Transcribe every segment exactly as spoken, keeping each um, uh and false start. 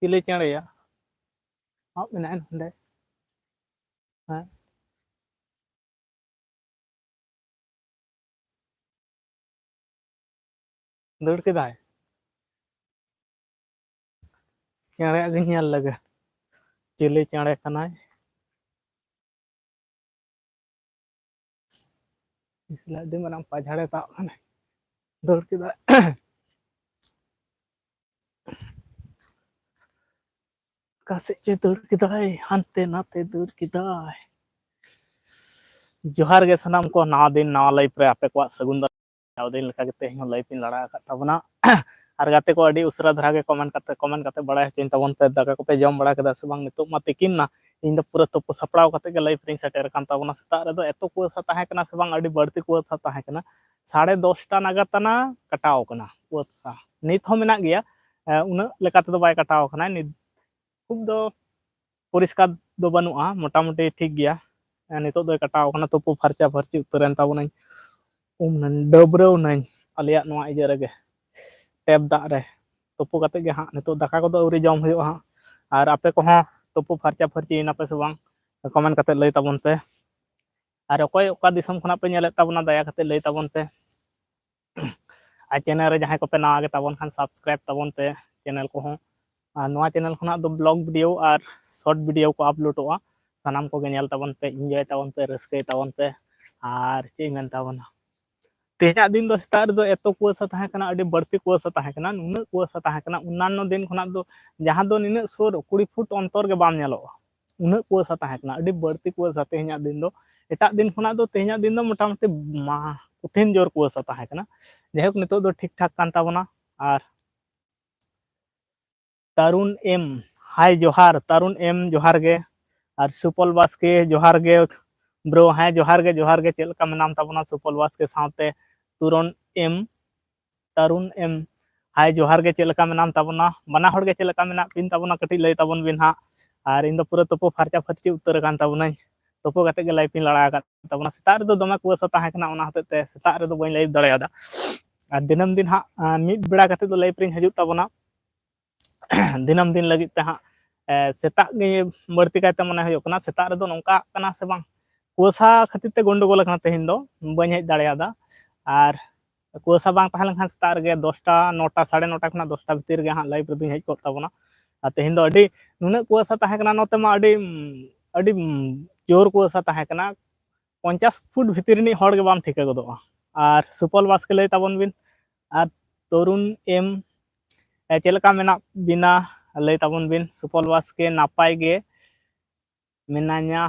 ᱪᱤᱞᱤ ᱪᱮᱬᱮᱭᱟ? ᱟᱵ ᱢᱮᱱᱟᱭᱟ ᱱᱚᱰᱮ᱾ ᱦᱮᱸ᱾ ᱫᱟᱹᱲ ᱠᱮᱫᱟᱭ᱾ ᱪᱮᱬᱮᱭᱟᱜ ᱜᱮ ᱧᱮᱞ ᱞᱮᱜᱮ, ᱪᱤᱞᱤ ᱪᱮᱬᱮ ᱠᱟᱱᱟᱭ᱾ ᱤᱥ, ᱟᱹᱰᱤ ᱢᱟᱨᱟᱝ ᱯᱟᱡᱷᱟᱲᱮ ᱛᱟᱵ ᱠᱟᱱᱟᱭ, ᱫᱟᱹᱲ ᱠᱮᱫᱟᱭ᱾ ᱚᱠᱟ ᱥᱮᱫ ᱪᱚᱭ ᱫᱟᱹᱲ ᱠᱮᱫᱟᱭ, ᱦᱟᱱᱛᱮ ᱱᱟᱛᱮ ᱫᱟᱹᱲ ᱠᱮᱫᱟᱭ᱾ ᱡᱚᱦᱟᱨ ᱜᱮ ᱥᱟᱱᱟᱢ ᱠᱚ, ᱱᱟᱣᱟ ᱫᱤᱱ ᱱᱟᱣᱟ life ᱨᱮ ᱟᱯᱮ ᱠᱚᱣᱟᱜ ᱥᱟᱹᱜᱩᱱ ᱫᱟᱨᱟᱢ᱾ ᱡᱟᱣ ᱫᱤᱱ ᱞᱮᱠᱟ ᱜᱮ ᱛᱮᱦᱮᱧ ᱦᱚᱸ live ᱤᱧ ᱞᱟᱲᱟ ᱟᱠᱟᱫ ᱛᱟᱵᱚᱱᱟ᱾ ᱟᱨ ᱜᱟᱛᱮ ᱠᱚ, ᱟᱹᱰᱤ ᱩᱥᱟᱹᱨᱟ ᱫᱷᱟᱨᱟ ᱜᱮ comment ᱠᱟᱛᱮ, comment ᱠᱟᱛᱮ ᱵᱟᱲᱟᱭ ᱦᱚᱪᱚᱧ ᱛᱟᱵᱚᱱ ᱯᱮ, ᱫᱟᱠᱟ ᱠᱚᱯᱮ ᱡᱚᱢ ᱵᱟᱲᱟ ᱠᱮᱫᱟ ᱥᱮ ᱵᱟᱝ? ᱱᱤᱛᱚᱜ ᱢᱟ ᱛᱤᱠᱤᱱ ᱱᱟ, ᱤᱧ ᱫᱚ ᱯᱩᱨᱟᱹ ᱛᱩᱯᱩ ᱥᱟᱯᱲᱟᱣ ᱠᱟᱛᱮ ᱜᱮ live ᱨᱤᱧ ᱥᱮᱴᱮᱨ ᱟᱠᱟᱱ ᱛᱟᱵᱚᱱᱟ᱾ ᱥᱮᱛᱟᱜ ᱨᱮᱫᱚ ᱮᱛᱚ ᱠᱩᱣᱟᱹᱥᱟ ᱛᱟᱦᱮᱸ ᱠᱟᱱᱟ ᱥᱮ ᱵᱟᱝ, ᱟᱹᱰᱤ ᱵᱟᱹᱲᱛᱤ ᱠᱩᱣᱟᱹᱥᱟ ᱛᱟᱦᱮᱸ ᱠᱟᱱᱟ᱾ ᱥᱟᱲᱮ ᱫᱚᱥᱴᱟ ᱱᱟᱜᱟᱫ ᱛᱟᱱᱟ ᱠᱟᱴᱟᱣ ᱠᱟᱱᱟ ᱠᱩᱣᱟᱹᱥᱟ, ᱱᱤᱛ ᱦᱚᱸ ᱢᱮᱱᱟᱜ ᱜᱮᱭᱟ᱾ ᱮ, ᱩᱱᱟᱹᱜ ᱞᱮᱠᱟ ᱛᱮᱫᱚ ᱵᱟᱭ ᱠᱟᱴᱟᱣ ᱠᱟᱱᱟ, ᱱᱤᱛ ᱠᱷᱩᱵ ᱫᱚ ᱯᱚᱨᱤᱥᱠᱟᱨ ᱫᱚ ᱵᱟᱹᱱᱩᱜᱼᱟ, ᱢᱚᱴᱟᱢᱩᱴᱤ ᱴᱷᱤᱠ ᱜᱮᱭᱟ᱾ ᱮ, ᱱᱤᱛᱚᱜ ᱫᱚᱭ ᱠᱟᱴᱟᱣ ᱠᱟᱱᱟ, ᱛᱩᱯᱩ ᱯᱷᱟᱨᱪᱟ ᱯᱷᱟᱹᱨᱪᱤ ᱩᱛᱟᱹᱨ ᱮᱱ ᱛᱟᱵᱚᱱᱟᱹᱧ, ᱩᱢ ᱱᱟᱹᱧ, ᱰᱟᱹᱵᱽᱨᱟᱹᱣ ᱱᱟᱹᱧ ᱟᱞᱮᱭᱟᱜ ᱱᱚᱣᱟ ᱤᱭᱟᱹ ᱨᱮᱜᱮ, tap ᱫᱟᱜ ᱨᱮ᱾ ᱛᱩᱯᱩ ᱠᱟᱛᱮ ᱜᱮ ᱦᱟᱸᱜ ᱱᱤᱛᱚᱜ ᱫᱟᱠᱟ ᱠᱚᱫᱚ ᱟᱹᱣᱨᱤ ᱡᱚᱢ ᱦᱩᱭᱩᱜᱼᱟ ᱦᱟᱸᱜ᱾ ᱟᱨ ᱟᱯᱮ ᱠᱚᱦᱚᱸ ᱛᱩᱯᱩ ᱯᱷᱟᱨᱪᱟ ᱯᱷᱟᱹᱨᱪᱤᱭᱮᱱᱟ ᱯᱮ ᱥᱮ ᱵᱟᱝ, comment ᱠᱟᱛᱮ ᱞᱟᱹᱭ ᱛᱟᱵᱚᱱ ᱯᱮ᱾ ᱟᱨ ᱚᱠᱚᱭ ᱚᱠᱟ ᱫᱤᱥᱚᱢ ᱠᱷᱚᱱᱟᱜ ᱯᱮ ᱧᱮᱞᱮᱫ ᱛᱟᱵᱚᱱᱟ, ᱫᱟᱭᱟ ᱠᱟᱛᱮ ᱞᱟᱹᱭ ᱛᱟᱵᱚᱱ ᱯᱮ᱾ ᱟᱨ channel ᱨᱮ ᱡᱟᱦᱟᱸᱭ ᱠᱚᱯᱮ ᱱᱟᱣᱟ ᱜᱮ ᱛᱟᱵᱚᱱ ᱠᱷᱟᱱ, subscribe ᱛᱟᱵᱚᱱ ᱯᱮ channel ᱠᱚᱦᱚᱸ᱾ ᱟᱨ ᱱᱚᱣᱟ channel ᱠᱷᱚᱱᱟᱜ ᱫᱚ vlog video ᱟᱨ short video ᱠᱚ uploadᱚᱜᱼᱟ᱾ ᱥᱟᱱᱟᱢ ᱠᱚᱜᱮ ᱧᱮᱞ ᱛᱟᱵᱚᱱ ᱯᱮ, enjoy ᱛᱟᱵᱚᱱ ᱯᱮ, ᱨᱟᱹᱥᱠᱟᱹᱭ ᱛᱟᱵᱚᱱ ᱯᱮ᱾ ᱟᱨ ᱪᱮᱫ ᱤᱧ ᱢᱮᱱ ᱛᱟᱵᱚᱱᱟ, ᱛᱮᱦᱮᱧᱟᱜ ᱫᱤᱱ ᱫᱚ ᱥᱮᱛᱟᱜ ᱨᱮᱫᱚ ᱮᱛᱚ ᱠᱩᱣᱟᱹᱥᱟ ᱛᱟᱦᱮᱸ ᱠᱟᱱᱟ, ᱟᱹᱰᱤ ᱵᱟᱹᱲᱛᱤ ᱠᱩᱣᱟᱹᱥᱟ ᱛᱟᱦᱮᱸ ᱠᱟᱱᱟ, ᱱᱩᱱᱟᱹᱜ ᱠᱩᱣᱟᱹᱥᱟ ᱛᱟᱦᱮᱸ ᱠᱟᱱᱟ ᱚᱱᱱᱟᱱᱚ ᱫᱤᱱ ᱠᱷᱚᱱᱟᱜ ᱫᱚ, ᱡᱟᱦᱟᱸ ᱫᱚ ᱱᱤᱱᱟᱹᱜ ᱥᱩᱨ ᱠᱩᱲᱤ ᱯᱷᱩᱴ ᱚᱱᱛᱚᱨ ᱜᱮ ᱵᱟᱢ ᱧᱮᱞᱚᱜᱼᱟ, ᱩᱱᱟᱹᱜ ᱠᱩᱣᱟᱹᱥᱟ ᱛᱟᱦᱮᱸ ᱠᱟᱱᱟ, ᱟᱹᱰᱤ ᱵᱟᱹᱲᱛᱤ ᱠᱩᱣᱟᱹᱥᱟ ᱛᱮᱦᱮᱧᱟᱜ ᱫᱤᱱ ᱫᱚ᱾ ᱮᱴᱟᱜ ᱫᱤᱱ ᱠᱷᱚᱱᱟᱜ ᱫᱚ ᱛᱮᱦᱮᱧᱟᱜ ᱫᱤᱱ ᱫᱚ ᱢᱚᱴᱟᱢᱩᱴᱤ ᱢᱟ ᱠᱚᱴᱷᱤᱱ ᱡᱳᱨ ᱠᱩᱣᱟᱹᱥᱟ ᱛᱟᱦᱮᱸ ᱠᱟᱱᱟ᱾ ᱡᱟᱭᱦᱳᱠ, ᱱᱤᱛᱚᱜ ᱫᱚ ᱴᱷᱤᱠ ᱴᱷᱟᱠ ᱠᱟᱱ ᱛᱟᱵᱚᱱᱟ᱾ ᱟᱨ ᱛᱟᱨᱩᱱ ᱮᱢ, ᱦᱟᱭ ᱡᱚᱦᱟᱨ, ᱛᱟᱨᱩᱱ ᱮᱢ ᱡᱚᱦᱟᱨ ᱜᱮ᱾ ᱟᱨ ᱥᱩᱯᱚᱞ ᱵᱟᱥᱠᱮ ᱡᱚᱦᱟᱨ ᱜᱮ bro, ᱦᱮᱸ ᱡᱚᱦᱟᱨ ᱜᱮ, ᱡᱚᱦᱟᱨ ᱜᱮ᱾ ᱪᱮᱫ ᱞᱮᱠᱟ ᱢᱮᱱᱟᱢ ᱛᱟᱵᱚᱱᱟ ᱥᱩᱯᱚᱞ ᱵᱟᱥᱠᱮ ᱥᱟᱶᱛᱮ ᱛᱩᱨᱚᱱ ᱮᱢ, ᱛᱟᱨᱩᱱ ᱮᱢ, ᱦᱟᱭ ᱡᱚᱦᱟᱨ ᱜᱮ, ᱪᱮᱫ ᱞᱮᱠᱟ ᱢᱮᱱᱟᱢ ᱛᱟᱵᱚᱱᱟ? ᱵᱟᱱᱟ ᱦᱚᱲ ᱜᱮ ᱪᱮᱫ ᱞᱮᱠᱟ ᱢᱮᱱᱟᱜ ᱵᱤᱱ ᱛᱟᱵᱚᱱᱟ, ᱠᱟᱹᱴᱤᱡ ᱞᱟᱹᱭ ᱛᱟᱵᱚᱱ ᱵᱤᱱ ᱦᱟᱸᱜ᱾ ᱟᱨ ᱤᱧ ᱫᱚ ᱯᱩᱨᱟᱹ ᱛᱩᱯᱩ ᱯᱷᱟᱨᱪᱟ ᱯᱷᱟᱹᱨᱪᱤ ᱩᱛᱟᱹᱨ ᱟᱠᱟᱱ ᱛᱟᱵᱚᱱᱟᱹᱧ, ᱛᱩᱯᱩ ᱠᱟᱛᱮ ᱜᱮ live ᱤᱧ ᱞᱟᱲᱟ ᱟᱠᱟᱫ ᱛᱟᱵᱚᱱᱟ᱾ ᱥᱮᱛᱟᱜ ᱨᱮᱫᱚ ᱫᱚᱢᱮ ᱠᱩᱣᱟᱹᱥᱟ ᱛᱟᱦᱮᱸ ᱠᱟᱱᱟ, ᱚᱱᱟ ᱦᱚᱛᱮᱡ ᱛᱮ ᱥᱮᱛᱟᱜ ᱨᱮᱫᱚ ᱵᱟᱹᱧ live ᱫᱟᱲᱮᱭᱟᱫᱟ᱾ ᱟᱨ ᱫᱤᱱᱟᱹᱢ ᱫᱤᱱ ᱦᱟᱸᱜ, ᱟᱸ, ᱢᱤᱫ ᱵᱮᱲᱟ ᱠᱟᱛᱮ ᱫᱚ live ᱨᱤᱧ ᱦᱤᱡᱩᱜ ᱛᱟᱵᱚᱱᱟ᱾ ᱫᱤᱱᱟᱹᱢ ᱫᱤᱱ ᱞᱟᱹᱜᱤᱫ ᱛᱮ ᱦᱟᱸᱜ ᱥᱮᱛᱟᱜ ᱜᱮ ᱵᱟᱹᱲᱛᱤ ᱠᱟᱭᱛᱮ ᱢᱚᱱᱮ ᱦᱩᱭᱩᱜ ᱠᱟᱱᱟ᱾ ᱥᱮᱛᱟᱜ ᱨᱮᱫᱚ ᱱᱚᱝᱠᱟ ᱠᱟᱱᱟ ᱥᱮ ᱵᱟᱝ, ᱠᱩᱣᱟᱹᱥᱟ ᱠᱷᱟᱹᱛᱤᱨ ᱛᱮ ᱜᱚᱱᱰᱚᱜᱳᱞ ᱟᱠᱟᱱᱟ ᱛᱮᱦᱮᱧ ᱫᱚ, ᱵᱟᱹᱧ ᱦᱮᱡ ᱫᱟᱲᱮᱭᱟᱫᱟ᱾ ᱟᱨ ᱠᱩᱣᱟᱹᱥᱟ ᱵᱟᱝ ᱛᱟᱦᱮᱸ ᱞᱮᱱᱠᱷᱟᱱ ᱥᱮᱛᱟᱜ ᱨᱮᱜᱮ ᱫᱚᱥᱴᱟ, ᱱᱚᱴᱟ, ᱥᱟᱲᱮ ᱱᱚᱴᱟ ᱠᱷᱚᱱᱟᱜ ᱫᱚᱥᱴᱟ ᱵᱷᱤᱛᱤᱨ ᱨᱮᱜᱮ ᱦᱟᱸᱜ live ᱨᱮᱫᱚᱧ ᱦᱮᱡ ᱠᱚᱜ ᱛᱟᱵᱚᱱᱟ᱾ ᱟᱨ ᱛᱮᱦᱮᱧ ᱫᱚ ᱟᱹᱰᱤ ᱱᱩᱱᱟᱹᱜ ᱠᱩᱣᱟᱹᱥᱟ ᱛᱟᱦᱮᱸ ᱠᱟᱱᱟ ᱱᱚᱛᱮ ᱢᱟ, ᱟᱹᱰᱤ ᱟᱹᱰᱤ ᱡᱳᱨ ᱠᱩᱣᱟᱹᱥᱟ ᱛᱟᱦᱮᱸ ᱠᱟᱱᱟ᱾ ᱯᱚᱧᱪᱟᱥ ᱯᱷᱩᱴ ᱵᱷᱤᱛᱤᱨ ᱨᱤᱱᱤᱡ ᱦᱚᱲ ᱜᱮ ᱵᱟᱢ ᱴᱷᱤᱠᱟᱹ ᱜᱚᱫᱚᱜᱼᱟ᱾ ᱟᱨ ᱥᱩᱯᱚᱞ ᱵᱟᱥᱠᱮ ᱞᱟᱹᱭ ᱛᱟᱵᱚᱱ ᱵᱤᱱ, ᱟᱨ ᱛᱚᱨᱩᱱ ᱮᱢ, ᱮ, ᱪᱮᱫ ᱞᱮᱠᱟ ᱢᱮᱱᱟᱜ ᱵᱤᱱᱟ? ᱞᱟᱹᱭ ᱛᱟᱵᱚᱱ ᱵᱤᱱ ᱥᱩᱯᱚᱞ ᱵᱟᱥᱠᱮ᱾ ᱱᱟᱯᱟᱭ ᱜᱮ ᱢᱮᱱᱟᱧᱟ,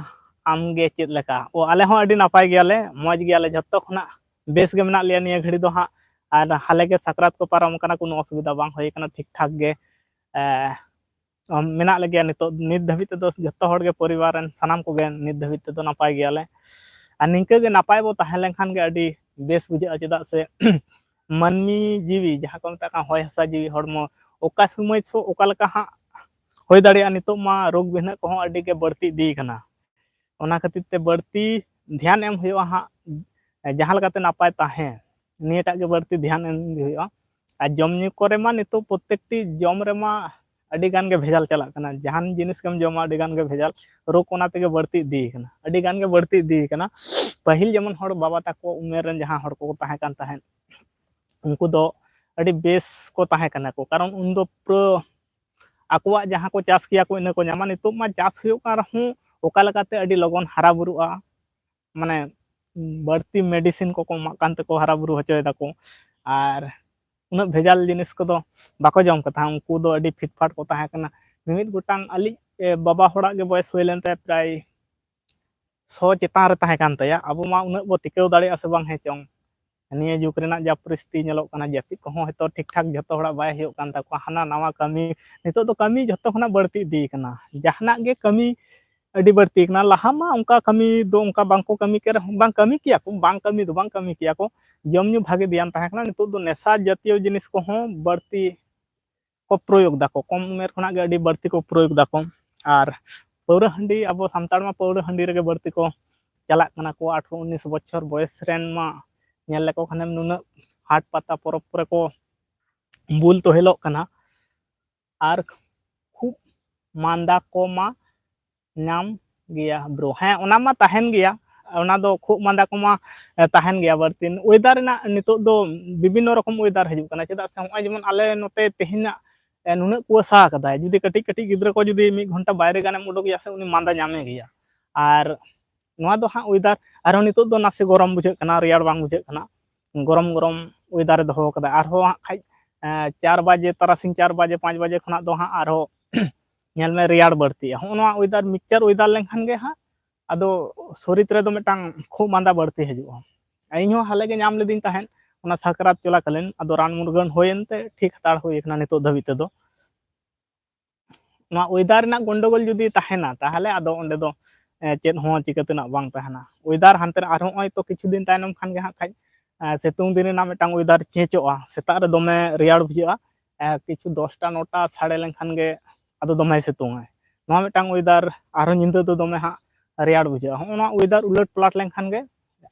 ᱟᱢ ᱜᱮ ᱪᱮᱫ ᱞᱮᱠᱟ? ᱚ, ᱟᱞᱮ ᱦᱚᱸ ᱟᱹᱰᱤ ᱱᱟᱯᱟᱭ ᱜᱮᱭᱟᱞᱮ, ᱢᱚᱡᱽ ᱜᱮᱭᱟᱞᱮ, ᱡᱷᱚᱛᱚ ᱠᱷᱚᱱᱟᱜ ᱵᱮᱥ ᱜᱮ ᱢᱮᱱᱟᱜ ᱞᱮᱭᱟ ᱱᱤᱭᱟᱹ ᱜᱷᱟᱹᱲᱤ ᱫᱚ ᱦᱟᱸᱜ᱾ ᱟᱨ ᱦᱟᱞᱮ ᱜᱮ ᱥᱟᱠᱨᱟᱛ ᱠᱚ ᱯᱟᱨᱚᱢ ᱟᱠᱟᱱᱟ, ᱠᱳᱱᱳ ᱚᱥᱩᱵᱤᱫᱷᱟ ᱵᱟᱝ ᱦᱩᱭ ᱟᱠᱟᱱᱟ, ᱴᱷᱤᱠ ᱴᱷᱟᱠ ᱜᱮ, ᱮ, ᱢᱮᱱᱟᱜ ᱞᱮᱜᱮᱭᱟ ᱱᱤᱛᱚᱜ ᱱᱤᱛ ᱫᱷᱟᱹᱵᱤᱡ ᱛᱮᱫᱚ᱾ ᱡᱷᱚᱛᱚ ᱦᱚᱲ ᱜᱮ, ᱯᱚᱨᱤᱵᱟᱨ ᱨᱮᱱ ᱥᱟᱱᱟᱢ ᱠᱚᱜᱮ ᱱᱤᱛ ᱫᱷᱟᱹᱵᱤᱡ ᱛᱮᱫᱚ ᱱᱟᱯᱟᱭ ᱜᱮᱭᱟᱞᱮ᱾ ᱟᱨ ᱱᱤᱝᱠᱟᱹ ᱜᱮ ᱱᱟᱯᱟᱭ ᱵᱚ ᱛᱟᱦᱮᱸ ᱞᱮᱱᱠᱷᱟᱱ ᱜᱮ ᱟᱹᱰᱤ ᱵᱮᱥ ᱵᱩᱡᱷᱟᱹᱜᱼᱟ, ᱪᱮᱫᱟᱜ ᱥᱮ ᱢᱟᱹᱱᱢᱤ ᱡᱤᱣᱤ, ᱡᱟᱦᱟᱸ ᱠᱚ ᱢᱮᱛᱟᱜ ᱠᱟᱱᱟ ᱦᱚᱭ ᱦᱟᱥᱟ ᱡᱤᱣᱤ ᱦᱚᱲᱢᱚ, ᱚᱠᱟ ᱥᱚᱢᱚᱭ ᱥᱚ-, ᱚᱠᱟ ᱞᱮᱠᱟ ᱦᱟᱸᱜ ᱦᱩᱭ ᱫᱟᱲᱮᱭᱟᱜᱼᱟ᱾ ᱱᱤᱛᱚᱜ ᱢᱟ ᱨᱳᱜᱽ ᱵᱤᱦᱱᱟᱹ ᱠᱚᱦᱚᱸ ᱟᱹᱰᱤ ᱜᱮ ᱵᱟᱹᱲᱛᱤ ᱤᱫᱤ ᱠᱟᱱᱟ᱾ ᱚᱱᱟ ᱠᱷᱟᱹᱛᱤᱨ ᱛᱮ ᱵᱟᱹᱲᱛᱤ ᱫᱷᱮᱭᱟᱱ ᱮᱢ ᱦᱩᱭᱩᱜᱼᱟ ᱦᱟᱸᱜ, ᱡᱟᱦᱟᱸ ᱞᱮᱠᱟᱛᱮ ᱱᱟᱯᱟᱭ ᱛᱟᱦᱮᱸ, ᱱᱤᱭᱟᱹᱴᱟᱜ ᱜᱮ ᱵᱟᱹᱲᱛᱤ ᱫᱷᱮᱭᱟᱱ ᱮᱢ ᱜᱮ ᱦᱩᱭᱩᱜᱼᱟ᱾ ᱟᱨ ᱡᱚᱢ ᱧᱩ ᱠᱚᱨᱮ ᱢᱟ ᱱᱤᱛᱚᱜ ᱯᱨᱚᱛᱮᱠᱴᱤ ᱡᱚᱢ ᱨᱮᱢᱟ ᱟᱹᱰᱤ ᱜᱟᱱ ᱜᱮ ᱵᱷᱮᱡᱟᱞ ᱪᱟᱞᱟᱜ ᱠᱟᱱᱟ᱾ ᱡᱟᱦᱟᱱ ᱡᱤᱱᱤᱥ ᱜᱮᱢ ᱡᱚᱢᱟ, ᱟᱹᱰᱤ ᱜᱟᱱ ᱜᱮ ᱵᱷᱮᱡᱟᱞ, ᱨᱳᱜᱽ ᱚᱱᱟ ᱛᱮᱜᱮ ᱵᱟᱹᱲᱛᱤ ᱤᱫᱤ ᱠᱟᱱᱟ, ᱟᱹᱰᱤ ᱜᱟᱱ ᱜᱮ ᱵᱟᱹᱲᱛᱤ ᱤᱫᱤ ᱠᱟᱱᱟ᱾ ᱯᱟᱹᱦᱤᱞ ᱡᱮᱢᱚᱱ ᱦᱚᱲ ᱵᱟᱵᱟ ᱛᱟᱠᱚ ᱩᱢᱮᱨ ᱨᱮᱱ ᱡᱟᱦᱟᱸ ᱦᱚᱲ ᱠᱚᱠᱚ ᱛᱟᱦᱮᱸ ᱠᱟᱱ ᱛᱟᱦᱮᱸᱫ, ᱩᱱᱠᱩ ᱫᱚ ᱟᱹᱰᱤ ᱵᱮᱥ ᱠᱚ ᱛᱟᱦᱮᱸ ᱠᱟᱱᱟ ᱠᱚ, ᱠᱟᱨᱚᱱ ᱩᱱᱫᱚ ᱯᱩᱨᱟᱹ ᱟᱠᱚᱣᱟᱜ ᱡᱟᱦᱟᱸ ᱠᱚ ᱪᱟᱥ ᱠᱮᱭᱟ ᱠᱚ, ᱤᱱᱟᱹ ᱠᱚ ᱧᱟᱢᱟ᱾ ᱱᱤᱛᱚᱜ ᱢᱟ ᱪᱟᱥ ᱦᱩᱭᱩᱜ ᱠᱟᱱ ᱨᱮᱦᱚᱸ ᱚᱠᱟ ᱞᱮᱠᱟᱛᱮ ᱟᱹᱰᱤ ᱞᱚᱜᱚᱱ ᱦᱟᱨᱟ ᱵᱩᱨᱩᱜᱼᱟ, ᱢᱟᱱᱮ ᱵᱟᱹᱲᱛᱤ medicine ᱠᱚᱠᱚ ᱮᱢᱟᱜ ᱠᱟᱱ ᱛᱮᱠᱚ ᱦᱟᱨᱟ ᱵᱩᱨᱩ ᱦᱚᱪᱚᱭ ᱫᱟᱠᱚ᱾ ᱟᱨ ᱩᱱᱟᱹᱜ ᱵᱷᱮᱡᱟᱞ ᱡᱤᱱᱤᱥ ᱠᱚᱫᱚ ᱵᱟᱠᱚ ᱡᱚᱢ ᱠᱟᱫᱟ᱾ ᱩᱱᱠᱩ ᱫᱚ ᱟᱹᱰᱤ ᱯᱷᱤᱴ ᱯᱷᱟᱴ ᱠᱚ ᱛᱟᱦᱮᱸ ᱠᱟᱱᱟ᱾ ᱢᱤᱢᱤᱫ ᱜᱚᱴᱟᱝ ᱟᱹᱞᱤᱡ, ᱮ, ᱵᱟᱵᱟ ᱦᱚᱲᱟᱜ ᱜᱮ ᱵᱚᱭᱮᱥ ᱦᱩᱭ ᱞᱮᱱ ᱛᱟᱭᱟ, ᱯᱨᱟᱭ ᱥᱚ ᱪᱮᱛᱟᱱ ᱨᱮ ᱛᱟᱦᱮᱸ ᱠᱟᱱ ᱛᱟᱭᱟ᱾ ᱟᱵᱚ ᱢᱟ ᱩᱱᱟᱹᱜ ᱵᱚ ᱴᱤᱠᱟᱹᱣ ᱫᱟᱲᱮᱭᱟᱜᱼᱟ ᱥᱮ ᱵᱟᱝ ᱦᱮᱸ ᱪᱚᱝ, ᱱᱤᱭᱟᱹ ᱡᱩᱜᱽ ᱨᱮᱱᱟᱜ ᱡᱟ ᱯᱚᱨᱤᱥᱛᱷᱤᱛᱤ ᱧᱮᱞᱚᱜ ᱠᱟᱱᱟ, ᱡᱟᱹᱯᱤᱫ ᱠᱚᱦᱚᱸ ᱦᱚᱭᱛᱳ ᱴᱷᱤᱠ ᱴᱷᱟᱠ ᱡᱷᱚᱛᱚ ᱦᱚᱲᱟᱜ ᱵᱟᱭ ᱦᱩᱭᱩᱜ ᱠᱟᱱ ᱛᱟᱠᱚᱣᱟ, ᱦᱟᱱᱟ ᱱᱟᱣᱟ ᱠᱟᱹᱢᱤ᱾ ᱱᱤᱛᱚᱜ ᱫᱚ ᱠᱟᱹᱢᱤ ᱡᱷᱚᱛᱚ ᱠᱷᱚᱱᱟᱜ ᱵᱟᱹᱲᱛᱤ ᱤᱫᱤ ᱠᱟᱱᱟ, ᱡᱟᱦᱟᱱᱟᱜ ᱜᱮ ᱠᱟᱹᱢᱤ ᱟᱹᱰᱤ ᱵᱟᱹᱲᱛᱤ ᱠᱟᱱᱟ᱾ ᱞᱟᱦᱟ ᱢᱟ ᱚᱱᱠᱟ ᱠᱟᱹᱢᱤ ᱫᱚ ᱚᱱᱠᱟ ᱵᱟᱝᱠᱚ ᱠᱟᱹᱢᱤ ᱠᱮ ᱨᱮᱦᱚᱸ, ᱵᱟᱝ ᱠᱟᱹᱢᱤ ᱫᱚ ᱵᱟᱝ ᱠᱟᱹᱢᱤ ᱠᱮᱭᱟ ᱠᱚ, ᱡᱚᱢ ᱧᱩ ᱵᱷᱟᱜᱮ ᱫᱷᱮᱭᱟᱱ ᱛᱟᱦᱮᱸ ᱠᱟᱱᱟ᱾ ᱱᱤᱛᱚᱜ ᱫᱚ ᱱᱮᱥᱟ ᱡᱟᱛᱤᱭᱚ ᱡᱤᱱᱤᱥ ᱠᱚᱦᱚᱸ ᱵᱟᱹᱲᱛᱤ ᱠᱚ ᱯᱨᱚᱭᱳᱜᱽ ᱫᱟᱠᱚ, ᱠᱚᱢ ᱩᱢᱮᱨ ᱠᱷᱚᱱᱟᱜ ᱜᱮ ᱟᱹᱰᱤ ᱵᱟᱹᱲᱛᱤ ᱠᱚ ᱯᱨᱚᱭᱳᱜᱽ ᱫᱟᱠᱚ᱾ ᱟᱨ ᱯᱟᱹᱣᱨᱟᱹ ᱦᱟᱺᱰᱤ, ᱟᱵᱚ ᱥᱟᱱᱛᱟᱲ ᱢᱟ ᱯᱟᱹᱣᱨᱟᱹ ᱦᱟᱺᱰᱤ ᱨᱮᱜᱮ ᱵᱟᱹᱲᱛᱤ ᱠᱚ ᱪᱟᱞᱟᱜ ᱠᱟᱱᱟ ᱠᱚ᱾ ᱟᱴᱷᱨᱚ ᱩᱱᱤᱥ ᱵᱚᱪᱷᱚᱨ ᱵᱚᱭᱮᱥ ᱨᱮᱱ ᱢᱟ ᱧᱮᱞ ᱞᱮᱠᱚ ᱠᱷᱟᱱᱮᱢ ᱱᱩᱱᱟᱹᱜ ᱦᱟᱴ ᱯᱟᱛᱟ ᱯᱚᱨᱚᱵᱽ ᱠᱚᱨᱮ ᱠᱚ ᱵᱩᱞ ᱛᱚᱦᱮᱞᱚᱜ ᱠᱟᱱᱟ᱾ ᱟᱨ ᱠᱷᱩᱵ ᱢᱟᱸᱫᱟ ᱠᱚᱢᱟ ᱧᱟᱢ ᱜᱮᱭᱟ ᱵᱨᱳ᱾ ᱦᱮᱸ, ᱚᱱᱟ ᱢᱟ ᱛᱟᱦᱮᱱ ᱜᱮᱭᱟ, ᱚᱱᱟ ᱫᱚ ᱠᱷᱩᱜ ᱢᱟᱸᱫᱟ ᱠᱚᱢᱟ, ᱮ, ᱛᱟᱦᱮᱱ ᱜᱮᱭᱟ ᱵᱟᱹᱲᱛᱤ᱾ ᱳᱭᱮᱫᱟᱨ ᱨᱮᱱᱟᱜ ᱱᱤᱛᱚᱜ ᱫᱚ ᱵᱤᱵᱷᱤᱱᱱᱚ ᱨᱚᱠᱚᱢ ᱳᱭᱮᱫᱟᱨ ᱦᱤᱡᱩᱜ ᱠᱟᱱᱟ, ᱪᱮᱫᱟᱜ ᱥᱮ ᱱᱚᱜᱼᱚᱭ ᱡᱮᱢᱚᱱ ᱟᱞᱮ ᱱᱚᱛᱮ ᱛᱮᱦᱮᱧᱟᱜ, ᱮ, ᱱᱩᱱᱟᱹᱜ ᱠᱩᱣᱟᱹᱥᱟ ᱟᱠᱟᱫᱟᱭ, ᱡᱩᱫᱤ ᱠᱟᱹᱴᱤᱡ ᱠᱟᱹᱴᱤᱡ ᱜᱤᱫᱽᱨᱟᱹ ᱠᱚ ᱡᱩᱫᱤ ᱢᱤᱫ ᱜᱷᱚᱱᱴᱟ ᱵᱟᱭᱨᱮ ᱜᱟᱱᱮᱢ ᱩᱰᱩᱠᱮᱭᱟ ᱥᱮ, ᱩᱱᱤ ᱢᱟᱸᱫᱟ ᱧᱟᱢᱮ ᱜᱮᱭᱟ᱾ ᱟᱨ ᱱᱚᱣᱟ ᱫᱚ ᱦᱟᱸᱜ ᱳᱭᱮᱫᱟᱨ, ᱟᱨᱦᱚᱸ ᱱᱤᱛᱚᱜ ᱫᱚ ᱱᱟᱥᱮ ᱜᱚᱨᱚᱢ ᱵᱩᱡᱷᱟᱹᱜ ᱠᱟᱱᱟ, ᱨᱮᱭᱟᱲ ᱵᱟᱝ ᱵᱩᱡᱷᱟᱹᱜ ᱠᱟᱱᱟ, ᱜᱚᱨᱚᱢ ᱜᱚᱨᱚᱢ ᱳᱭᱮᱫᱟᱨᱮ ᱫᱚᱦᱚ ᱠᱟᱫᱟ᱾ ᱟᱨᱦᱚᱸ ᱦᱟᱸᱜ ᱠᱷᱟᱡ, ᱮ, ᱪᱟᱨ ᱵᱟᱡᱮ, ᱛᱟᱨᱟᱥᱤᱧ ᱪᱟᱨ ᱵᱟᱡᱮ, ᱯᱟᱸᱪ ᱵᱟᱡᱮ ᱠᱷᱚᱱᱟᱜ ᱫᱚ ᱦᱟᱸᱜ ᱟᱨᱦᱚᱸ ᱧᱮᱞ ᱢᱮ ᱨᱮᱭᱟᱲ ᱵᱟᱹᱲᱛᱤᱜᱼᱟ᱾ ᱦᱚᱸᱜᱼᱚ ᱱᱚᱣᱟ ᱳᱭᱮᱫᱟᱨ, ᱢᱤᱠᱥᱪᱟᱨ ᱳᱭᱮᱫᱟᱨ ᱞᱮᱱᱠᱷᱟᱱ ᱜᱮ ᱦᱟᱸᱜ ᱟᱫᱚ ᱥᱚᱨᱤᱨ ᱨᱮᱫᱚ ᱢᱤᱫᱴᱟᱝ ᱠᱷᱩᱜ ᱢᱟᱸᱫᱟ ᱵᱟᱹᱲᱛᱤ ᱦᱤᱡᱩᱜᱼᱟ᱾ ᱤᱧ ᱦᱚᱸ ᱦᱟᱞᱮ ᱜᱮ ᱧᱟᱢ ᱞᱤᱫᱤᱧ ᱛᱟᱦᱮᱸᱫ ᱚᱱᱟ ᱥᱟᱠᱨᱟᱛ ᱪᱚᱞᱟᱠᱟᱞᱤᱱ, ᱟᱫᱚ ᱨᱟᱱ ᱢᱩᱨᱜᱟᱹᱱ ᱦᱩᱭᱮᱱ ᱛᱮ ᱴᱷᱤᱠ ᱦᱟᱛᱟᱲ ᱦᱩᱭ ᱟᱠᱟᱱᱟ ᱱᱤᱛᱚᱜ ᱫᱷᱟᱹᱵᱤᱡ ᱛᱮᱫᱚ᱾ ᱱᱚᱣᱟ ᱳᱭᱮᱫᱟᱨ ᱨᱮᱱᱟᱜ ᱜᱚᱱᱰᱚᱜᱳᱞ ᱡᱩᱫᱤ ᱛᱟᱦᱮᱱᱟ, ᱛᱟᱦᱚᱞᱮ ᱟᱫᱚ ᱚᱸᱰᱮ ᱫᱚ, ᱮ, ᱪᱮᱫ ᱦᱚᱸ ᱪᱤᱠᱟᱹ ᱛᱮᱱᱟᱜ ᱵᱟᱝ ᱛᱟᱦᱮᱱᱟ᱾ ᱳᱭᱮᱫᱟᱨ ᱦᱟᱱᱛᱮ ᱨᱮ ᱟᱨᱦᱚᱸ ᱱᱚᱜᱼᱚᱭ ᱛᱚ ᱠᱤᱪᱷᱩ ᱫᱤᱱ ᱛᱟᱭᱱᱚᱢ ᱠᱷᱟᱱ ᱜᱮ ᱦᱟᱸᱜ ᱠᱷᱟᱡ, ᱮ, ᱥᱤᱛᱩᱝ ᱫᱤᱱ ᱨᱮᱱᱟᱜ ᱢᱤᱫᱴᱟᱝ ᱳᱭᱮᱫᱟᱨ ᱪᱮᱧᱡᱚᱜᱼᱟ᱾ ᱥᱮᱛᱟᱜ ᱨᱮ ᱫᱚᱢᱮ ᱨᱮᱭᱟᱲ ᱵᱩᱡᱷᱟᱹᱜᱼᱟ, ᱮ, ᱠᱤᱪᱷᱩ ᱫᱚᱥᱴᱟ ᱱᱚᱴᱟ ᱥᱟᱰᱮ ᱞᱮᱱᱠᱷᱟᱱ ᱜᱮ ᱟᱫᱚ ᱫᱚᱢᱮᱭ ᱥᱤᱛᱩᱝ ᱟᱭ᱾ ᱱᱚᱣᱟ ᱢᱤᱫᱴᱟᱝ ᱳᱭᱮᱫᱟᱨ, ᱟᱨᱦᱚᱸ ᱧᱤᱫᱟᱹ ᱫᱚ ᱫᱚᱢᱮ ᱦᱟᱸᱜ ᱨᱮᱭᱟᱲ ᱵᱩᱡᱷᱟᱹᱜᱼᱟ᱾ ᱦᱚᱸᱜᱼᱚ ᱱᱚᱣᱟ ᱳᱭᱮᱫᱟᱨ ᱩᱞᱟᱹᱴ ᱯᱟᱞᱟᱴ ᱞᱮᱱᱠᱷᱟᱱ ᱜᱮ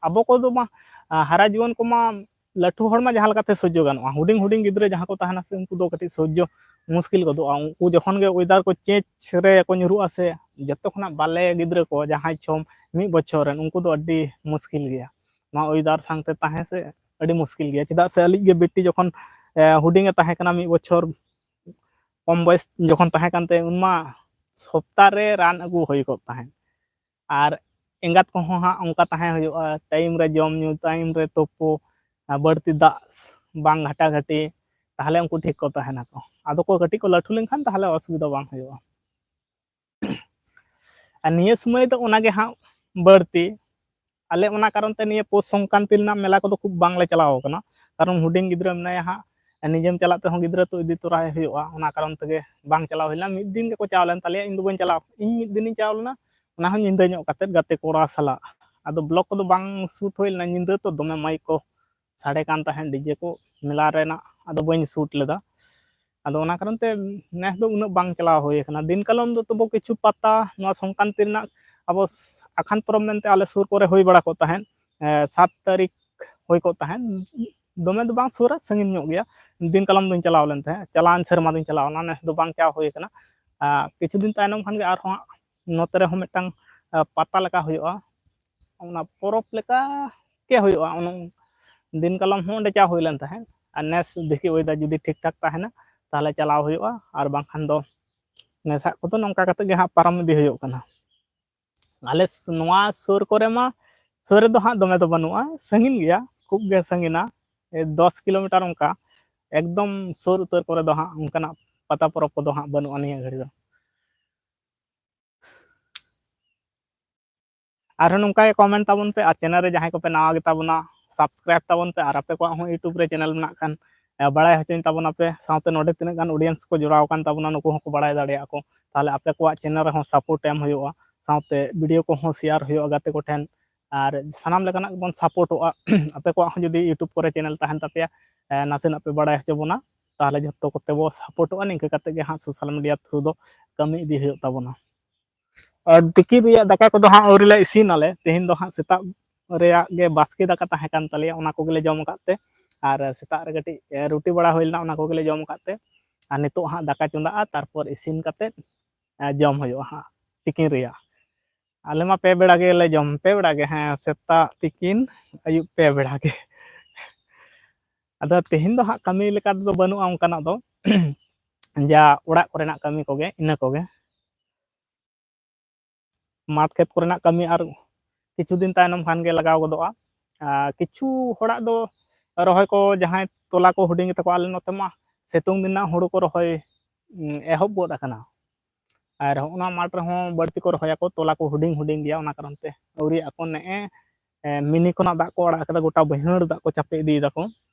ᱟᱵᱚ ᱠᱚᱫᱚ ᱢᱟ, ᱟ, ᱦᱟᱨᱟ ᱡᱩᱣᱟᱹᱱ ᱠᱚᱢᱟ, ᱞᱟᱹᱴᱩ ᱦᱚᱲ ᱢᱟ ᱡᱟᱦᱟᱸ ᱞᱮᱠᱟᱛᱮ ᱥᱚᱡᱽᱡᱚ ᱜᱟᱱᱚᱜᱼᱟ, ᱦᱩᱰᱤᱧ ᱦᱩᱰᱤᱧ ᱜᱤᱫᱽᱨᱟᱹ ᱡᱟᱦᱟᱸ ᱠᱚ ᱛᱟᱦᱮᱱᱟ ᱥᱮ, ᱩᱱᱠᱩ ᱫᱚ ᱠᱟᱹᱴᱤᱡ ᱥᱚᱡᱽᱡᱚ ᱢᱩᱥᱠᱤᱞ ᱜᱚᱫᱚᱜᱼᱟ᱾ ᱩᱱᱠᱩ ᱡᱚᱠᱷᱚᱱ ᱜᱮ ᱳᱭᱮᱫᱟᱨ ᱠᱚ ᱪᱮᱧᱡᱽ ᱨᱮ ᱠᱚ ᱧᱩᱨᱩᱜᱼᱟ ᱥᱮ, ᱡᱚᱛᱚ ᱠᱷᱚᱱᱟᱜ ᱵᱟᱞᱮ ᱜᱤᱫᱽᱨᱟᱹ ᱠᱚ, ᱡᱟᱦᱟᱸᱭ ᱪᱷᱚ, ᱢᱤᱫ ᱵᱚᱪᱷᱚᱨ ᱨᱮᱱ, ᱩᱱᱠᱩ ᱫᱚ ᱟᱹᱰᱤ ᱢᱩᱥᱠᱤᱞ ᱜᱮᱭᱟ᱾ ᱱᱚᱣᱟ ᱳᱭᱮᱫᱟᱨ ᱥᱟᱶᱛᱮ ᱛᱟᱦᱮᱸ ᱥᱮ ᱟᱹᱰᱤ ᱢᱩᱥᱠᱤᱞ ᱜᱮᱭᱟ, ᱪᱮᱫᱟᱜ ᱥᱮ ᱟᱹᱞᱤᱡ ᱜᱮ ᱵᱤᱴᱤ ᱡᱚᱠᱷᱚᱱ, ᱮ, ᱦᱩᱰᱤᱧ ᱮ ᱛᱟᱦᱮᱸ ᱠᱟᱱᱟ, ᱢᱤᱫ ᱵᱚᱪᱷᱚᱨ ᱠᱚᱢ ᱵᱚᱭᱮᱥ ᱡᱚᱠᱷᱚᱱ ᱛᱟᱦᱮᱸ ᱠᱟᱱ ᱛᱟᱭᱟ, ᱩᱱ ᱢᱟ ᱥᱚᱯᱛᱟ ᱨᱮ ᱨᱟᱱ ᱟᱹᱜᱩ ᱦᱩᱭ ᱠᱚᱜ ᱛᱟᱦᱮᱸᱫ᱾ ᱟᱨ ᱮᱸᱜᱟᱛ ᱠᱚᱦᱚᱸ ᱦᱟᱸᱜ ᱚᱱᱠᱟ ᱛᱟᱦᱮᱸ ᱦᱩᱭᱩᱜᱼᱟ, ᱴᱟᱭᱤᱢ ᱨᱮ ᱡᱚᱢ ᱧᱩ, ᱴᱟᱭᱤᱢ ᱨᱮ ᱛᱳᱯᱳ, ᱟᱨ ᱵᱟᱹᱲᱛᱤ ᱫᱟᱜ ᱵᱟᱝ ᱜᱷᱟᱴᱟ ᱜᱷᱟᱴᱤ, ᱛᱟᱦᱚᱞᱮ ᱩᱱᱠᱩ ᱴᱷᱤᱠ ᱠᱚ ᱛᱟᱦᱮᱱᱟᱠᱚ᱾ ᱟᱫᱚ ᱠᱚ ᱠᱟᱹᱴᱤᱡ ᱠᱚ ᱞᱟᱹᱴᱩ ᱞᱮᱱᱠᱷᱟᱱ ᱛᱟᱦᱚᱞᱮ ᱚᱥᱩᱵᱤᱫᱷᱟ ᱵᱟᱝ ᱦᱩᱭᱩᱜᱼᱟ᱾ ᱟᱨ ᱱᱤᱭᱟᱹ ᱥᱚᱢᱚᱭ ᱫᱚ ᱚᱱᱟᱜᱮ ᱦᱟᱸᱜ ᱵᱟᱹᱲᱛᱤ᱾ ᱟᱞᱮ ᱚᱱᱟ ᱠᱟᱨᱚᱱ ᱛᱮ ᱱᱤᱭᱟᱹ ᱯᱳᱥ ᱥᱚᱝᱠᱨᱟᱱᱛᱤ ᱨᱮᱱᱟᱜ ᱢᱮᱞᱟ ᱠᱚᱫᱚ ᱠᱷᱩᱵ ᱵᱟᱝᱞᱮ ᱪᱟᱞᱟᱣ ᱠᱟᱱᱟ, ᱠᱟᱨᱚᱱ ᱦᱩᱰᱤᱧ ᱜᱤᱫᱽᱨᱟᱹ ᱢᱮᱱᱟᱭᱟ ᱦᱟᱸᱜ, ᱱᱤᱡᱮᱢ ᱪᱟᱞᱟᱜ ᱛᱮᱦᱚᱸ ᱜᱤᱫᱽᱨᱟᱹ ᱛᱚ ᱤᱫᱤ ᱛᱚᱨᱟᱭ ᱦᱩᱭᱩᱜᱼᱟ᱾ ᱚᱱᱟ ᱠᱟᱨᱚᱱ ᱛᱮᱜᱮ ᱵᱟᱝ ᱪᱟᱞᱟᱣ ᱦᱩᱭ ᱞᱮᱱᱟ᱾ ᱢᱤᱫ ᱫᱤᱱ ᱜᱮᱠᱚ ᱪᱟᱞᱟᱣ ᱞᱮᱱ ᱛᱟᱞᱮᱭᱟ, ᱤᱧ ᱫᱚ ᱵᱟᱹᱧ ᱪᱟᱞᱟᱣ, ᱤᱧ ᱢᱤᱫ ᱫᱤᱱᱤᱧ ᱪᱟᱞᱟᱣ ᱞᱮᱱᱟ, ᱚᱱᱟ ᱦᱚᱸ ᱧᱤᱫᱟᱹ ᱧᱚᱜ ᱠᱟᱛᱮᱫ ᱜᱟᱛᱮ ᱠᱚᱲᱟ ᱥᱟᱞᱟᱜ᱾ ᱟᱫᱚ ᱵᱞᱚᱜ ᱠᱚᱫᱚ ᱵᱟᱝ ᱥᱩᱴ ᱦᱩᱭ ᱞᱮᱱᱟ, ᱧᱤᱫᱟᱹ ᱛᱚ ᱫᱚᱢᱮ ᱢᱟᱭᱤᱠ ᱠᱚ ᱥᱟᱰᱮ ᱠᱟᱱ ᱛᱟᱦᱮᱸᱫ, ᱰᱤᱡᱮ ᱠᱚ, ᱢᱮᱞᱟ ᱨᱮᱱᱟᱜ, ᱟᱫᱚ ᱵᱟᱹᱧ ᱥᱩᱴ ᱞᱮᱫᱟ᱾ ᱟᱫᱚ ᱚᱱᱟ ᱠᱟᱨᱚᱱ ᱛᱮ ᱱᱮᱥ ᱫᱚ ᱩᱱᱟᱹᱜ ᱵᱟᱝ ᱪᱟᱞᱟᱣ ᱦᱩᱭ ᱟᱠᱟᱱᱟ᱾ ᱫᱤᱱ ᱠᱟᱞᱚᱢ ᱫᱚ ᱛᱚᱵᱩ ᱠᱤᱪᱷᱩ ᱯᱟᱛᱟ, ᱱᱚᱣᱟ ᱥᱚᱝᱠᱨᱟᱱᱛᱤ ᱨᱮᱱᱟᱜ ᱟᱵᱚ ᱟᱠᱷᱟᱱ ᱯᱚᱨᱚᱵᱽ ᱢᱮᱱᱛᱮ ᱟᱞᱮ ᱥᱩᱨ ᱠᱚᱨᱮ ᱦᱩᱭ ᱵᱟᱲᱟ ᱠᱚᱜ ᱛᱟᱦᱮᱸᱫ, ᱮ, ᱥᱟᱛ ᱛᱟᱹᱨᱤᱠᱷ ᱦᱩᱭ ᱠᱚᱜ ᱛᱟᱦᱮᱸᱫ, ᱫᱚᱢᱮ ᱫᱚ ᱵᱟᱝ ᱥᱩᱨᱟ, ᱥᱟᱺᱜᱤᱧ ᱧᱚᱜ ᱜᱮᱭᱟ᱾ ᱫᱤᱱ ᱠᱟᱞᱚᱢ ᱫᱩᱧ ᱪᱟᱞᱟᱣ ᱞᱮᱱ ᱛᱟᱦᱮᱸᱫ, ᱪᱟᱞᱟᱣᱮᱱ ᱥᱮᱨᱢᱟ ᱫᱩᱧ ᱪᱟᱞᱟᱣ ᱞᱮᱱᱟ, ᱱᱮᱥ ᱫᱚ ᱵᱟᱝ ᱪᱟᱣ ᱦᱩᱭ ᱟᱠᱟᱱᱟ᱾ ᱟᱨ ᱠᱤᱪᱷᱩ ᱫᱤᱱ ᱛᱟᱭᱱᱚᱢ ᱠᱷᱟᱱ ᱜᱮ ᱟᱨᱦᱚᱸ ᱦᱟᱸᱜ ᱱᱚᱛᱮ ᱨᱮᱦᱚᱸ ᱢᱤᱫᱴᱟᱝ, ᱟ, ᱯᱟᱛᱟ ᱞᱮᱠᱟ ᱦᱩᱭᱩᱜᱼᱟ, ᱚᱱᱟ ᱯᱚᱨᱚᱵᱽ ᱞᱮᱠᱟ ᱜᱮ ᱦᱩᱭᱩᱜᱼᱟ᱾ ᱚᱱᱟ ᱫᱤᱱ ᱠᱟᱞᱚᱢ ᱦᱚᱸ ᱚᱸᱰᱮ ᱪᱟᱣ ᱦᱩᱭ ᱞᱮᱱ ᱛᱟᱦᱮᱸᱫ, ᱟᱨ ᱱᱮᱥ ᱫᱮᱠᱷᱤ weather ᱡᱩᱫᱤ ᱴᱷᱤᱠ ᱴᱷᱟᱠ ᱛᱟᱦᱮᱱᱟ, ᱛᱟᱦᱚᱞᱮ ᱪᱟᱞᱟᱣ ᱦᱩᱭᱩᱜᱼᱟ, ᱟᱨ ᱵᱟᱝᱠᱷᱟᱱ ᱫᱚ ᱱᱮᱥᱟᱜ ᱠᱚᱫᱚ ᱱᱚᱝᱠᱟ ᱠᱟᱛᱮ ᱜᱮ ᱦᱟᱸᱜ ᱯᱟᱨᱚᱢ ᱤᱫᱤ ᱦᱩᱭᱩᱜ ᱠᱟᱱᱟ᱾ ᱟᱞᱮ ᱥ-, ᱱᱚᱣᱟ ᱥᱩᱨ ᱠᱚᱨᱮ ᱢᱟ, ᱥᱩᱨ ᱨᱮᱫᱚ ᱦᱟᱸᱜ ᱫᱚᱢᱮ ᱫᱚ ᱵᱟᱹᱱᱩᱜᱼᱟ, ᱥᱟᱺᱜᱤᱧ ᱜᱮᱭᱟ, ᱠᱷᱩᱵ ᱜᱮ ᱥᱟᱺᱜᱤᱧᱟ, ᱮ, ᱫᱚᱥ ᱠᱤᱞᱳᱢᱤᱴᱟᱨ ᱚᱱᱠᱟ᱾ ᱮᱠᱫᱚᱢ ᱥᱩᱨ ᱩᱛᱟᱹᱨ ᱠᱚᱨᱮ ᱫᱚ ᱦᱟᱸᱜ ᱚᱱᱠᱟᱱᱟᱜ ᱯᱟᱛᱟ ᱯᱚᱨᱚᱵᱽ ᱠᱚᱫᱚ ᱦᱟᱸᱜ ᱵᱟᱹᱱᱩᱜᱼᱟ ᱱᱤᱭᱟᱹ ᱜᱷᱟᱹᱲᱤ ᱫᱚ᱾ ᱟᱨᱦᱚᱸ ᱱᱚᱝᱠᱟ ᱜᱮ comment ᱛᱟᱵᱚᱱ ᱯᱮ, ᱟᱨ channel ᱨᱮ ᱡᱟᱦᱟᱸᱭ ᱠᱚᱯᱮ ᱱᱟᱣᱟ ᱜᱮᱛᱟ ᱵᱚᱱᱟ, subscribe ᱛᱟᱵᱚᱱ ᱯᱮ, ᱟᱨ ᱟᱯᱮ ᱠᱚᱣᱟᱜ ᱦᱚᱸ YouTube ᱨᱮ channel ᱢᱮᱱᱟᱜ ᱠᱷᱟᱱ, ᱮ, ᱵᱟᱲᱟᱭ ᱦᱚᱪᱚᱧ ᱛᱟᱵᱚᱱᱟᱯᱮ, ᱥᱟᱶᱛᱮ ᱱᱚᱰᱮ ᱛᱤᱱᱟᱹᱜ ᱜᱟᱱ audience ᱠᱚ ᱡᱚᱲᱟᱣ ᱟᱠᱟᱱ ᱛᱟᱵᱚᱱᱟ, ᱱᱩᱠᱩ ᱦᱚᱸᱠᱚ ᱵᱟᱲᱟᱭ ᱫᱟᱲᱮᱭᱟᱜᱼᱟ ᱠᱚ᱾ ᱛᱟᱦᱚᱞᱮ ᱟᱯᱮ ᱠᱚᱣᱟᱜ channel ᱨᱮᱦᱚᱸ support ᱮᱢ ᱦᱩᱭᱩᱜᱼᱟ, ᱥᱟᱶᱛᱮ video ᱠᱚᱦᱚᱸ share ᱦᱩᱭᱩᱜᱼᱟ ᱜᱟᱛᱮ ᱠᱚᱴᱷᱮᱱ, ᱟᱨ ᱥᱟᱱᱟᱢ ᱞᱮᱠᱟᱱᱟᱜ ᱵᱚᱱ supportᱚᱜᱼᱟ᱾ ᱟᱯᱮ ᱠᱚᱣᱟᱜ ᱦᱚᱸ ᱡᱩᱫᱤ YouTube ᱠᱚᱨᱮ channel ᱛᱟᱦᱮᱱ ᱛᱟᱯᱮᱭᱟ, ᱮ, ᱱᱟᱥᱮᱱᱟᱜ ᱯᱮ ᱵᱟᱲᱟᱭ ᱦᱚᱪᱚ ᱵᱚᱱᱟ, ᱛᱟᱦᱚᱞᱮ ᱡᱷᱚᱛᱚ ᱠᱚᱛᱮ ᱵᱚ supportᱚᱜᱼᱟ᱾ ᱱᱤᱝᱠᱟᱹ ᱠᱟᱛᱮ ᱜᱮ ᱦᱟᱸᱜ social media through ᱫᱚ ᱠᱟᱹᱢᱤ ᱤᱫᱤ ᱦᱩᱭᱩᱜ ᱛᱟᱵᱚᱱᱟ᱾ ᱟᱨ ᱛᱤᱠᱤᱱ ᱨᱮᱭᱟᱜ ᱫᱟᱠᱟ ᱠᱚᱫᱚ ᱦᱟᱸᱜ ᱟᱹᱣᱨᱤ ᱞᱮ ᱤᱥᱤᱱᱟᱞᱮ᱾ ᱛᱮᱦᱮᱧ ᱫᱚ ᱦᱟᱸᱜ ᱥᱮᱛᱟᱜ ᱨᱮᱭᱟᱜ ᱜᱮ ᱵᱟᱥᱠᱮ ᱫᱟᱠᱟ ᱛᱟᱦᱮᱸ ᱠᱟᱱ ᱛᱟᱞᱮᱭᱟ, ᱚᱱᱟ ᱠᱚᱜᱮᱞᱮ ᱡᱚᱢ ᱟᱠᱟᱫ ᱛᱮ, ᱟᱨ ᱥᱮᱛᱟᱜ ᱨᱮ ᱠᱟᱹᱴᱤᱡ, ᱮ, ᱨᱩᱴᱤ ᱵᱟᱲᱟ ᱦᱩᱭ ᱞᱮᱱᱟ, ᱚᱱᱟ ᱠᱚᱜᱮᱞᱮ ᱡᱚᱢ ᱟᱠᱟᱫ ᱛᱮ, ᱟᱨ ᱱᱤᱛᱚᱜ ᱦᱟᱸᱜ ᱫᱟᱠᱟ ᱪᱚᱸᱫᱟᱜᱼᱟ, ᱛᱟᱨᱯᱚᱨ ᱤᱥᱤᱱ ᱠᱟᱛᱮ, ᱮ, ᱡᱚᱢ ᱦᱩᱭᱩᱜᱼᱟ ᱦᱟᱸᱜ ᱛᱤᱠᱤᱱ ᱨᱮᱭᱟᱜ᱾ ᱟᱞᱮ ᱢᱟ ᱯᱮ ᱵᱮᱲᱟ ᱜᱮᱞᱮ ᱡᱚᱢ, ᱯᱮ ᱵᱮᱲᱟ ᱜᱮ, ᱦᱮᱸ, ᱥᱮᱛᱟᱜ, ᱛᱤᱠᱤᱱ, ᱟᱹᱭᱩᱵ ᱯᱮ ᱵᱮᱲᱟ ᱜᱮ᱾ ᱟᱫᱚ ᱛᱮᱦᱮᱧ ᱫᱚ ᱦᱟᱸᱜ ᱠᱟᱹᱢᱤ ᱞᱮᱠᱟ ᱛᱮᱫᱚ ᱵᱟᱹᱱᱩᱜᱼᱟ ᱚᱱᱠᱟᱱᱟᱜ ᱫᱚ, ᱡᱟ ᱚᱲᱟᱜ ᱠᱚᱨᱮᱱᱟᱜ ᱠᱟᱹᱢᱤ ᱠᱚᱜᱮ, ᱤᱱᱟᱹ ᱠᱚᱜᱮ᱾ ᱢᱟᱴᱷ ᱠᱷᱮᱛ ᱠᱚᱨᱮᱱᱟᱜ ᱠᱟᱹᱢᱤ ᱟᱨ ᱠᱤᱪᱷᱩ ᱫᱤᱱ ᱛᱟᱭᱱᱚᱢ ᱠᱷᱟᱱ ᱜᱮ ᱞᱟᱜᱟᱣ ᱜᱚᱫᱚᱜᱼᱟ᱾ ᱟᱨ ᱠᱤᱪᱷᱩ ᱦᱚᱲᱟᱜ ᱫᱚ ᱨᱚᱦᱚᱭ ᱠᱚ, ᱡᱟᱦᱟᱸᱭ ᱛᱚᱞᱟ ᱠᱚ ᱦᱩᱰᱤᱧ ᱜᱮᱛᱟ ᱠᱚᱣᱟ, ᱟᱞᱮ ᱱᱚᱛᱮ ᱢᱟ ᱥᱤᱛᱩᱝ ᱫᱤᱱ ᱨᱮᱱᱟᱜ ᱦᱩᱲᱩ ᱠᱚ ᱨᱚᱦᱚᱭ, ᱩᱸ, ᱮᱦᱚᱵ ᱜᱚᱫ ᱟᱠᱟᱱᱟ᱾ ᱟᱨ ᱦᱚᱸᱜᱼᱚ ᱱᱚᱣᱟ ᱢᱟᱴᱷ ᱨᱮᱦᱚᱸ ᱵᱟᱹᱲᱛᱤ ᱠᱚ ᱨᱚᱦᱚᱭᱟᱠᱚ, ᱛᱚᱞᱟ ᱠᱚ ᱦᱩᱰᱤᱧ ᱦᱩᱰᱤᱧ ᱜᱮᱭᱟ, ᱚᱱᱟ ᱠᱟᱨᱚᱱ ᱛᱮ ᱟᱹᱣᱨᱤᱭᱟᱜ ᱟᱠᱚ᱾ ᱱᱮᱜᱼᱮ, ᱮ, ᱢᱤᱱᱤ ᱠᱷᱚᱱᱟᱜ ᱫᱟᱜ ᱠᱚ ᱟᱲᱟᱜ ᱠᱟᱫᱟ, ᱜᱚᱴᱟ ᱵᱟᱹᱭᱦᱟᱹᱲ ᱫᱟᱜ ᱠᱚ ᱪᱟᱯᱮ ᱤᱫᱤᱭ ᱫᱟᱠᱚ᱾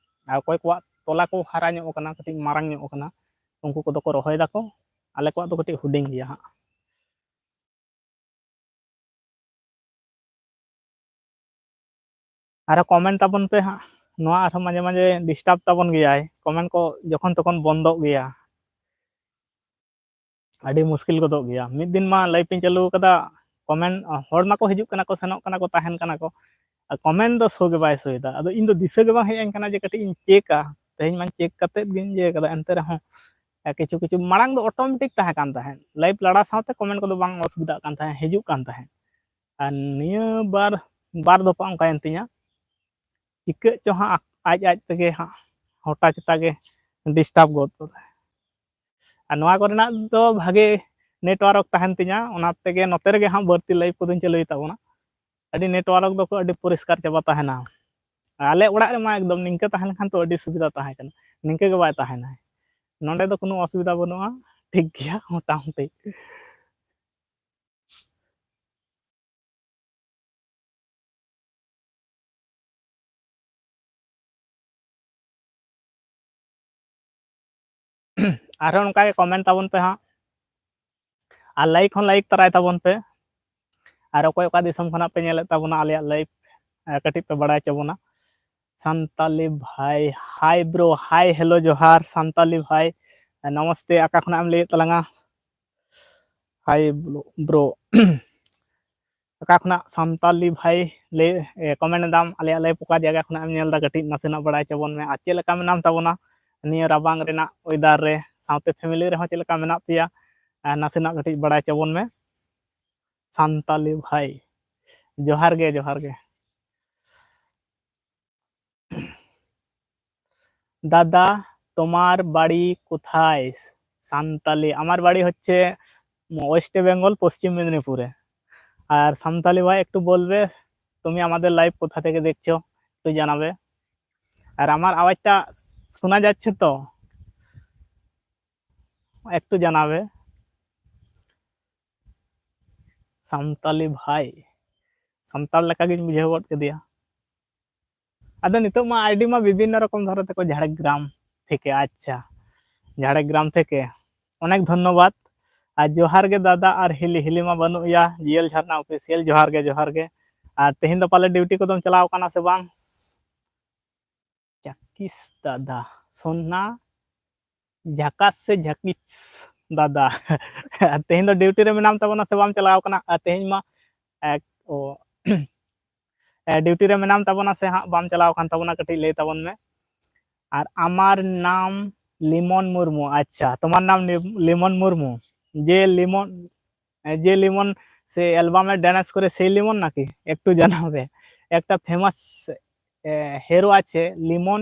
ᱟᱨ ᱚᱠᱚᱭ ᱠᱚᱣᱟᱜ ᱛᱚᱞᱟ ᱠᱚ ᱦᱟᱨᱟ ᱧᱚᱜ ᱟᱠᱟᱱᱟ, ᱠᱟᱹᱴᱤᱡ ᱢᱟᱨᱟᱝ ᱧᱚᱜ ᱟᱠᱟᱱᱟ, ᱩᱱᱠᱩ ᱠᱚᱫᱚ ᱠᱚ ᱨᱚᱦᱚᱭ ᱫᱟᱠᱚ᱾ ᱟᱞᱮ ᱠᱚᱣᱟᱜ ᱫᱚ ᱠᱟᱹᱴᱤᱡ ᱦᱩᱰᱤᱧ ᱜᱮᱭᱟ ᱦᱟᱸᱜ᱾ ᱟᱨᱚ comment ᱛᱟᱵᱚᱱ ᱯᱮ ᱦᱟᱸᱜ, ᱱᱚᱣᱟ ᱟᱨᱦᱚᱸ ᱢᱟᱡᱷᱮ ᱢᱟᱡᱷᱮ disturb ᱛᱟᱵᱚᱱ ᱜᱮᱭᱟᱭ, comment ᱠᱚ ᱡᱚᱠᱷᱚᱱ ᱛᱚᱠᱷᱚᱱ ᱵᱚᱱᱫᱚᱜ ᱜᱮᱭᱟ, ᱟᱹᱰᱤ ᱢᱩᱥᱠᱤᱞ ᱜᱚᱫᱚᱜ ᱜᱮᱭᱟ᱾ ᱢᱤᱫ ᱫᱤᱱ ᱢᱟ live ᱤᱧ ᱪᱟᱹᱞᱩ ᱟᱠᱟᱫᱟ, comment, ᱦᱚᱲ ᱢᱟᱠᱚ ᱦᱤᱡᱩᱜ ᱠᱟᱱᱟ ᱠᱚ, ᱥᱮᱱᱚᱜ ᱠᱟᱱᱟ ᱠᱚ, ᱛᱟᱦᱮᱱ ᱠᱟᱱᱟ ᱠᱚ, ᱟᱨ ᱠᱚᱢᱮᱱᱴ ᱫᱚ ᱥᱳ ᱜᱮ ᱵᱟᱭ ᱥᱳᱭᱮᱫᱟ᱾ ᱟᱫᱚ ᱤᱧ ᱫᱚ ᱫᱤᱥᱟᱹ ᱜᱮ ᱵᱟᱝ ᱦᱮᱡ ᱟᱹᱧ ᱠᱟᱱᱟ ᱡᱮ ᱠᱟᱹᱴᱤᱡ ᱤᱧ ᱪᱮᱠᱟ᱾ ᱛᱮᱦᱮᱧ ᱢᱟᱧ ᱪᱮᱠ ᱠᱟᱛᱮᱫ ᱜᱤᱧ ᱤᱭᱟᱹ ᱠᱟᱫᱟ, ᱮᱱᱛᱮ ᱨᱮᱦᱚᱸ ᱠᱤᱪᱷᱩ ᱠᱤᱪᱷᱩ ᱢᱟᱲᱟᱝ ᱫᱚ ᱚᱴᱳᱢᱮᱴᱤᱠ ᱛᱟᱦᱮᱸ ᱠᱟᱱ ᱛᱟᱦᱮᱸᱫ, ᱞᱟᱭᱤᱵᱷ ᱞᱟᱲᱟ ᱥᱟᱶᱛᱮ ᱠᱚᱢᱮᱱᱴ ᱠᱚᱫᱚ ᱵᱟᱝ ᱚᱥᱩᱵᱤᱫᱷᱟᱜ ᱠᱟᱱ ᱛᱟᱦᱮᱸᱫ, ᱦᱤᱡᱩᱜ ᱠᱟᱱ ᱛᱟᱦᱮᱸᱫ᱾ ᱟᱨ ᱱᱤᱭᱟᱹ ᱵᱟᱨ ᱵᱟᱨ ᱫᱚᱯᱷᱟ ᱚᱱᱠᱟᱭᱮᱱ ᱛᱤᱧᱟ, ᱪᱤᱠᱟᱹᱜ ᱪᱚ ᱦᱟᱸᱜ, ᱟᱡ ᱟᱡ ᱛᱮᱜᱮ ᱦᱟᱸᱜ ᱦᱚᱴᱟ ᱪᱚᱴᱟ ᱜᱮ ᱰᱤᱥᱴᱟᱵᱽ ᱜᱚᱫ ᱠᱟᱫᱟᱭ᱾ ᱟᱨ ᱱᱚᱣᱟ ᱠᱚᱨᱮᱱᱟᱜ ᱫᱚ ᱵᱷᱟᱜᱮ ᱱᱮᱴᱣᱟᱨᱠ ᱛᱟᱦᱮᱱ ᱛᱤᱧᱟ, ᱚᱱᱟ ᱛᱮᱜᱮ ᱱᱚᱛᱮ ᱨᱮᱜᱮ ᱦᱟᱸᱜ ᱵᱟᱹᱲᱛᱤ ᱞᱟᱭᱤᱵᱷ ᱠᱚᱫᱚᱧ ᱪᱟᱹᱞᱩᱭ ᱛᱟᱵᱚᱱᱟ᱾ ᱟᱹᱰᱤ ᱱᱮᱴᱣᱟᱨᱠ ᱫᱚᱠᱚ ᱟᱹᱰᱤ ᱯᱚᱨᱤᱥᱠᱟᱨ ᱪᱟᱵᱟ ᱛᱟᱦᱮᱱᱟ᱾ ᱟᱞᱮ ᱚᱲᱟᱜ ᱨᱮᱢᱟ ᱮᱠᱫᱚᱢ ᱱᱤᱝᱠᱟᱹ ᱛᱟᱦᱮᱸ ᱞᱮᱱᱠᱷᱟᱱ ᱛᱚ ᱟᱹᱰᱤ ᱥᱩᱵᱤᱫᱷᱟ ᱛᱟᱦᱮᱸ ᱠᱟᱱᱟ, ᱱᱤᱝᱠᱟᱹ ᱜᱮ ᱵᱟᱭ ᱛᱟᱦᱮᱱᱟ᱾ ᱱᱚᱸᱰᱮ ᱫᱚ ᱠᱳᱱᱳ ᱚᱥᱩᱵᱤᱫᱷᱟ ᱵᱟᱹᱱᱩᱜᱼᱟ, ᱴᱷᱤᱠ ᱜᱮᱭᱟ ᱢᱚᱴᱟᱢᱩᱴᱤ᱾ ᱟᱨᱦᱚᱸ ᱚᱱᱠᱟ ᱜᱮ ᱠᱚᱢᱮᱱᱴ ᱛᱟᱵᱚᱱ ᱯᱮ ᱦᱟᱸᱜ, ᱟᱨ ᱞᱟᱭᱤᱠ ᱦᱚᱸ ᱞᱟᱭᱤᱠ ᱛᱟᱨᱟᱭ ᱛᱟᱵᱚᱱ ᱯᱮ᱾ ᱟᱨ ᱚᱠᱚᱭ ᱚᱠᱟ ᱫᱤᱥᱚᱢ ᱠᱷᱚᱱᱟᱜ ᱯᱮ ᱧᱮᱞᱮᱫ ᱛᱟᱵᱚᱱᱟ ᱟᱞᱮᱭᱟᱜ ᱞᱟᱭᱤᱵᱷ, ᱠᱟᱹᱴᱤᱡ ᱯᱮ ᱵᱟᱲᱟᱭ ᱦᱚᱪᱚ ᱵᱚᱱᱟ᱾ ᱥᱟᱱᱛᱟᱞᱤ ᱵᱷᱟᱭ, ᱦᱟᱭ ᱵᱨᱳ, ᱦᱟᱭ, ᱦᱮᱞᱳ, ᱡᱚᱦᱟᱨ ᱥᱟᱱᱛᱟᱞᱤ ᱵᱷᱟᱭ, ᱱᱚᱢᱚᱥᱛᱮ᱾ ᱚᱠᱟ ᱠᱷᱚᱱᱟᱜ ᱮᱢ ᱞᱟᱹᱭᱮᱫ ᱛᱟᱞᱟᱝᱟ? ᱦᱟᱭ ᱵᱨᱳ, ᱚᱠᱟ ᱠᱷᱚᱱᱟᱜ ᱥᱟᱱᱛᱟᱞᱤ ᱵᱷᱟᱭ ᱞᱟᱹᱭ, ᱮ, ᱠᱚᱢᱮᱱᱴ ᱮᱫᱟᱢ, ᱟᱞᱮᱭᱟᱜ ᱞᱟᱭᱤᱵᱷ ᱚᱠᱟ ᱡᱟᱭᱜᱟ ᱠᱷᱚᱱᱟᱜ ᱮᱢ ᱧᱮᱞ ᱮᱫᱟ, ᱠᱟᱹᱴᱤᱡ ᱱᱟᱥᱮᱱᱟᱜ ᱵᱟᱲᱟᱭ ᱦᱚᱪᱚ ᱵᱚᱱ ᱢᱮ᱾ ᱟᱨ ᱪᱮᱫ ᱞᱮᱠᱟ ᱢᱮᱱᱟᱢ ᱛᱟᱵᱚᱱᱟ ᱱᱤᱭᱟᱹ ᱨᱟᱵᱟᱝ ᱨᱮᱱᱟᱜ ᱚᱭᱮᱫᱟᱨ ᱨᱮ, ᱥᱟᱶᱛᱮ ᱯᱷᱮᱢᱮᱞᱤ ᱨᱮᱦᱚᱸ ᱪᱮᱫ ᱞᱮᱠᱟ ᱢᱮᱱᱟᱜ ᱯᱮᱭᱟ, ᱟᱨ ᱱᱟᱥᱮᱱᱟᱜ ᱠᱟᱹᱴᱤᱡ ᱵᱟᱲᱟᱭ ᱦᱚᱪᱚ ᱵᱚᱱ ᱢᱮ᱾ ᱥᱟᱱᱛᱟᱞᱤ ᱵᱷᱟᱭ, ᱡᱚᱦᱟᱨ ᱜᱮ, ᱡᱚᱦᱟᱨ ᱜᱮ᱾ দাদা, তোমার বাড়ি কোথায়? সান্তালি, আমার বাড়ি হচ্ছে ওয়েস্ট বেঙ্গল, পশ্চিম মেদিনীপুরে। আর সান্তালি ভাই, একটু বলবে তুমি আমাদের লাইভ কোথা থেকে দেখছো, একটু জানাবে। আর আমার আওয়াজটা শোনা যাচ্ছে তো, একটু জানাবে। ᱥᱟᱱᱛᱟᱞᱤ ᱵᱷᱟᱭ, ᱥᱟᱱᱛᱟᱲ ᱞᱮᱠᱟᱜᱤᱧ ᱵᱩᱡᱷᱟᱹᱣ ᱜᱚᱫ ᱠᱮᱫᱮᱭᱟ᱾ ᱟᱫᱚ ᱱᱤᱛᱚᱜ ᱢᱟ ᱟᱭᱰᱤ ᱢᱟ ᱵᱤᱵᱷᱤᱱᱱᱚ ᱨᱚᱠᱚᱢ ᱫᱷᱚᱨᱚᱱ ᱛᱮᱠᱚ, ᱡᱷᱟᱲᱜᱨᱟᱢ ᱛᱷᱮᱠᱮ᱾ ᱟᱪᱪᱷᱟ, ᱡᱷᱟᱲᱜᱨᱟᱢ ᱛᱷᱮᱠᱮ, ᱚᱱᱮᱠ ᱫᱷᱚᱱᱱᱚᱵᱟᱫ᱾ ᱟᱨ ᱡᱚᱦᱟᱨ ᱜᱮ ᱫᱟᱫᱟ, ᱟᱨ ᱦᱤᱞᱤ, ᱦᱤᱞᱤ ᱢᱟ ᱵᱟᱹᱱᱩᱜ ᱮᱭᱟ, ᱡᱤᱭᱮᱞ ᱡᱷᱟᱨᱱᱟ ᱚᱯᱷᱤᱥᱤᱭᱟᱞ, ᱡᱚᱦᱟᱨ ᱜᱮ, ᱡᱚᱦᱟᱨ ᱜᱮ᱾ ᱟᱨ ᱛᱮᱦᱮᱧ ᱫᱚ ᱯᱟᱞᱮ ᱰᱤᱭᱩᱴᱤ ᱠᱚᱫᱚᱢ ᱪᱟᱞᱟᱣ ᱠᱟᱱᱟ ᱥᱮ ᱵᱟᱝ? ᱪᱟᱠᱤᱥ ᱫᱟᱫᱟ, ᱥᱳᱱᱟ, ᱡᱷᱟᱠᱟᱥ ᱥᱮ ᱡᱷᱟᱠᱤᱥ ᱫᱟᱫᱟ? ᱛᱮᱦᱮᱧ ᱫᱚ ᱰᱤᱭᱩᱴᱤ ᱨᱮ ᱢᱮᱱᱟᱢ ᱛᱟᱵᱚᱱᱟ ᱥᱮ ᱵᱟᱢ ᱪᱟᱞᱟᱣ ᱠᱟᱱᱟ? ᱟᱨ ᱛᱮᱦᱮᱧ ᱢᱟ ᱮᱠ-, ᱚ, ᱰᱤᱭᱩᱴᱤ ᱨᱮ ᱢᱮᱱᱟᱢ ᱛᱟᱵᱚᱱᱟ ᱥᱮ ᱦᱟᱸᱜ ᱵᱟᱢ ᱪᱟᱞᱟᱣ ᱟᱠᱟᱱ ᱛᱟᱵᱚᱱᱟ, ᱠᱟᱹᱴᱤᱡ ᱞᱟᱹᱭ ᱛᱟᱵᱚᱱ ᱢᱮ᱾ ᱟᱨ ᱟᱢᱟᱨ ᱱᱟᱢ ᱞᱤᱢᱚᱱ ᱢᱩᱨᱢᱩ, ᱟᱪᱪᱷᱟ, ᱛᱚᱢᱟᱨ ᱱᱟᱢ ᱞᱤ- ᱞᱤᱢᱚᱱ ᱢᱩᱨᱢᱩ, ᱡᱮ ᱞᱤᱢᱚᱱ, ᱡᱮ ᱞᱤᱢᱚᱱ ᱥᱮ ᱮᱞᱵᱟᱢ ᱮ ᱰᱮᱱᱥ ᱠᱚᱨᱮ সেই লিমন নাকি? একটু জানাবে। একটা ফেমাস হিরো আছে লিমন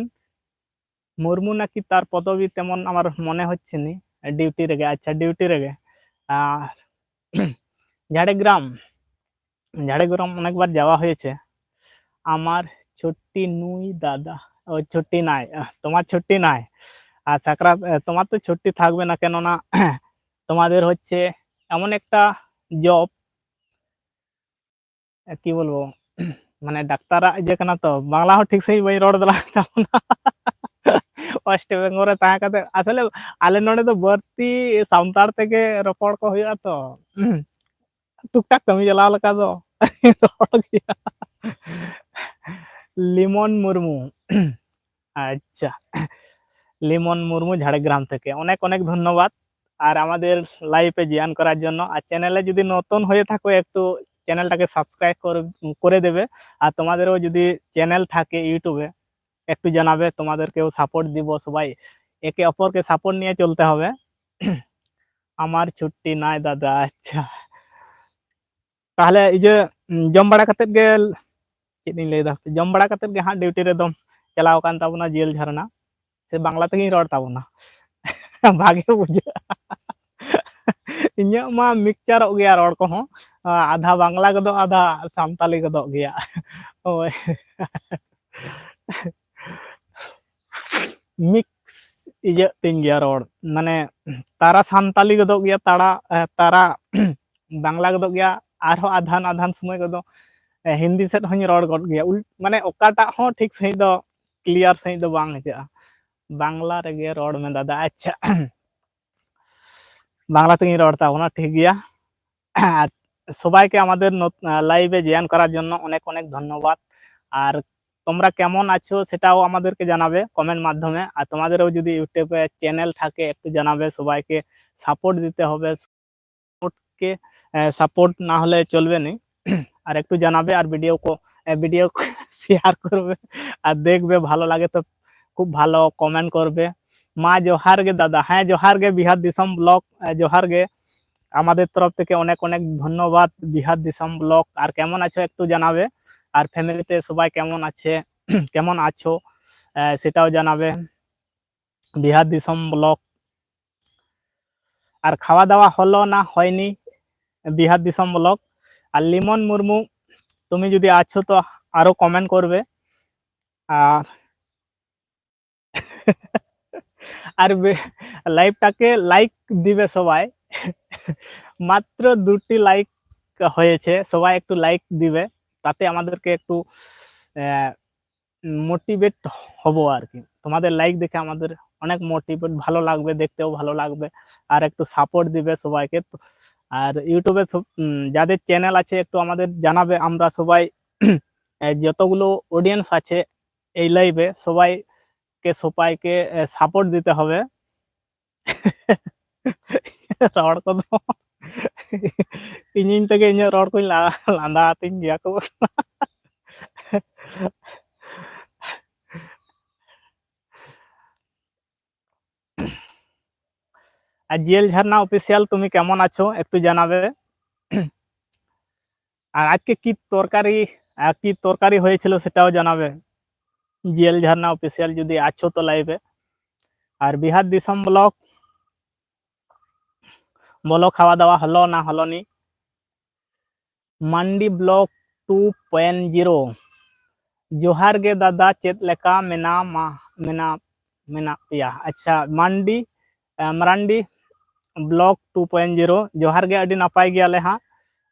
মুর্মু নাকি, তার পদবি তেমন আমার মনে হচ্ছে নি। ডিউটি রেগে, আচ্ছা, ডিউটি রেগে। আর ঝাড়গ্রাম, ঝাড়গ্রাম অনেকবার যাওয়া হয়েছে। আমার ছুটি নেই দাদা, ও ছুটি নাই, আহ, তোমার ছুটি নাই। আর সাকরাত, আহ, তোমার তো ছুটি থাকবে না, কেননা তোমাদের হচ্ছে এমন একটা জব, কি বলবো, মানে ডাক্তারাᱜ ᱤᱭᱟᱹ ᱠᱟᱱᱟ ᱛᱚ, ᱵᱟᱝᱞᱟ ᱦᱚᱸ ᱴᱷᱤᱠ ᱥᱟᱺᱦᱤᱡ ᱵᱟᱹᱧ ᱨᱚᱲ ᱫᱟᱲᱮᱭᱟᱜ ᱛᱟᱵᱚᱱᱟ᱾ ᱳᱭᱮᱥᱴ ᱵᱮᱝᱜᱚᱞ ᱨᱮ ᱛᱟᱦᱮᱸ ᱠᱟᱛᱮ, ᱟᱥᱚᱞᱮ ᱟᱞᱮ ᱱᱚᱰᱮ ᱫᱚ ᱵᱟᱹᱲᱛᱤ ᱥᱟᱱᱛᱟᱲ ᱛᱮᱜᱮ ᱨᱚᱯᱚᱲ ᱠᱚ ᱦᱩᱭᱩᱜᱼᱟ ᱛᱚ᱾ ᱴᱩᱠ ᱴᱟᱠ ᱠᱟᱹᱢᱤ ᱪᱟᱞᱟᱣ ᱞᱮᱠᱟ ᱫᱚ ᱨᱚᱲ ᱜᱮᱭᱟ᱾ লিমন মুর্মু, আচ্ছা, লিমন মুর্মু ঝাড়গ্রাম থেকে অনেক অনেক ধন্যবাদ। আর আমাদের লাইভে জয়েন করার জন্য। আর চ্যানেলে যদি নতুন হয়ে থাকো, একটু চ্যানেলটাকে সাবস্ক্রাইব করে করে দেবে। আর তোমাদেরও যদি চ্যানেল থাকে ইউটিউবে, একটু জানাবে, তোমাদেরকেও সাপোর্ট দিব সবাই। একে অপরকে সাপোর্ট নিয়ে চলতে হবে। আমার ছুটি নাই দাদা। আচ্ছা, ᱛᱟᱦᱚᱞᱮ ᱤᱭᱟᱹ, ᱩᱸ, ᱡᱚᱢ ᱵᱟᱲᱟ ᱠᱟᱛᱮᱫ ᱜᱮ, ᱪᱮᱫ ᱤᱧ ᱞᱟᱹᱭᱫᱟ, ᱡᱚᱢ ᱵᱟᱲᱟ ᱠᱟᱛᱮᱫ ᱜᱮ ᱦᱟᱸᱜ ᱰᱤᱭᱩᱴᱤ ᱨᱮᱫᱚᱢ ᱪᱟᱞᱟᱣ ᱟᱠᱟᱱ ᱛᱟᱵᱚᱱᱟ, ᱡᱤᱭᱟᱹᱞ ᱡᱷᱟᱨᱱᱟ᱾ ᱥᱮ ᱵᱟᱝᱞᱟ ᱛᱮᱜᱮᱧ ᱨᱚᱲ ᱛᱟᱵᱚᱱᱟ᱾ ᱵᱷᱟᱜᱮ ᱵᱩᱡᱷᱟᱹᱜᱼᱟ᱾ ᱤᱧᱟᱹᱜ ᱢᱟ ᱢᱤᱠᱥᱪᱟᱨᱚᱜ ᱜᱮᱭᱟ ᱨᱚᱲ ᱠᱚᱦᱚᱸ, ᱟᱫᱷᱟ ᱵᱟᱝᱞᱟ ᱜᱚᱫᱚᱜ, ᱟᱫᱷᱟ ᱥᱟᱱᱛᱟᱞᱤ ᱜᱚᱫᱚᱜ ᱜᱮᱭᱟ᱾ ᱦᱳᱭ᱾ ᱢᱤᱠᱥ ᱤᱭᱟᱹᱜ ᱛᱤᱧ ᱜᱮᱭᱟ ᱨᱚᱲ, ᱢᱟᱱᱮ ᱛᱟᱨᱟ ᱥᱟᱱᱛᱟᱞᱤ ᱜᱚᱫᱚᱜ ᱜᱮᱭᱟ, ᱛᱟᱲᱟ, ᱮ, ᱛᱟᱨᱟ ᱵᱟᱝᱞᱟ ᱜᱚᱫᱚᱜ ᱜᱮᱭᱟ, ᱟᱨᱦᱚᱸ ᱟᱫᱷᱟᱱ ᱟᱫᱷᱟᱱ ᱥᱚᱢᱚᱭ ᱠᱚᱫᱚ, ᱮ, ᱦᱤᱱᱫᱤ ᱥᱮᱫ ᱦᱚᱧ ᱨᱚᱲ ᱜᱚᱫ ᱜᱮᱭᱟ᱾ ᱩᱞ-, ᱢᱟᱱᱮ ᱚᱠᱟᱴᱟᱜ ᱦᱚᱸ ᱴᱷᱤᱠ ᱥᱟᱺᱦᱤᱡ ᱫᱚ, ᱠᱞᱤᱭᱟᱨ ᱥᱟᱺᱦᱤᱡ ᱫᱚ ᱵᱟᱝ ᱦᱤᱡᱩᱜᱼᱟ᱾ ᱵᱟᱝᱞᱟ ᱨᱮᱜᱮ ᱨᱚᱲ ᱢᱮ ᱫᱟᱫᱟ᱾ ᱟᱪᱪᱷᱟ, ᱵᱟᱝᱞᱟ ᱛᱮᱜᱮᱧ ᱨᱚᱲ ᱛᱟᱵᱚᱱᱟ, ᱴᱷᱤᱠ ᱜᱮᱭᱟ᱾ আর সবাইকে আমাদের নত-, আহ, লাইভে জয়েন করার জন্য অনেক অনেক ধন্যবাদ। আর তোমরা কেমন আছো সেটাও আমাদেরকে জানাবে কমেন্ট মাধ্যমে। আর তোমাদেরও যদি ইউটিউবে চ্যানেল থাকে, একটু জানাবে। সবাইকে সাপোর্ট দিতে হবে, সাপোর্টকে, আহ, সাপোর্ট না হলে চলবে না। আর একটু জানাবে, আর ভিডিও কো ভিডিও শেয়ার করবে, আর দেখবে, ভালো লাগে তো খুব ভালো কমেন্ট করবে। মা জোহার গে দাদা। হ্যাঁ, জোহার গে বিহার দিশম ব্লগ, আহ, জোহার গে। আমাদের তরফ থেকে অনেক অনেক ধন্যবাদ বিহার দিশম ব্লগ। আর কেমন আছো একটু জানাবে, আর ফ্যামিলিতে সবাই কেমন আছে, কেমন আছো, আহ, সেটাও জানাবে। বিহার দিশম ব্লগ। আর খাওয়া দাওয়া হলো না হয়নি, বিহার দিশম ব্লগ। আর লিমন মুর্মু, তুমি যদি আছো তো আরো কমেন্ট করবে। আর আর লাইভটাকে লাইক দিবে সবাই। মাত্র দুটি লাইক হয়েছে, সবাই একটু লাইক দিবে, তাতে আমাদেরকে একটু মোটিভেট হব আর কি। তোমাদের লাইক দেখে আমাদের অনেক মোটিভেট, ভালো লাগবে, দেখতেও ভালো লাগবে, আর একটু সাপোর্ট দিবে সবাইকে। তো আর ইউটিউবে সব, উম, যাদের চ্যানেল আছে একটু আমাদের জানাবে, আমরা সবাই এ, যতগুলো অডিয়েন্স আছে এই লাইভে সবাইকে সবাইকে সাপোর্ট দিতে হবে। ᱨᱚᱲ ᱠᱚᱫᱚ ᱤᱧᱤᱧ ᱛᱮᱜᱮ ᱤᱧᱟᱹᱜ ᱨᱚᱲ ᱠᱚᱧ ᱞᱟ- ᱞᱟᱸᱫᱟ ᱟᱹᱛᱤᱧ ᱜᱮᱭᱟ ᱠᱚ᱾ আর জিএল ঝর্ণা অফিসিয়াল, তুমি কেমন আছো একটু জানাবে। আর আজকে কি তরকারি, আহ, কি তরকারি হয়েছিল সেটাও জানাবে। জিএল ঝর্ণা অফিসিয়াল যদি আছো তো লাইভে। আর বিহার দিশম ব্লগ, বলো খাওয়া দাওয়া হলো না হলোনি। Mandi blog two point zero. ᱡᱚᱦᱟᱨ ᱜᱮ ᱫᱟᱫᱟ, ᱪᱮᱫ ᱞᱮᱠᱟ ᱢᱮᱱᱟᱢᱟ, ᱢᱮᱱᱟᱜ ᱢᱮᱱᱟᱜ ᱯᱮᱭᱟ? ᱟᱪᱪᱷᱟ, ᱢᱟᱱᱰᱤ, ᱟᱸ, Marandi blog two point zero, ᱡᱚᱦᱟᱨ ᱜᱮ, ᱟᱹᱰᱤ ᱱᱟᱯᱟᱭ ᱜᱮᱭᱟᱞᱮ ᱦᱟᱸᱜ,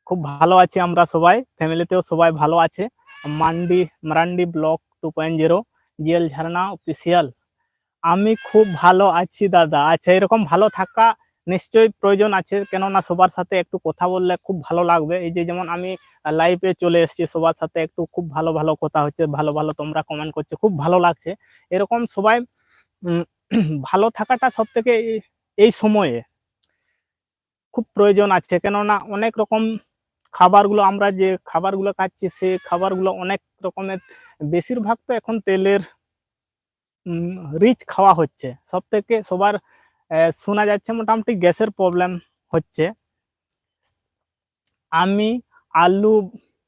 ᱠᱷᱩᱵ ᱵᱷᱟᱞᱚ ᱟᱪᱷᱮ ᱟᱢᱨᱟ ᱥᱚᱵᱟᱭ, ᱯᱷᱮᱢᱤᱞᱤ ᱛᱮᱣ ᱥᱚᱵᱟᱭ ᱵᱷᱟᱞᱚ ᱟᱪᱷᱮ᱾ Mandi, Marandi blog two point zero, Jiyel Jharna official, ᱟᱢᱤ ᱠᱷᱩᱵ ᱵᱷᱟᱞᱚ ᱟᱪᱷᱤ ᱫᱟᱫᱟ᱾ ᱟᱪᱪᱷᱟ, ᱮᱨᱚᱠᱚᱢ ᱵᱷᱟᱞᱚ ᱛᱷᱟᱠᱟ নিশ্চয়ই প্রয়োজন আছে, কেননা সবার সাথে একটু কথা বললে খুব ভালো লাগবে। এই যে যেমন আমি লাইভে চলে এসেছি, সবার সাথে একটু খুব ভালো ভালো কথা হচ্ছে, ভালো ভালো তোমরা কমেন্ট করছো, খুব ভালো লাগছে। এরকম সবাই, উম, ভালো থাকাটা সব থেকে এই, এই সময়ে খুব প্রয়োজন আছে, কেননা অনেক রকম খাবারগুলো, আমরা যে খাবারগুলো খাচ্ছি, সেই খাবারগুলো অনেক রকমের, বেশিরভাগ তো এখন তেলের রিচ খাওয়া হচ্ছে। সব থেকে সবার আহ, শোনা যাচ্ছে মোটামুটি গ্যাসের প্রবলেম হচ্ছে। আমি আলু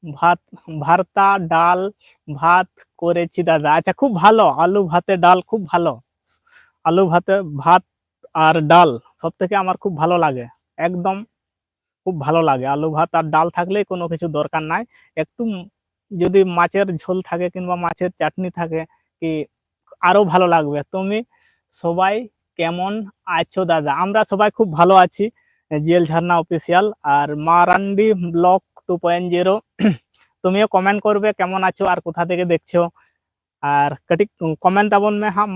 ভাত, ভর্তা, ডাল, ভাত করেছি দাদা। আচ্ছা, খুব ভালো, আলু ভাতে ডাল খুব ভালো। আলু ভাতে ভাত আর ডাল সব থেকে আমার খুব ভালো লাগে, একদম খুব ভালো লাগে। আলু ভাত আর ডাল থাকলেই কোনো কিছু দরকার নাই। একটু যদি মাছের ঝোল থাকে কিংবা মাছের চাটনি থাকে, কি আরো ভালো লাগবে। তুমি সবাই কেমন আছো দাদা? আমরা সবাই খুব ভালো আছি। জেল ঝর্ণা অফিসিয়াল আর Marandi blog two point zero. তুমিও কমেন্ট করবে কেমন আছো আর কোথা থেকে দেখছো। আর ᱠᱟᱹᱴᱤᱡ ᱠᱚᱢᱮᱱᱴ ᱛᱟᱵᱚᱱ ᱢᱮ ᱦᱟᱸᱜ,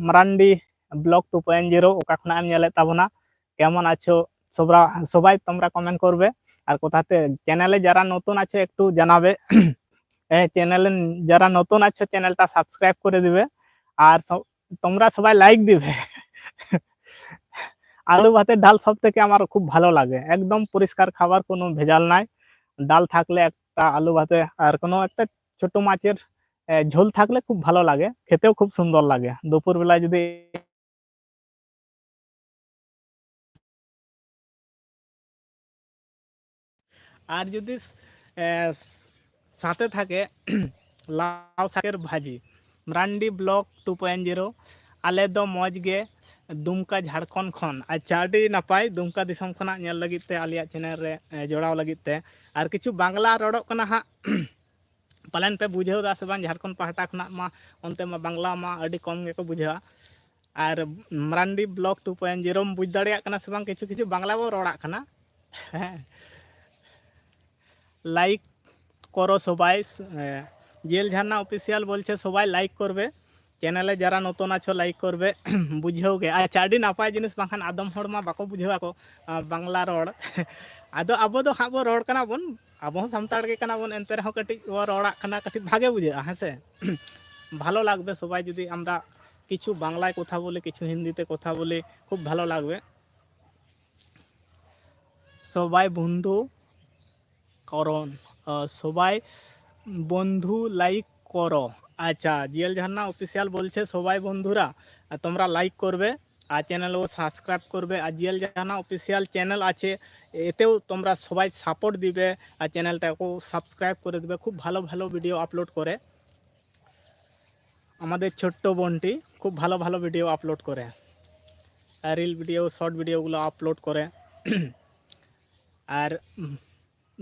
Marandi blog two point zero, ᱚᱠᱟ ᱠᱷᱚᱱᱟᱜ ᱮᱢ ᱧᱮᱞᱮᱫ ᱛᱟᱵᱚᱱᱟ, ᱠᱮᱢᱚᱱ ᱟᱪᱷᱚ, ᱥᱚᱵᱨᱟ ᱥᱚᱵᱟᱭ ᱛᱚᱢᱨᱟ ᱠᱚᱢᱮᱱᱴ ᱠᱚᱨᱵᱮ᱾ ᱟᱨ ᱠᱚᱛᱷᱟᱛᱮ চ্যানেলে যারা নতুন আছো একটু জানাবে। হ্যাঁ, চ্যানেলে যারা নতুন আছো চ্যানেলটা সাবস্ক্রাইব করে দিবে। আর তোমরা সবাই লাইক দিবে। আলু ভাতের ডাল সব থেকে আমার খুব ভালো লাগে, একদম পরিষ্কার খাবার, কোনো ভেজাল নাই। ডাল থাকলে একটা আলু ভাতে আর কোনো একটা ছোট মাছের ঝোল থাকলে খুব ভালো লাগে, খেতেও খুব সুন্দর লাগে দুপুরবেলায় যদি। আর যদি সাথে থাকে লাউ শাকের ভাজি। Marandi blog two point zero, ᱟᱞᱮ ᱫᱚ ᱢᱚᱡᱽ ᱜᱮ, ᱫᱩᱢᱠᱟ ᱡᱷᱟᱲᱠᱷᱚᱸᱰ ᱠᱷᱚᱱ᱾ ᱟᱪᱪᱷᱟ, ᱟᱹᱰᱤ ᱱᱟᱯᱟᱭ, ᱫᱩᱢᱠᱟ ᱫᱤᱥᱚᱢ ᱠᱷᱚᱱᱟᱜ ᱧᱮᱞ ᱞᱟᱹᱜᱤᱫ ᱛᱮ, ᱟᱞᱮᱭᱟᱜ ᱪᱮᱱᱮᱞ ᱨᱮ ᱡᱚᱲᱟᱣ ᱞᱟᱹᱜᱤᱫ ᱛᱮ᱾ ᱟᱨ ᱠᱤᱪᱷᱩ ᱵᱟᱝᱞᱟ ᱨᱚᱲᱚᱜ ᱠᱟᱱᱟ ᱦᱟᱸᱜ, ᱯᱟᱞᱮᱱ ᱯᱮ ᱵᱩᱡᱷᱟᱹᱣ ᱫᱟ ᱥᱮ ᱵᱟᱝ? ᱡᱷᱟᱲᱠᱷᱚᱸᱰ ᱯᱟᱦᱴᱟ ᱠᱷᱚᱱᱟᱜ ᱢᱟ ᱚᱱᱛᱮ ᱢᱟ ᱵᱟᱝᱞᱟ ᱢᱟ ᱟᱹᱰᱤ ᱠᱚᱢ ᱜᱮᱠᱚ ᱵᱩᱡᱷᱟᱹᱣᱟ᱾ ᱟᱨ ᱢᱟᱨᱟᱱᱰᱤ ᱵᱞᱚᱜ ᱴᱩ ᱯᱚᱭᱮᱱᱴ ᱡᱤᱨᱳᱢ ᱵᱩᱡᱽ ᱫᱟᱲᱮᱭᱟᱜ ᱠᱟᱱᱟ ᱥᱮ ᱵᱟᱝ? ᱠᱤᱪᱷᱩ ᱠᱤᱪᱷᱩ ᱵᱟᱝᱞᱟ ᱵᱚ ᱨᱚᱲᱟᱜ ᱠᱟᱱᱟ᱾ ᱦᱮᱸ, ᱞᱟᱭᱤᱠ ᱠᱚᱨᱚ ᱥᱚᱵᱟᱭ᱾ ᱡᱮᱞ ᱡᱷᱟᱨᱱᱟ ᱚᱯᱷᱤᱥᱤᱭᱟᱞ ᱵᱚᱞᱪᱷᱮ ᱥᱚᱵᱟᱭ ᱞᱟᱭᱤᱠ ᱠᱚᱨᱵᱮ, ᱪᱮᱱᱮᱞᱮ ᱡᱟᱨᱟ ᱱᱚᱛᱚᱱ ᱟᱪᱷᱚ ᱞᱟᱭᱤᱠ ᱠᱚᱨᱵᱮ᱾ ᱵᱩᱡᱷᱟᱹᱣ ᱜᱮ᱾ ᱟᱪᱪᱷᱟ, ᱟᱹᱰᱤ ᱱᱟᱯᱟᱭ ᱡᱤᱱᱤᱥ, ᱵᱟᱝᱠᱷᱟᱱ ᱟᱫᱚᱢ ᱦᱚᱲ ᱢᱟ ᱵᱟᱠᱚ ᱵᱩᱡᱷᱟᱹᱣ ᱟᱠᱚ ᱵᱟᱝᱞᱟ ᱨᱚᱲ᱾ ᱟᱫᱚ ᱟᱵᱚ ᱫᱚ ᱦᱟᱸᱜ ᱵᱚ ᱨᱚᱲ ᱠᱟᱱᱟ ᱵᱚᱱ, ᱟᱵᱚ ᱦᱚᱸ ᱥᱟᱱᱛᱟᱲ ᱜᱮ ᱠᱟᱱᱟ ᱵᱚᱱ, ᱮᱱᱛᱮ ᱨᱮᱦᱚᱸ ᱠᱟᱹᱴᱤᱡ ᱵᱚ ᱨᱚᱲᱟᱜ ᱠᱟᱱᱟ, ᱠᱟᱹᱴᱤᱡ ᱵᱷᱟᱜᱮ ᱵᱩᱡᱷᱟᱹᱜᱼᱟ, ᱦᱮᱸ ᱥᱮ? ভালো লাগবে সবাই যদি আমরা কিছু বাংলায় কথা বলি, কিছু হিন্দিতে কথা বলি, খুব ভালো লাগবে। সবাই বন্ধু করো, আহ, সবাই বন্ধু লাইক করো। আচ্ছা, জিএল ঝর্ণা অফিসিয়াল বলছে, সবাই বন্ধুরা, আহ, তোমরা লাইক করবে আর চ্যানেলও সাবস্ক্রাইব করবে। আর জিএল ঝর্ণা অফিসিয়াল চ্যানেল আছে, এতেও তোমরা সবাই সাপোর্ট দিবে আর চ্যানেলটাকেও সাবস্ক্রাইব করে দিবে। খুব ভালো ভালো ভিডিও আপলোড করে আমাদের ছোট্ট বোনটি, খুব ভালো ভালো ভিডিও আপলোড করে, রিল ভিডিও, শর্ট ভিডিওগুলো আপলোড করে। আর উম,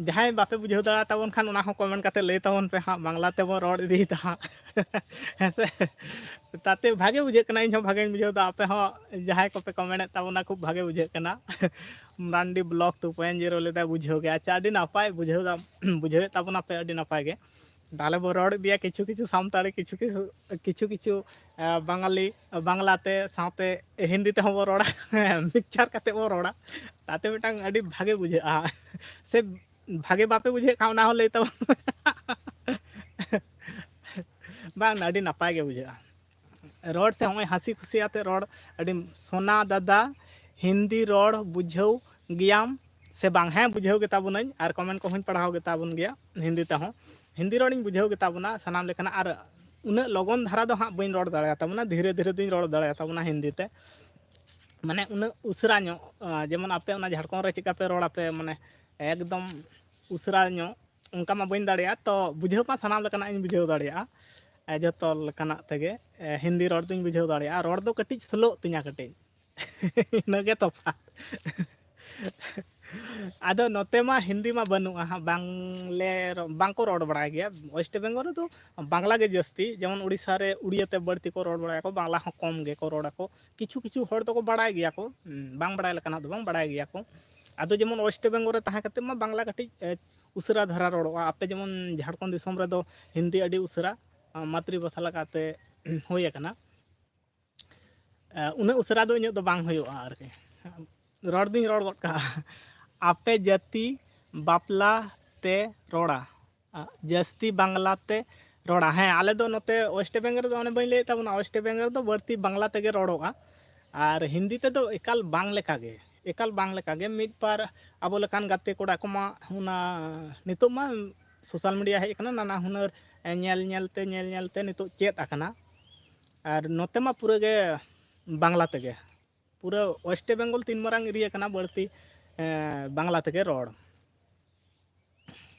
ᱡᱟᱦᱟᱸᱭ ᱵᱟᱯᱮ ᱵᱩᱡᱷᱟᱹᱣ ᱫᱟᱲᱮᱭᱟᱜ ᱛᱟᱵᱚᱱ ᱠᱷᱟᱱ, ᱚᱱᱟ ᱦᱚᱸ ᱠᱚᱢᱮᱱᱴ ᱠᱟᱛᱮ ᱞᱟᱹᱭ ᱛᱟᱵᱚᱱ ᱯᱮ ᱦᱟᱸᱜ, ᱵᱟᱝᱞᱟ ᱛᱮᱵᱚᱱ ᱨᱚᱲ ᱤᱫᱤᱭᱮᱫᱟ ᱦᱟᱸᱜ᱾ ᱦᱮᱸ ᱥᱮ? ᱛᱟᱛᱮ ᱵᱷᱟᱜᱮ ᱵᱩᱡᱷᱟᱹᱜ ᱠᱟᱱᱟ, ᱤᱧ ᱦᱚᱸ ᱵᱷᱟᱜᱮᱧ ᱵᱩᱡᱷᱟᱹᱣ ᱮᱫᱟ᱾ ᱟᱯᱮ ᱦᱚᱸ ᱡᱟᱦᱟᱸᱭ ᱠᱚᱯᱮ ᱠᱚᱢᱮᱱᱴ ᱮᱫ ᱛᱟᱵᱚᱱᱟ, ᱠᱷᱩᱵ ᱵᱷᱟᱜᱮ ᱵᱩᱡᱷᱟᱹᱜ ᱠᱟᱱᱟ᱾ Marandi blog two point zero ᱞᱟᱹᱭᱫᱟ, ᱵᱩᱡᱷᱟᱹᱣ ᱜᱮ᱾ ᱟᱪᱪᱷᱟ, ᱟᱹᱰᱤ ᱱᱟᱯᱟᱭ, ᱵᱩᱡᱷᱟᱹᱣ ᱫᱟᱢ, ᱵᱩᱡᱷᱟᱹᱣᱮᱫ ᱛᱟᱵᱚᱱᱟ ᱯᱮ, ᱟᱹᱰᱤ ᱱᱟᱯᱟᱭ ᱜᱮ᱾ ᱛᱟᱦᱚᱞᱮ ᱵᱚ ᱨᱚᱲ ᱤᱫᱤᱭᱟ ᱠᱤᱪᱷᱩ ᱠᱤᱪᱷᱩ ᱥᱟᱱᱛᱟᱲᱤ, ᱠᱤᱪᱷᱩ ᱠᱤᱪᱷᱩ, ᱠᱤᱪᱷᱩ ᱠᱤᱪᱷᱩ, ᱟᱸ, ᱵᱟᱝᱟᱞᱤ, ᱵᱟᱝᱞᱟᱛᱮ, ᱥᱟᱶᱛᱮ ᱦᱤᱱᱫᱤ ᱛᱮᱦᱚᱸ ᱵᱚ ᱨᱚᱲᱟ᱾ ᱢᱤᱠᱥᱪᱟᱨ ᱠᱟᱛᱮ ᱵᱚ ᱨᱚᱲᱟ, ᱛᱟᱛᱮ ᱢᱤᱫᱴᱟᱝ ᱟᱹᱰᱤ ᱵᱷᱟᱜᱮ ᱵᱩᱡᱷᱟᱹᱜᱼᱟ᱾ ᱥᱮ ᱵᱷᱟᱜᱮ ᱵᱟᱯᱮ ᱵᱩᱡᱷᱟᱹᱣᱮᱫ ᱠᱷᱟᱱ, ᱚᱱᱟ ᱦᱚᱸ ᱞᱟᱹᱭ ᱛᱟᱵᱚᱱ᱾ ᱵᱟᱝ, ᱟᱹᱰᱤ ᱱᱟᱯᱟᱭ ᱜᱮ ᱵᱩᱡᱷᱟᱹᱜᱼᱟ ᱨᱚᱲ ᱥᱮ᱾ ᱦᱚᱸᱜᱼᱚᱭ ᱦᱟᱹᱥᱤ ᱠᱷᱩᱥᱤ ᱟᱛᱮ ᱨᱚᱲ, ᱟᱹᱰᱤ ᱥᱚᱱᱟ ᱫᱟᱫᱟ, ᱦᱤᱱᱫᱤ ᱨᱚᱲ ᱵᱩᱡᱷᱟᱹᱣ ᱜᱮᱭᱟᱢ ᱥᱮ ᱵᱟᱝ? ᱦᱮᱸ, ᱵᱩᱡᱷᱟᱹᱣ ᱜᱮᱛᱟ ᱵᱚᱱᱟᱹᱧ, ᱟᱨ ᱠᱚᱢᱮᱱᱴ ᱠᱚᱦᱚᱸᱧ ᱯᱟᱲᱦᱟᱣ ᱜᱮᱛᱟ ᱵᱚᱱ ᱜᱮᱭᱟ ᱦᱤᱱᱫᱤ ᱛᱮᱦᱚᱸ᱾ ᱦᱤᱱᱫᱤ ᱨᱚᱲᱤᱧ ᱵᱩᱡᱷᱟᱹᱣ ᱜᱮᱛᱟ ᱵᱚᱱᱟ ᱥᱟᱱᱟᱢ ᱞᱮᱠᱟᱱᱟᱜ, ᱟᱨ ᱩᱱᱟᱹᱜ ᱞᱚᱜᱚᱱ ᱫᱷᱟᱨᱟ ᱫᱚ ᱦᱟᱸᱜ ᱵᱟᱹᱧ ᱨᱚᱲ ᱫᱟᱲᱮᱭᱟᱛᱟ ᱵᱚᱱᱟ, ᱫᱷᱤᱨᱮ ᱫᱷᱤᱨᱮ ᱫᱩᱧ ᱨᱚᱲ ᱫᱟᱲᱮᱭᱟᱛᱟ ᱵᱚᱱᱟ ᱦᱤᱱᱫᱤ ᱛᱮ᱾ ᱢᱟᱱᱮ ᱩᱱᱟᱹᱜ ᱩᱥᱟᱹᱨᱟ ᱧᱚᱜ, ᱟᱸ, ᱡᱮᱢᱚᱱ ᱟᱯᱮ ᱚᱱᱟ ᱡᱷᱟᱲᱠᱷᱚᱸᱰ ᱨᱮ ᱪᱮᱫᱠᱟ ᱯᱮ ᱨᱚᱲ ᱟᱯᱮ, ᱢᱟᱱᱮ ᱮᱠᱫᱚᱢ ᱩᱥᱟᱹᱨᱟ ᱧᱚᱜ, ᱚᱱᱠᱟ ᱢᱟ ᱵᱟᱹᱧ ᱫᱟᱲᱮᱭᱟᱜᱼᱟ᱾ ᱛᱚ ᱵᱩᱡᱷᱟᱹᱣ ᱢᱟ ᱥᱟᱱᱟᱢ ᱞᱮᱠᱟᱱᱟᱜ ᱤᱧ ᱵᱩᱡᱷᱟᱹᱣ ᱫᱟᱲᱮᱭᱟᱜᱼᱟ, ᱮ, ᱡᱷᱚᱛᱚ ᱞᱮᱠᱟᱱᱟᱜ ᱛᱮᱜᱮ᱾ ᱮ, ᱦᱤᱱᱫᱤ ᱨᱚᱲ ᱫᱩᱧ ᱵᱩᱡᱷᱟᱹᱣ ᱫᱟᱲᱮᱭᱟᱜᱼᱟ, ᱨᱚᱲ ᱫᱚ ᱠᱟᱹᱴᱤᱡ ᱥᱞᱳᱜ ᱛᱤᱧᱟ ᱠᱟᱹᱴᱤᱡ᱾ ᱤᱱᱟᱹᱜᱮ ᱛᱚᱯᱷᱟᱛ᱾ ᱟᱫᱚ ᱱᱚᱛᱮ ᱢᱟ ᱦᱤᱱᱫᱤ ᱢᱟ ᱵᱟᱹᱱᱩᱜᱼᱟ ᱦᱟᱸᱜ, ᱵᱟᱝᱞᱮ ᱨᱚ-, ᱵᱟᱝᱠᱚ ᱨᱚᱲ ᱵᱟᱲᱟᱭ ᱜᱮᱭᱟ᱾ ᱳᱭᱮᱥᱴ ᱵᱮᱝᱜᱚᱞ ᱨᱮᱫᱚ ᱵᱟᱝᱞᱟ ᱜᱮ ᱡᱟᱹᱥᱛᱤ, ᱡᱮᱢᱚᱱ ᱩᱲᱤᱥᱥᱟ ᱨᱮ ᱩᱲᱤᱭᱟᱹ ᱛᱮ ᱵᱟᱹᱲᱛᱤ ᱠᱚ ᱨᱚᱲ ᱵᱟᱲᱟᱭᱟᱠᱚ, ᱵᱟᱝᱞᱟ ᱦᱚᱸ ᱠᱚᱢ ᱜᱮᱠᱚ ᱨᱚᱲᱟᱠᱚ᱾ ᱠᱤᱪᱷᱩ ᱠᱤᱪᱷᱩ ᱦᱚᱲ ᱫᱚᱠᱚ ᱵᱟᱲᱟᱭ ᱜᱮᱭᱟ ᱠᱚ, ᱩᱸ, ᱵᱟᱝ ᱵᱟᱲᱟᱭ ᱞᱮᱠᱟᱱᱟᱜ ᱫᱚ ᱵᱟᱝ, ᱵᱟᱲᱟᱭ ᱜᱮᱭᱟ ᱠᱚ᱾ ᱟᱫᱚ ᱡᱮᱢᱚᱱ ᱳᱭᱮᱥᱴ ᱵᱮᱝᱜᱚᱞ ᱨᱮ ᱛᱟᱦᱮᱸ ᱠᱟᱛᱮ ᱢᱟ ᱵᱟᱝᱞᱟ ᱠᱟᱹᱴᱤᱡ, ᱮ, ᱩᱥᱟᱹᱨᱟ ᱫᱷᱟᱨᱟ ᱨᱚᱲᱚᱜᱼᱟ᱾ ᱟᱯᱮ ᱡᱮᱢᱚᱱ ᱡᱷᱟᱲᱠᱷᱚᱸᱰ ᱫᱤᱥᱚᱢ ᱨᱮᱫᱚ ᱦᱤᱱᱫᱤ ᱟᱹᱰᱤ ᱩᱥᱟᱹᱨᱟ, ᱟ, ᱢᱟᱛᱨᱤ ᱵᱷᱟᱥᱟ ᱞᱮᱠᱟᱛᱮ ᱦᱩᱭ ᱟᱠᱟᱱᱟ᱾ ᱮ, ᱩᱱᱟᱹᱜ ᱩᱥᱟᱹᱨᱟ ᱫᱚ ᱤᱧᱟᱹᱜ ᱫᱚ ᱵᱟᱝ ᱦᱩᱭᱩᱜᱼᱟ ᱟᱨᱠᱤ᱾ ᱨᱚᱲ ᱫᱩᱧ ᱨᱚᱲ ᱜᱚᱫ ᱠᱟᱜᱼᱟ᱾ ᱟᱯᱮ ᱡᱟᱹᱛᱤ ᱵᱟᱯᱞᱟ ᱛᱮ ᱨᱚᱲᱟ, ᱟ, ᱡᱟᱹᱥᱛᱤ ᱵᱟᱝᱞᱟ ᱛᱮ ᱨᱚᱲᱟ᱾ ᱦᱮᱸ, ᱟᱞᱮ ᱫᱚ ᱱᱚᱛᱮ ᱳᱭᱮᱥᱴ ᱵᱮᱝᱜᱚᱞ ᱨᱮᱫᱚ, ᱚᱱᱮ ᱵᱟᱹᱧ ᱞᱟᱹᱭᱮᱫ ᱛᱟᱵᱚᱱᱟ, ᱳᱭᱮᱥᱴ ᱵᱮᱝᱜᱚᱞ ᱨᱮᱫᱚ ᱵᱟᱹᱲᱛᱤ ᱵᱟᱝᱞᱟ ᱛᱮᱜᱮ ᱨᱚᱲᱚᱜᱼᱟ, ᱟᱨ ᱦᱤᱱᱫᱤ ᱛᱮᱫᱚ ᱮᱠᱟᱞ ᱵᱟᱝ ᱞᱮᱠᱟᱜᱮ᱾ ᱮᱠᱟᱞ ᱵᱟᱝ ᱞᱮᱠᱟᱜᱮ᱾ ᱢᱤᱫ ᱵᱟᱨ ᱟᱵᱚ ᱞᱮᱠᱟᱱ ᱜᱟᱛᱮ ᱠᱚᱲᱟ ᱠᱚᱢᱟ ᱚᱱᱟ ᱱᱤᱛᱚᱜ ᱢᱟ ᱥᱳᱥᱟᱞ ᱢᱤᱰᱤᱭᱟ ᱦᱮᱡ ᱟᱠᱟᱱᱟ, ᱱᱟᱱᱟ ᱦᱩᱱᱟᱹᱨ ᱧᱮᱞ ᱧᱮᱞ ᱛᱮ, ᱧᱮᱞ ᱧᱮᱞ ᱛᱮ ᱱᱤᱛᱚᱜ ᱪᱮᱫ ᱟᱠᱟᱱᱟ᱾ ᱟᱨ ᱱᱚᱛᱮ ᱢᱟ ᱯᱩᱨᱟᱹ ᱜᱮ ᱵᱟᱝᱞᱟ ᱛᱮᱜᱮ, ᱯᱩᱨᱟᱹ ᱳᱭᱮᱥᱴ ᱵᱮᱝᱜᱚᱞ ᱛᱤᱱ ᱢᱟᱨᱟᱝ ᱮᱨᱤᱭᱟ ᱠᱟᱱᱟ, ᱵᱟᱹᱲᱛᱤ ᱮᱸ, ᱵᱟᱝᱞᱟ ᱛᱮᱜᱮ ᱨᱚᱲ᱾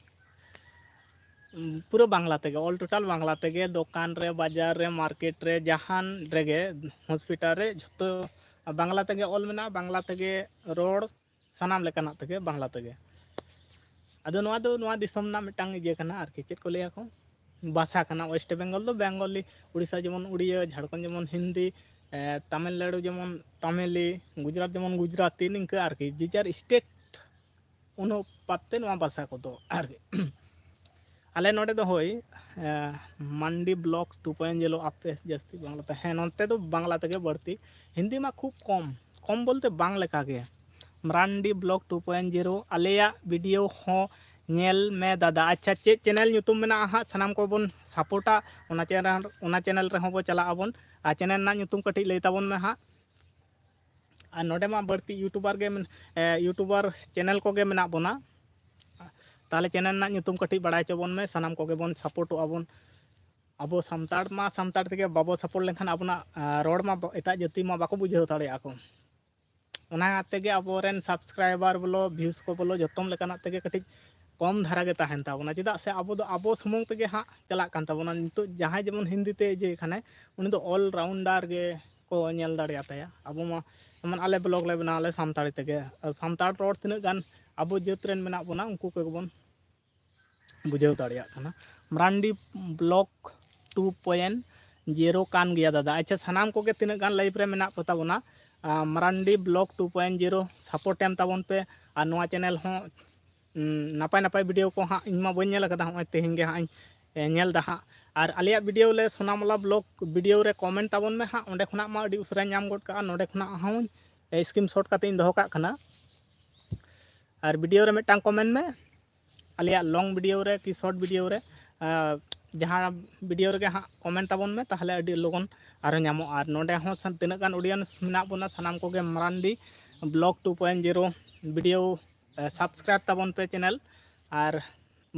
ᱯᱩᱨᱟᱹ ᱵᱟᱝᱞᱟ ᱛᱮᱜᱮ, ᱚᱞ ᱴᱳᱴᱟᱞ ᱵᱟᱝᱞᱟ ᱛᱮᱜᱮ, ᱫᱚᱠᱟᱱ ᱨᱮ, ᱵᱟᱡᱟᱨ ᱨᱮ, ᱢᱟᱨᱠᱮᱴ ᱨᱮ, ᱡᱟᱦᱟᱱ ᱨᱮᱜᱮ, ᱦᱚᱥᱯᱤᱴᱟᱞ ᱨᱮ, ᱡᱷᱚᱛᱚ ᱵᱟᱝᱞᱟ ᱛᱮᱜᱮ ᱚᱞ ᱢᱮᱱᱟᱜᱼᱟ, ᱵᱟᱝᱞᱟ ᱛᱮᱜᱮ ᱨᱚᱲ, ᱥᱟᱱᱟᱢ ᱞᱮᱠᱟᱱᱟᱜ ᱛᱮᱜᱮ ᱵᱟᱝᱞᱟ ᱛᱮᱜᱮ᱾ ᱟᱫᱚ ᱱᱚᱣᱟ ᱫᱚ ᱱᱚᱣᱟ ᱫᱤᱥᱚᱢ ᱨᱮᱱᱟᱜ ᱢᱤᱫᱴᱟᱝ ᱤᱭᱟᱹ ᱠᱟᱱᱟ ᱟᱨᱠᱤ, ᱪᱮᱫ ᱠᱚ ᱞᱟᱹᱭᱟ ᱠᱚ, ᱵᱷᱟᱥᱟ ᱠᱟᱱᱟ᱾ ᱳᱭᱮᱥᱴ ᱵᱮᱝᱜᱚᱞ ᱫᱚ ᱵᱮᱝᱜᱚᱞᱤ, ᱩᱲᱤᱥᱥᱟ ᱡᱮᱢᱚᱱ ᱩᱲᱤᱭᱟᱹ, ᱡᱷᱟᱲᱠᱷᱚᱸᱰ ᱡᱮᱢᱚᱱ ᱦᱤᱱᱫᱤ, ᱮ, ᱛᱟᱢᱤᱞᱱᱟᱲᱩ ᱡᱮᱢᱚᱱ ᱛᱟᱢᱤᱞᱤ, ᱜᱩᱡᱽᱨᱟᱴ ᱡᱮᱢᱚᱱ ᱜᱩᱡᱽᱨᱟᱴᱤ, ᱱᱤᱝᱠᱟᱹ ᱟᱨᱠᱤ, ᱡᱮ ᱡᱟᱨ ᱥᱴᱮᱴ ᱚᱱᱩᱯᱟᱛ ᱛᱮ ᱱᱚᱣᱟ ᱵᱷᱟᱥᱟ ᱠᱚᱫᱚ ᱟᱨᱠᱤ᱾ ᱟᱞᱮ ᱱᱚᱰᱮ ᱫᱚ ᱦᱳᱭ, ᱮ, ᱢᱟᱱᱰᱤ ᱵᱞᱚᱠ ᱴᱩ ᱯᱚᱭᱮᱱᱴ ᱡᱤᱨᱳ ᱟᱯᱮ ᱡᱟᱹᱥᱛᱤ ᱵᱟᱝᱞᱟ ᱛᱮ, ᱦᱮᱸ, ᱱᱚᱱᱛᱮ ᱫᱚ ᱵᱟᱝᱞᱟ ᱛᱮᱜᱮ ᱵᱟᱹᱲᱛᱤ, ᱦᱤᱱᱫᱤ ᱢᱟ ᱠᱷᱩᱵ ᱠᱚᱢ, ᱠᱚᱢ ᱵᱚᱞᱛᱮ ᱵᱟᱝ ᱞᱮᱠᱟ ᱜᱮ᱾ Marandi blog two point zero, ᱟᱞᱮᱭᱟᱜ ᱵᱷᱤᱰᱤᱭᱳ ᱦᱚᱸ ᱧᱮᱞ ᱢᱮ ᱫᱟᱫᱟ᱾ ᱟᱪᱪᱷᱟ, ᱪᱮᱫ ᱪᱮᱱᱮᱞ ᱧᱩᱛᱩᱢ ᱢᱮᱱᱟᱜᱼᱟ ᱦᱟᱸᱜ, ᱥᱟᱱᱟᱢ ᱠᱚᱵᱚᱱ ᱥᱟᱯᱳᱨᱴᱟ, ᱚᱱᱟ ᱪᱮᱱᱮᱞ, ᱚᱱᱟ ᱪᱮᱱᱮᱞ ᱨᱮᱦᱚᱸ ᱵᱚ ᱪᱟᱞᱟᱜ ᱟᱵᱚᱱ᱾ ᱟᱨ ᱪᱮᱱᱮᱞ ᱨᱮᱱᱟᱜ ᱧᱩᱛᱩᱢ ᱠᱟᱹᱴᱤᱡ ᱞᱟᱹᱭ ᱛᱟᱵᱚᱱ ᱢᱮ ᱦᱟᱸᱜ᱾ ᱟᱨ ᱱᱚᱰᱮ ᱢᱟ ᱵᱟᱹᱲᱛᱤ ᱤᱭᱩᱴᱩᱵᱟᱨ ᱜᱮ ᱢᱮᱱ-, ᱮ, ᱤᱭᱩᱴᱩᱵᱟᱨ ᱪᱮᱱᱮᱞ ᱠᱚᱜᱮ ᱢᱮᱱᱟᱜ ᱵᱚᱱᱟ, ᱛᱟᱦᱚᱞᱮ ᱪᱮᱱᱮᱞ ᱨᱮᱱᱟᱜ ᱧᱩᱛᱩᱢ ᱠᱟᱹᱴᱤᱡ ᱵᱟᱲᱟᱭ ᱦᱚᱪᱚ ᱵᱚᱱ ᱢᱮ, ᱥᱟᱱᱟᱢ ᱠᱚᱜᱮ ᱵᱚᱱ ᱥᱟᱯᱳᱨᱴᱚᱜᱼᱟ ᱵᱚᱱ᱾ ᱟᱵᱚ ᱥᱟᱱᱛᱟᱲ ᱢᱟ ᱥᱟᱱᱛᱟᱲ ᱛᱮᱜᱮ ᱵᱟᱵᱚ ᱥᱟᱯᱳᱨᱴ ᱞᱮᱱᱠᱷᱟᱱ ᱟᱵᱚᱱᱟᱜ, ᱟ, ᱨᱚᱲ ᱢᱟ ᱵᱟ-, ᱮᱴᱟᱜ ᱡᱟᱹᱛᱤ ᱢᱟ ᱵᱟᱠᱚ ᱵᱩᱡᱷᱟᱹᱣ ᱫᱟᱲᱮᱭᱟᱜᱼᱟ ᱠᱚ᱾ ᱚᱱᱟ ᱛᱮᱜᱮ ᱟᱵᱚᱨᱮᱱ ᱥᱟᱵᱥᱠᱨᱟᱭᱵᱟᱨ ᱵᱚᱞᱚ, ᱵᱷᱤᱭᱩᱥ ᱠᱚ ᱵᱚᱞᱚ, ᱡᱚᱛᱚᱢ ᱞᱮᱠᱟᱱᱟᱜ ᱛᱮᱜᱮ ᱠᱟᱹᱴᱤᱡ ᱠᱚᱢ ᱫᱷᱟᱨᱟ ᱜᱮ ᱛᱟᱦᱮᱱ ᱛᱟᱵᱚᱱᱟ᱾ ᱪᱮᱫᱟᱜ ᱥᱮ ᱟᱵᱚ ᱫᱚ ᱟᱵᱚ ᱥᱩᱢᱩᱝ ᱛᱮᱜᱮ ᱦᱟᱸᱜ ᱪᱟᱞᱟᱜ ᱠᱟᱱ ᱛᱟᱵᱚᱱᱟ᱾ ᱱᱤᱛᱚᱜ ᱡᱟᱦᱟᱸᱭ ᱡᱮᱢᱚᱱ ᱦᱤᱱᱫᱤ ᱛᱮ ᱤᱭᱟᱹᱭ ᱠᱷᱟᱱᱮ, ᱩᱱᱤ ᱫᱚ ᱚᱞ ᱨᱟᱣᱩᱱᱰᱟᱨ ᱜᱮ ᱠᱚ ᱧᱮᱞ ᱫᱟᱲᱮᱭᱟᱛᱟᱭᱟ᱾ ᱟᱵᱚ ᱢᱟ ᱡᱮᱢᱚᱱ ᱟᱞᱮ ᱵᱞᱚᱜ ᱞᱮ ᱵᱮᱱᱟᱣ ᱟᱞᱮ ᱥᱟᱱᱛᱟᱲᱤ ᱛᱮᱜᱮ, ᱟᱨ ᱥᱟᱱᱛᱟᱲ ᱨᱚᱲ ᱛᱤᱱᱟᱹᱜ ᱜᱟᱱ ᱟᱵᱚ ᱡᱟᱹᱛ ᱨᱮᱱ ᱢᱮᱱᱟᱜ ᱵᱚᱱᱟ, ᱩᱱᱠᱩ ᱠᱚᱜᱮ ᱵᱚᱱ ᱵᱩᱡᱷᱟᱹᱣ ᱫᱟᱲᱮᱭᱟᱜ ᱠᱟᱱᱟ᱾ Marandi blog two point zero ᱠᱟᱱ ᱜᱮᱭᱟ ᱫᱟᱫᱟ᱾ ᱟᱪᱪᱷᱟ, ᱥᱟᱱᱟᱢ ᱠᱚᱜᱮ ᱛᱤᱱᱟᱹᱜ ᱜᱟᱱ ᱞᱟᱭᱤᱵᱷ ᱨᱮ ᱢᱮᱱᱟᱜ ᱠᱚ ᱛᱟᱵᱚᱱᱟ, ᱟᱨ Marandi blog two point zero support ᱮᱢ ᱛᱟᱵᱚᱱ ᱯᱮ᱾ ᱟᱨ ᱱᱚᱣᱟ ᱪᱮᱱᱮᱞ ᱦᱚᱸ, ᱩᱸ, ᱱᱟᱯᱟᱭ ᱱᱟᱯᱟᱭ ᱵᱷᱤᱰᱤᱭᱳ ᱠᱚ ᱦᱟᱸᱜ ᱤᱧ ᱢᱟ ᱵᱟᱹᱧ ᱧᱮᱞ ᱟᱠᱟᱫᱟ, ᱦᱚᱸᱜᱼᱚᱭ ᱛᱮᱦᱮᱧ ᱜᱮ ᱦᱟᱸᱜ ᱤᱧ, ᱮ, ᱧᱮᱞ ᱮᱫᱟ ᱦᱟᱸᱜ᱾ ᱟᱨ ᱟᱞᱮᱭᱟᱜ ᱵᱷᱤᱰᱤᱭᱳ ᱞᱮ ᱥᱳᱱᱟᱢᱟᱞᱟ ᱵᱞᱚᱜ ᱵᱷᱤᱰᱤᱭᱳ ᱨᱮ ᱠᱚᱢᱮᱱᱴ ᱛᱟᱵᱚᱱ ᱢᱮ ᱦᱟᱸᱜ, ᱚᱸᱰᱮ ᱠᱷᱚᱱᱟᱜ ᱢᱟ ᱟᱹᱰᱤ ᱩᱥᱟᱹᱨᱟᱧ ᱧᱟᱢ ᱜᱚᱫ ᱠᱟᱜᱼᱟ, ᱱᱚᱸᱰᱮ ᱠᱷᱚᱱᱟᱜ ᱦᱚᱸ ᱥᱠᱨᱤᱱᱥᱚᱴ ᱠᱟᱛᱮ ᱤᱧ ᱫᱚᱦᱚ ᱠᱟᱜ ᱠᱟᱱᱟ᱾ ᱟᱨ ᱵᱷᱤᱰᱤᱭᱳ ᱨᱮ ᱢᱤᱫᱴᱟᱝ ᱠᱚᱢᱮᱱᱴ ᱢᱮ, ᱟᱞᱮᱭᱟᱜ ᱞᱚᱝ ᱵᱷᱤᱰᱤᱭᱳ ᱨᱮ ᱠᱤ ᱥᱚᱨᱴ ᱵᱷᱤᱰᱤᱭᱳ ᱨᱮ, ᱟᱨ ᱡᱟᱦᱟᱸ ᱵᱷᱤᱰᱤᱭᱳ ᱨᱮᱜᱮ ᱦᱟᱸᱜ ᱠᱚᱢᱮᱱᱴ ᱛᱟᱵᱚᱱ ᱢᱮ, ᱛᱟᱦᱚᱞᱮ ᱟᱹᱰᱤ ᱞᱚᱜᱚᱱ ᱟᱨᱦᱚᱸ ᱧᱟᱢᱚᱜᱼᱟ᱾ ᱟᱨ ᱱᱚᱸᱰᱮ ᱦᱚᱸ ᱥᱟᱱ-, ᱛᱤᱱᱟᱹᱜ ᱜᱟᱱ ᱚᱰᱤᱭᱮᱱᱥ ᱢᱮᱱᱟᱜ ᱵᱚᱱᱟ, ᱥᱟᱱᱟᱢ ᱠᱚᱜᱮ Marandi vlog two point zero video subscribe ᱛᱟᱵᱚᱱ ᱯᱮ channel᱾ ᱟᱨ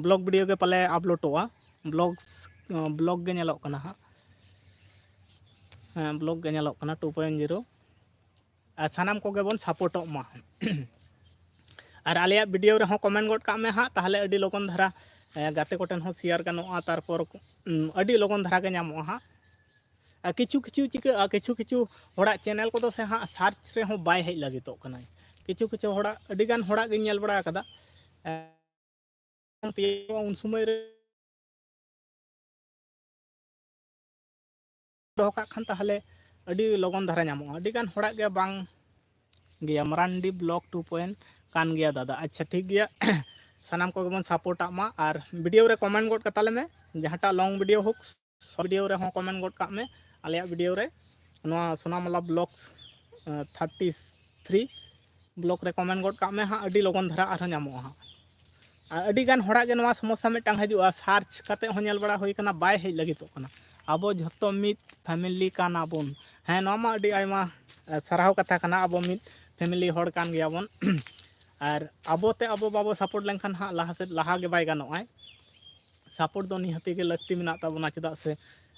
vlog video ᱜᱮ ᱯᱟᱞᱮ ᱟᱯᱞᱳᱰᱚᱜᱼᱟ, vlogs vlog ᱜᱮ ᱧᱮᱞᱚᱜ ᱠᱟᱱᱟ ᱦᱟᱸᱜ᱾ ᱦᱮᱸ, vlog ᱜᱮ ᱧᱮᱞᱚᱜ ᱠᱟᱱᱟ two point zero᱾ ᱟᱨ ᱥᱟᱱᱟᱢ ᱠᱚᱜᱮ ᱵᱚᱱ ᱥᱟᱯᱳᱨᱴᱚᱜ ᱢᱟ᱾ ᱟᱨ ᱟᱞᱮᱭᱟᱜ ᱵᱷᱤᱰᱤᱭᱳ ᱨᱮᱦᱚᱸ ᱠᱚᱢᱮᱱᱴ ᱜᱚᱫ ᱠᱟᱜ ᱢᱮ ᱦᱟᱸᱜ, ᱛᱟᱦᱚᱞᱮ ᱟᱹᱰᱤ ᱞᱚᱜᱚᱱ ᱫᱷᱟᱨᱟ ᱜᱟᱛᱮ ᱠᱚᱴᱷᱮᱱ ᱦᱚᱸ ᱥᱮᱭᱟᱨ ᱜᱟᱱᱚᱜᱼᱟ᱾ ᱛᱟᱨᱯᱚᱨ ᱟᱹᱰᱤ ᱞᱚᱜᱚᱱ ᱫᱷᱟᱨᱟ ᱜᱮ ᱧᱟᱢᱚᱜᱼᱟ ᱦᱟᱸᱜ᱾ ᱟᱨ ᱠᱤᱪᱷᱩ ᱠᱤᱪᱷᱩ ᱪᱤᱠᱟᱹᱜᱼᱟ, ᱠᱤᱪᱷᱩ ᱠᱤᱪᱷᱩ ᱦᱚᱲᱟᱜ ᱪᱮᱱᱮᱞ ᱠᱚᱫᱚ ᱥᱮ ᱦᱟᱸᱜ ᱥᱟᱨᱪ ᱨᱮᱦᱚᱸ ᱵᱟᱭ ᱦᱮᱡ ᱞᱟᱹᱜᱤᱫᱚᱜ ᱠᱟᱱᱟᱭ᱾ ᱠᱤᱪᱷᱩ ᱠᱤᱪᱷᱩ ᱦᱚᱲᱟᱜ, ᱟᱹᱰᱤᱜᱟᱱ ᱦᱚᱲᱟᱜ ᱜᱤᱧ ᱧᱮᱞ ᱵᱟᱲᱟ ᱟᱠᱟᱫᱟ, ᱩᱱ ᱥᱚᱢᱚᱭ ᱨᱮ ᱫᱚᱦᱚ ᱠᱟᱜ ᱠᱷᱟᱱ ᱛᱟᱦᱚᱞᱮ ᱟᱹᱰᱤ ᱞᱚᱜᱚᱱ ᱫᱷᱟᱨᱟ ᱧᱟᱢᱚᱜᱼᱟ᱾ ᱟᱹᱰᱤᱜᱟᱱ ᱦᱚᱲᱟᱜ ᱜᱮ ᱵᱟᱝ ᱜᱮᱭᱟ, ᱢᱟᱨᱟᱱᱰᱤ ᱵᱞᱚᱜᱽ ᱴᱩ ᱯᱚᱭᱮᱱᱴ ᱠᱟᱱ ᱜᱮᱭᱟ ᱫᱟᱫᱟ᱾ ᱟᱪᱪᱷᱟ, ᱴᱷᱤᱠ ᱜᱮᱭᱟ, ᱥᱟᱱᱟᱢ ᱠᱚᱜᱮ ᱵᱚᱱ ᱥᱟᱯᱳᱨᱴᱟᱜ ᱢᱟ᱾ ᱟᱨ ᱵᱷᱤᱰᱤᱭᱳ ᱨᱮ ᱠᱚᱢᱮᱱᱴ ᱜᱚᱫ ᱠᱟᱛᱟ ᱞᱮᱢᱮ, ᱡᱟᱦᱟᱸᱴᱟᱜ ᱞᱚᱝ ᱵᱷᱤᱰᱤᱭᱳ ᱦᱳᱠ, ᱥᱚᱨᱴ ᱵᱷᱤᱰᱤᱭᱳ ᱨᱮᱦᱚᱸ ᱠᱚᱢᱮᱱᱴ ᱜᱚᱫ ᱠᱟᱜ ᱢᱮ ᱟᱞᱮᱭᱟᱜ ᱵᱷᱤᱰᱤᱭᱳ ᱨᱮ, ᱱᱚᱣᱟ ᱥᱳᱱᱟᱢᱟᱞᱟ ᱵᱞᱚᱜᱽ ᱛᱷᱟᱨᱴᱤ ᱛᱷᱨᱤ ᱵᱞᱚᱜᱽ ᱨᱮ ᱠᱚᱢᱮᱱᱴ ᱜᱚᱫ ᱠᱟᱜ ᱢᱮ ᱦᱟᱸᱜ, ᱟᱹᱰᱤ ᱞᱚᱜᱚᱱ ᱫᱷᱟᱨᱟ ᱟᱨᱦᱚᱸ ᱧᱟᱢᱚᱜᱼᱟ ᱦᱟᱸᱜ᱾ ᱟᱨ ᱟᱹᱰᱤ ᱜᱟᱱ ᱦᱚᱲᱟᱜ ᱜᱮ ᱱᱚᱣᱟ ᱥᱚᱢᱚᱥᱥᱟ ᱢᱤᱫᱴᱟᱝ ᱦᱤᱡᱩᱜᱼᱟ, ᱥᱟᱨᱪ ᱠᱟᱛᱮ ᱦᱚᱸ ᱧᱮᱞ ᱵᱟᱲᱟ ᱦᱩᱭ ᱠᱟᱱᱟ, ᱵᱟᱭ ᱦᱮᱡ ᱞᱟᱹᱜᱤᱫᱚᱜ ᱠᱟᱱᱟ᱾ ᱟᱵᱚ ᱡᱷᱚᱛᱚ ᱢᱤᱫ ᱯᱷᱮᱢᱮᱞᱤ ᱠᱟᱱᱟ ᱵᱚᱱ᱾ ᱦᱮᱸ, ᱱᱚᱣᱟ ᱢᱟ ᱟᱹᱰᱤ ᱟᱭᱢᱟ ᱥᱟᱨᱦᱟᱣ ᱠᱟᱛᱷᱟ ᱠᱟᱱᱟ, ᱟᱵᱚ ᱢᱤᱫ ᱯᱷᱮᱢᱮᱞᱤ ᱦᱚᱲ ᱠᱟᱱ ᱜᱮᱭᱟ ᱵᱚᱱ᱾ ᱟᱨ ᱟᱵᱚ ᱛᱮ ᱟᱵᱚ ᱵᱟᱵᱚ ᱥᱟᱯᱳᱨᱴ ᱞᱮᱱᱠᱷᱟᱱ ᱦᱟᱸᱜ ᱞᱟᱦᱟ ᱥᱮᱫ ᱞᱟᱦᱟ ᱜᱮ ᱵᱟᱭ ᱜᱟᱱᱚᱜᱼᱟᱭ᱾ ᱥᱟᱯᱳᱨᱴ ᱫᱚ ᱱᱤᱦᱟᱹᱛᱤ ᱜᱮ ᱞᱟᱹᱠᱛᱤ ᱢᱮᱱᱟᱜ ᱛᱟᱵᱚᱱᱟ, ᱪᱮᱫᱟᱜ ᱥᱮ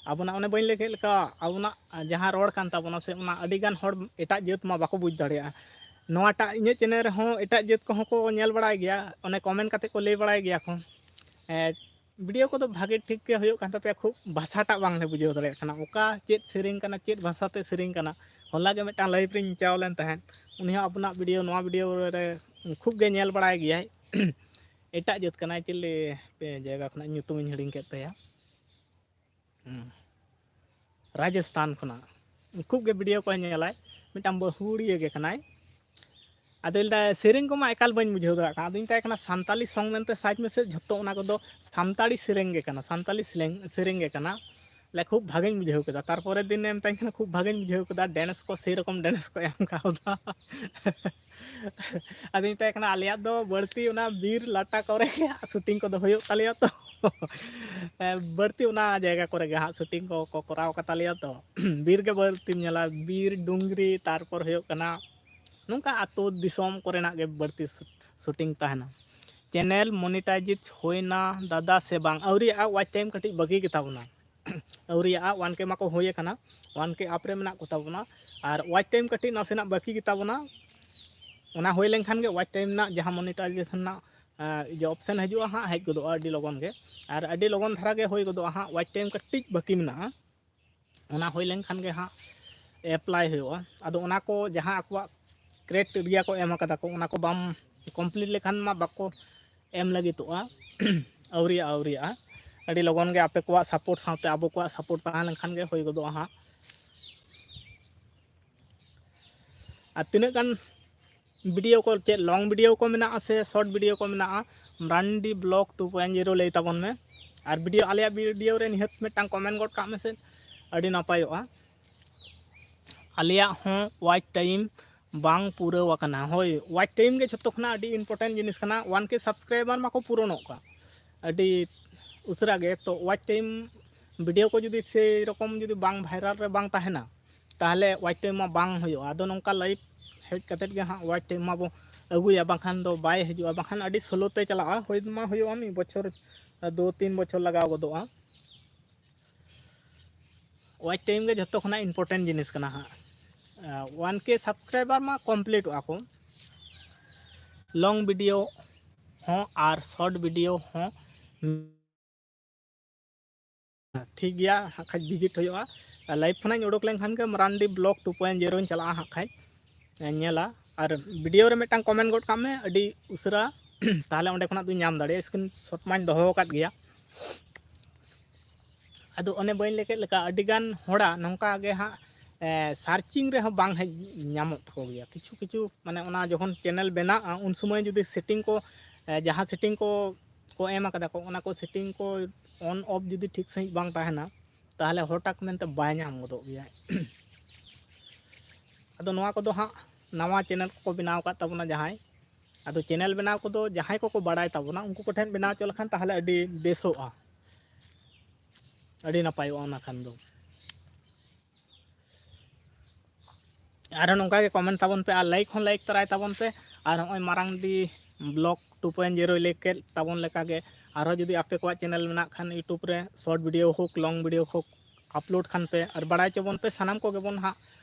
ᱟᱵᱚᱱᱟᱜ, ᱚᱱᱮ ᱵᱟᱹᱧ ᱞᱟᱹᱭ ᱠᱮᱫ ᱞᱮᱠᱟ, ᱟᱵᱚᱱᱟᱜ ᱡᱟᱦᱟᱸ ᱨᱚᱲ ᱠᱟᱱ ᱛᱟᱵᱚᱱᱟ ᱥᱮ, ᱚᱱᱟ ᱟᱹᱰᱤ ᱜᱟᱱ ᱦᱚᱲ ᱮᱴᱟᱜ ᱡᱟᱹᱛ ᱢᱟ ᱵᱟᱠᱚ ᱵᱩᱡᱽ ᱫᱟᱲᱮᱭᱟᱜᱼᱟ᱾ ᱱᱚᱣᱟᱴᱟᱜ ᱤᱧᱟᱹᱜ ᱪᱮᱱᱮᱞ ᱨᱮᱦᱚᱸ ᱮᱴᱟᱜ ᱡᱟᱹᱛ ᱠᱚᱦᱚᱸ ᱠᱚ ᱧᱮᱞ ᱵᱟᱲᱟᱭ ᱜᱮᱭᱟ, ᱚᱱᱮ ᱠᱚᱢᱮᱱᱴ ᱠᱟᱛᱮ ᱠᱚ ᱞᱟᱹᱭ ᱵᱟᱲᱟᱭ ᱜᱮᱭᱟ ᱠᱚ, ᱮ, ᱵᱷᱤᱰᱤᱭᱳ ᱠᱚᱫᱚ ᱵᱷᱟᱜᱮ ᱴᱷᱤᱠ ᱜᱮ ᱦᱩᱭᱩᱜ ᱠᱟᱱ ᱛᱟᱯᱮᱭᱟ, ᱠᱷᱩᱵ ᱵᱷᱟᱥᱟᱴᱟᱜ ᱵᱟᱝᱞᱮ ᱵᱩᱡᱷᱟᱹᱣ ᱫᱟᱲᱮᱭᱟᱜ ᱠᱟᱱᱟ, ᱚᱠᱟ ᱪᱮᱫ ᱥᱮᱨᱮᱧ ᱠᱟᱱᱟ, ᱪᱮᱫ ᱵᱷᱟᱥᱟᱛᱮ ᱥᱮᱨᱮᱧ ᱠᱟᱱᱟ᱾ ᱦᱚᱞᱟ ᱜᱮ ᱢᱤᱫᱴᱟᱝ ᱞᱟᱭᱤᱵᱷ ᱨᱤᱧ ᱪᱟᱣ ᱞᱮᱱ ᱛᱟᱦᱮᱸᱫ, ᱩᱱᱤ ᱦᱚᱸ ᱟᱵᱚᱱᱟᱜ ᱵᱷᱤᱰᱤᱭᱳ, ᱱᱚᱣᱟ ᱵᱷᱤᱰᱤᱭᱳ ᱨᱮ ᱠᱷᱩᱵ ᱜᱮ ᱧᱮᱞ ᱵᱟᱲᱟᱭ ᱜᱮᱭᱟᱭ᱾ ᱮᱴᱟᱜ ᱡᱟᱹᱛ ᱠᱟᱱᱟᱭ, ᱪᱤᱞᱤ ᱯᱮ ᱡᱟᱭᱜᱟ ᱠᱷᱚᱱᱟᱜ, ᱧᱩᱛᱩᱢᱤᱧ ᱦᱤᱲᱤᱧ ᱠᱮᱫ ᱛᱟᱭᱟ᱾ ᱦᱩᱸ᱾ ᱨᱟᱡᱚᱥᱛᱷᱟᱱ ᱠᱷᱚᱱᱟᱜ᱾ ᱠᱷᱩᱵ ᱜᱮ ᱵᱷᱤᱰᱤᱭᱳ ᱠᱚᱭ ᱧᱮᱞᱟᱭ, ᱢᱤᱫᱴᱟᱝ ᱵᱟᱹᱦᱩᱲᱤᱭᱟᱹ ᱜᱮ ᱠᱟᱱᱟᱭ᱾ ᱟᱫᱚᱭ ᱞᱟᱹᱭᱫᱟ, "ᱥᱮᱨᱮᱧ ᱠᱚᱢᱟ ᱮᱠᱟᱞ ᱵᱟᱹᱧ ᱵᱩᱡᱷᱟᱹᱣ ᱫᱟᱲᱮᱭᱟᱜ ᱠᱟᱱᱟ᱾" ᱟᱫᱚᱧ ᱢᱮᱛᱟᱭ ᱠᱟᱱᱟ, "ᱥᱟᱱᱛᱟᱞᱤ ᱥᱚᱝ ᱢᱮᱱᱛᱮ ᱥᱟᱨᱪ ᱢᱮᱥᱮ, ᱡᱷᱚᱛᱚ ᱚᱱᱟ ᱠᱚᱫᱚ ᱥᱟᱱᱛᱟᱲᱤ ᱥᱮᱨᱮᱧ ᱜᱮ ᱠᱟᱱᱟ, ᱥᱟᱱᱛᱟᱞᱤ ᱥᱮᱨᱮᱧ, ᱥᱮᱨᱮᱧ ᱜᱮ ᱠᱟᱱᱟ᱾" ᱞᱮ, ᱠᱷᱩᱵ ᱵᱷᱟᱜᱮᱧ ᱵᱩᱡᱷᱟᱹᱣ ᱠᱮᱫᱟ᱾ ᱛᱟᱨᱯᱚᱨᱮᱨ ᱫᱤᱱᱮ ᱢᱮᱛᱟᱧ ᱠᱟᱱᱟ, "ᱠᱷᱩᱵ ᱵᱷᱟᱜᱮᱧ ᱵᱩᱡᱷᱟᱹᱣ ᱠᱮᱫᱟ, ᱰᱮᱱᱥ ᱠᱚ ᱥᱮᱨᱚᱠᱚᱢ ᱰᱮᱱᱥ ᱠᱚ ᱮᱢ ᱠᱟᱣᱫᱟ᱾" ᱟᱫᱚᱧ ᱢᱮᱛᱟᱭ ᱠᱟᱱᱟ, "ᱟᱞᱮᱭᱟᱜ ᱫᱚ ᱵᱟᱹᱲᱛᱤ ᱚᱱᱟ ᱵᱤᱨ ᱞᱟᱴᱟ ᱠᱚᱨᱮ ᱜᱮ ᱥᱩᱴᱤᱝ ᱠᱚᱫᱚ ᱦᱩᱭᱩᱜ ᱛᱟᱞᱮᱭᱟ ᱛᱚ᱾ ᱵᱟᱹᱲᱛᱤ ᱚᱱᱟ ᱡᱟᱭᱜᱟ ᱠᱚᱨᱮ ᱜᱮ ᱦᱟᱸᱜ ᱥᱩᱴᱤᱝ ᱠᱚ, ᱠᱚ ᱠᱚᱨᱟᱣ ᱠᱟᱛᱟ ᱞᱮᱭᱟ ᱛᱚ᱾ ᱵᱤᱨ ᱜᱮ ᱵᱟᱹᱲᱛᱤᱢ ᱧᱮᱞᱟ, ᱵᱤᱨ, ᱰᱩᱝᱨᱤ, ᱛᱟᱨᱯᱚᱨ ᱦᱩᱭᱩᱜ ᱠᱟᱱᱟ ᱱᱚᱝᱠᱟ ᱟᱹᱛᱩ ᱫᱤᱥᱚᱢ ᱠᱚᱨᱮᱱᱟᱜ ᱜᱮ ᱵᱟᱹᱲᱛᱤ ᱥᱩᱴᱤᱝ ᱛᱟᱦᱮᱱᱟ᱾ ᱪᱮᱱᱮᱞ ᱢᱚᱱᱤᱴᱟᱭᱡᱤᱡᱽ ᱦᱩᱭᱱᱟ ᱫᱟᱫᱟ ᱥᱮ ᱵᱟᱝ? ᱟᱹᱣᱨᱤᱭᱟᱜᱼᱟ, ᱳᱣᱟᱪ ᱴᱟᱭᱤᱢ ᱠᱟᱹᱴᱤᱡ ᱵᱟᱹᱠᱤ ᱜᱮᱛᱟ ᱵᱚᱱᱟ᱾ ᱟᱹᱣᱨᱤᱭᱟᱜᱼᱟ, ᱳᱣᱟᱱ ᱠᱮ ᱢᱟᱠᱚ ᱦᱩᱭ ᱟᱠᱟᱱᱟ, ᱳᱣᱟᱱ ᱠᱮ ᱟᱯ ᱨᱮ ᱢᱮᱱᱟᱜ ᱠᱚᱛᱟ ᱵᱚᱱᱟ᱾ ᱟᱨ ᱳᱣᱟᱪ ᱴᱟᱭᱤᱢ ᱠᱟᱹᱴᱤᱡ ᱱᱟᱥᱮᱱᱟᱜ ᱵᱟᱹᱠᱤ ᱜᱮᱛᱟ ᱵᱚᱱᱟ᱾ ᱚᱱᱟ ᱦᱩᱭ ᱞᱮᱱᱠᱷᱟᱱ ᱜᱮ ᱳᱣᱟᱪ ᱴᱟᱭᱤᱢ ᱨᱮᱱᱟᱜ ᱡᱟᱦᱟᱸ ᱢᱚᱱᱤᱴᱟᱭᱡᱮᱥᱚᱱ ᱨᱮᱱᱟᱜ ᱡᱮ ᱚᱯᱥᱮᱱ ᱦᱤᱡᱩᱜᱼᱟ ᱦᱟᱸᱜ, ᱦᱮᱡ ᱜᱚᱫᱚᱜᱼᱟ ᱟᱹᱰᱤ ᱞᱚᱜᱚᱱ ᱜᱮ᱾ ᱟᱨ ᱟᱹᱰᱤ ᱞᱚᱜᱚᱱ ᱫᱷᱟᱨᱟ ᱜᱮ ᱦᱩᱭ ᱜᱚᱫᱚᱜᱼᱟ ᱦᱟᱸᱜ, ᱳᱣᱟᱪ ᱴᱟᱭᱤᱢ ᱠᱟᱹᱴᱤᱡ ᱵᱟᱹᱠᱤ ᱢᱮᱱᱟᱜᱼᱟ᱾ ᱚᱱᱟ ᱦᱩᱭ ᱞᱮᱱᱠᱷᱟᱱ ᱜᱮ ᱦᱟᱸᱜ ᱮᱯᱞᱟᱭ ᱦᱩᱭᱩᱜᱼᱟ᱾ ᱟᱫᱚ ᱚᱱᱟ ᱠᱚ ᱡᱟᱦᱟᱸ ᱟᱠᱚᱣᱟᱜ ᱠᱨᱟᱭᱴᱮᱨᱤᱭᱟ ᱠᱚ ᱮᱢ ᱟᱠᱟᱫᱟ ᱠᱚ, ᱚᱱᱟ ᱠᱚ ᱵᱟᱢ ᱠᱚᱢᱯᱞᱤᱴ ᱞᱮᱠᱷᱟᱱ ᱢᱟ ᱵᱟᱠᱚ ᱮᱢ ᱞᱟᱹᱜᱤᱫᱚᱜᱼᱟ᱾ ᱟᱹᱣᱨᱤᱭᱟᱜᱼᱟ, ᱟᱹᱣᱨᱤᱭᱟᱜᱼᱟ᱾ ᱟᱹᱰᱤ ᱞᱚᱜᱚᱱ ᱜᱮ ᱟᱯᱮ ᱠᱚᱣᱟᱜ ᱥᱟᱯᱳᱨᱴ ᱥᱟᱶᱛᱮ ᱟᱵᱚ ᱠᱚᱣᱟᱜ ᱥᱟᱯᱳᱨᱴ ᱛᱟᱦᱮᱸ ᱞᱮᱱᱠᱷᱟᱱ ᱜᱮ ᱦᱩᱭ ᱜᱚᱫᱚᱜᱼᱟ ᱦᱟᱸᱜ᱾ ᱟᱨ ᱛᱤᱱᱟᱹᱜ ᱜᱟᱱ ᱵᱷᱤᱰᱤᱭᱳ ᱠᱚ, ᱪᱮᱫ ᱞᱚᱝ ᱵᱷᱤᱰᱤᱭᱳ ᱠᱚ ᱢᱮᱱᱟᱜᱼᱟ ᱥᱮ ᱥᱚᱨᱴ ᱵᱷᱤᱰᱤᱭᱳ ᱠᱚ ᱢᱮᱱᱟᱜᱼᱟ, Marandi blog two point zero ᱞᱟᱹᱭ ᱛᱟᱵᱚᱱ ᱢᱮ᱾ ᱟᱨ ᱵᱷᱤᱰᱤᱭᱳ, ᱟᱞᱮᱭᱟᱜ ᱵᱷᱤᱰᱤᱭᱳ ᱨᱮ ᱱᱤᱦᱟᱹᱛ ᱢᱤᱫᱴᱟᱝ ᱠᱚᱢᱮᱱᱴ ᱜᱚᱫ ᱠᱟᱜ ᱢᱮᱥᱮ, ᱟᱹᱰᱤ ᱱᱟᱯᱟᱭᱚᱜᱼᱟ᱾ ᱟᱞᱮᱭᱟᱜ ᱦᱚᱸ ᱳᱣᱟᱪ ᱴᱟᱭᱤᱢ ᱵᱟᱝ ᱯᱩᱨᱟᱹᱣ ᱟᱠᱟᱱᱟ᱾ ᱦᱳᱭ, ᱳᱣᱟᱪ ᱴᱟᱭᱤᱢ ᱜᱮ ᱡᱷᱚᱛᱚ ᱠᱷᱚᱱᱟᱜ ᱟᱹᱰᱤ ᱤᱢᱯᱚᱨᱴᱮᱱᱴ ᱡᱤᱱᱤᱥ ᱠᱟᱱᱟ᱾ ᱳᱣᱟᱱ ᱠᱮ ᱥᱟᱵᱥᱠᱨᱟᱭᱵᱟᱨ ᱢᱟᱠᱚ ᱯᱩᱨᱚᱱᱚᱜ ᱠᱟᱱ ᱟᱹᱰᱤ ᱩᱥᱟᱹᱨᱟ ᱜᱮ, ᱛᱚ ᱳᱣᱟᱪ ᱴᱟᱭᱤᱢ ᱵᱷᱤᱰᱤᱭᱳ ᱠᱚ ᱡᱩᱫᱤ ᱥᱮᱨᱚᱠᱚᱢ ᱡᱩᱫᱤ ᱵᱟᱝ ᱵᱷᱟᱭᱨᱟᱞ ᱨᱮ ᱵᱟᱝ ᱛᱟᱦᱮᱱᱟ, ᱛᱟᱦᱚᱞᱮ ᱳᱣᱟᱪ ᱴᱟᱭᱤᱢ ᱢᱟ ᱵᱟᱝ ᱦᱩᱭᱩᱜᱼᱟ᱾ ᱟᱫᱚ ᱱᱚᱝᱠᱟ ᱞᱟᱭᱤᱵᱷ ᱦᱮᱡ ᱠᱟᱛᱮᱫ ᱜᱮ ᱦᱟᱸᱜ ᱳᱣᱟᱪ ᱴᱟᱭᱤᱢ ᱢᱟᱵᱚ ᱟᱹᱜᱩᱭᱟ, ᱵᱟᱝᱠᱷᱟᱱ ᱫᱚ ᱵᱟᱭ ᱦᱤᱡᱩᱜᱼᱟ, ᱵᱟᱝᱠᱷᱟᱱ ᱟᱹᱰᱤ ᱥᱞᱳ ᱛᱮ ᱪᱟᱞᱟᱜᱼᱟ᱾ ᱦᱩᱭ ᱢᱟ ᱦᱩᱭᱩᱜᱼᱟ ᱢᱤᱫ ᱵᱚᱪᱷᱚᱨ, ᱫᱩ ᱛᱤᱱ ᱵᱚᱪᱷᱚᱨ ᱞᱟᱜᱟᱣ ᱜᱚᱫᱚᱜᱼᱟ᱾ ᱳᱣᱟᱪ ᱴᱟᱭᱤᱢ ᱜᱮ ᱡᱷᱚᱛᱚ ᱠᱷᱚᱱᱟᱜ ᱤᱢᱯᱚᱨᱴᱮᱱᱴ ᱡᱤᱱᱤᱥ ᱠᱟᱱᱟ ᱦᱟᱸᱜ᱾ ᱳᱣᱟᱱ ᱠᱮ ᱥᱟᱵᱥᱠᱨᱟᱭᱵᱟᱨ ᱢᱟ ᱠᱚᱢᱯᱞᱤᱴᱚᱜᱼᱟ ᱠᱚ, ᱞᱚᱝ ᱵᱷᱤᱰᱤᱭᱳ ᱦᱚᱸ ᱟᱨ ᱥᱚᱨᱴ ᱵᱷᱤᱰᱤᱭᱳ ᱦᱚᱸ᱾ ᱴᱷᱤᱠ ᱜᱮᱭᱟ, ᱦᱟᱸᱜ ᱠᱷᱟᱡ ᱵᱷᱤᱡᱤᱴ ᱦᱩᱭᱩᱜᱼᱟ᱾ ᱟᱨ ᱞᱟᱭᱤᱵᱷ ᱠᱷᱚᱱᱟᱜ ᱤᱧ ᱩᱰᱩᱠ ᱞᱮᱱᱠᱷᱟᱱ ᱜᱮ ᱢᱟᱨᱟᱱᱰᱤ ᱵᱞᱚᱜᱽ ᱴᱩ ᱯᱚᱭᱮᱱᱴ ᱡᱤᱨᱳᱧ ᱪᱟᱞᱟᱜᱼᱟ ᱦᱟᱸᱜ ᱠᱷᱟᱡ, ᱧᱮᱞᱟ᱾ ᱟᱨ ᱵᱷᱤᱰᱤᱭᱳ ᱨᱮ ᱢᱤᱫᱴᱟᱝ ᱠᱚᱢᱮᱱᱴ ᱜᱚᱫ ᱠᱟᱜ ᱢᱮ ᱟᱹᱰᱤ ᱩᱥᱟᱹᱨᱟ, ᱛᱟᱦᱚᱞᱮ ᱚᱸᱰᱮ ᱠᱷᱚᱱᱟᱜ ᱫᱚᱧ ᱧᱟᱢ ᱫᱟᱲᱮᱭᱟᱜᱼᱟ᱾ ᱥᱠᱨᱤᱱ ᱥᱚᱴ ᱢᱟᱧ ᱫᱚᱦᱚ ᱟᱠᱟᱫ ᱜᱮᱭᱟ᱾ ᱟᱫᱚ ᱚᱱᱮ ᱵᱟᱹᱧ ᱞᱟᱹᱭ ᱠᱮᱫ ᱞᱮᱠᱟ, ᱟᱹᱰᱤᱜᱟᱱ ᱦᱚᱲᱟᱜ ᱱᱚᱝᱠᱟ ᱜᱮ ᱦᱟᱸᱜ ᱥᱟᱨᱪᱤᱝ ᱨᱮᱦᱚᱸ ᱵᱟᱝ ᱦᱮᱡ ᱧᱟᱢᱚᱜ ᱛᱟᱠᱚ ᱜᱮᱭᱟ᱾ ᱠᱤᱪᱷᱩ ᱠᱤᱪᱷᱩ ᱢᱟᱱᱮ ᱚᱱᱟ ᱡᱚᱠᱷᱚᱱ ᱪᱮᱱᱮᱞ ᱵᱮᱱᱟᱜᱼᱟ, ᱩᱱ ᱥᱚᱢᱚᱭ ᱡᱩᱫᱤ ᱥᱮᱴᱤᱝ ᱠᱚ, ᱡᱟᱦᱟᱸ ᱥᱮᱴᱤᱝ ᱠᱚ ᱠᱚ ᱮᱢ ᱟᱠᱟᱫᱟ ᱠᱚ, ᱚᱱᱟ ᱠᱚ ᱥᱮᱴᱤᱝ ᱠᱚ ᱚᱱ ᱚᱯᱷ ᱡᱩᱫᱤ ᱴᱷᱤᱠ ᱥᱟᱺᱦᱤᱡ ᱵᱟᱝ ᱛᱟᱦᱮᱱᱟ, ᱛᱟᱦᱚᱞᱮ ᱦᱚᱴᱟᱛ ᱢᱮᱱᱛᱮ ᱵᱟᱭ ᱧᱟᱢ ᱜᱚᱫᱚᱜ ᱜᱮᱭᱟ᱾ ᱟᱫᱚ ᱱᱚᱣᱟ ᱠᱚᱫᱚ ᱦᱟᱸᱜ ᱱᱟᱣᱟ ᱪᱮᱱᱮᱞ ᱠᱚᱠᱚ ᱵᱮᱱᱟᱣ ᱟᱠᱟᱫ ᱛᱟᱵᱚᱱᱟ ᱡᱟᱦᱟᱸᱭ, ᱟᱫᱚ ᱪᱮᱱᱮᱞ ᱵᱮᱱᱟᱣ ᱠᱚᱫᱚ ᱡᱟᱦᱟᱸᱭ ᱠᱚᱠᱚ ᱵᱟᱲᱟᱭ ᱛᱟᱵᱚᱱᱟ, ᱩᱱᱠᱩ ᱠᱚᱴᱷᱮᱱ ᱵᱮᱱᱟᱣ ᱦᱚᱪᱚ ᱞᱮᱠᱷᱟᱱ ᱛᱟᱦᱚᱞᱮ ᱟᱹᱰᱤ ᱵᱮᱥᱚᱜᱼᱟ, ᱟᱹᱰᱤ ᱱᱟᱯᱟᱭᱚᱜᱼᱟ ᱚᱱᱟ ᱠᱷᱟᱱ ᱫᱚ᱾ ᱟᱨᱦᱚᱸ ᱱᱚᱝᱠᱟ ᱜᱮ comment ᱛᱟᱵᱚᱱ ᱯᱮ ᱟᱨ like ᱦᱚᱸ like ᱛᱚᱨᱟᱭ ᱛᱟᱵᱚᱱ ᱯᱮ᱾ ᱟᱨ ᱱᱚᱜᱼᱚᱭ ᱢᱟᱨᱟᱝᱰᱤ vlog two point zero ᱞᱟᱹᱭ ᱠᱮᱫ ᱛᱟᱵᱚᱱ ᱞᱮᱠᱟ ᱜᱮ ᱟᱨᱦᱚᱸ ᱡᱩᱫᱤ ᱟᱯᱮ ᱠᱚᱣᱟᱜ channel ᱢᱮᱱᱟᱜ ᱠᱷᱟᱱ YouTube ᱨᱮ short video ᱦᱳᱠ, long video ᱦᱳᱠ, upload ᱠᱷᱟᱱ ᱯᱮ ᱟᱨ ᱵᱟᱲᱟᱭ ᱦᱚᱪᱚ ᱵᱚᱱ ᱯᱮ ᱥᱟᱱᱟᱢ ᱠᱚᱜᱮ ᱵᱚᱱ ᱦᱟᱸᱜ,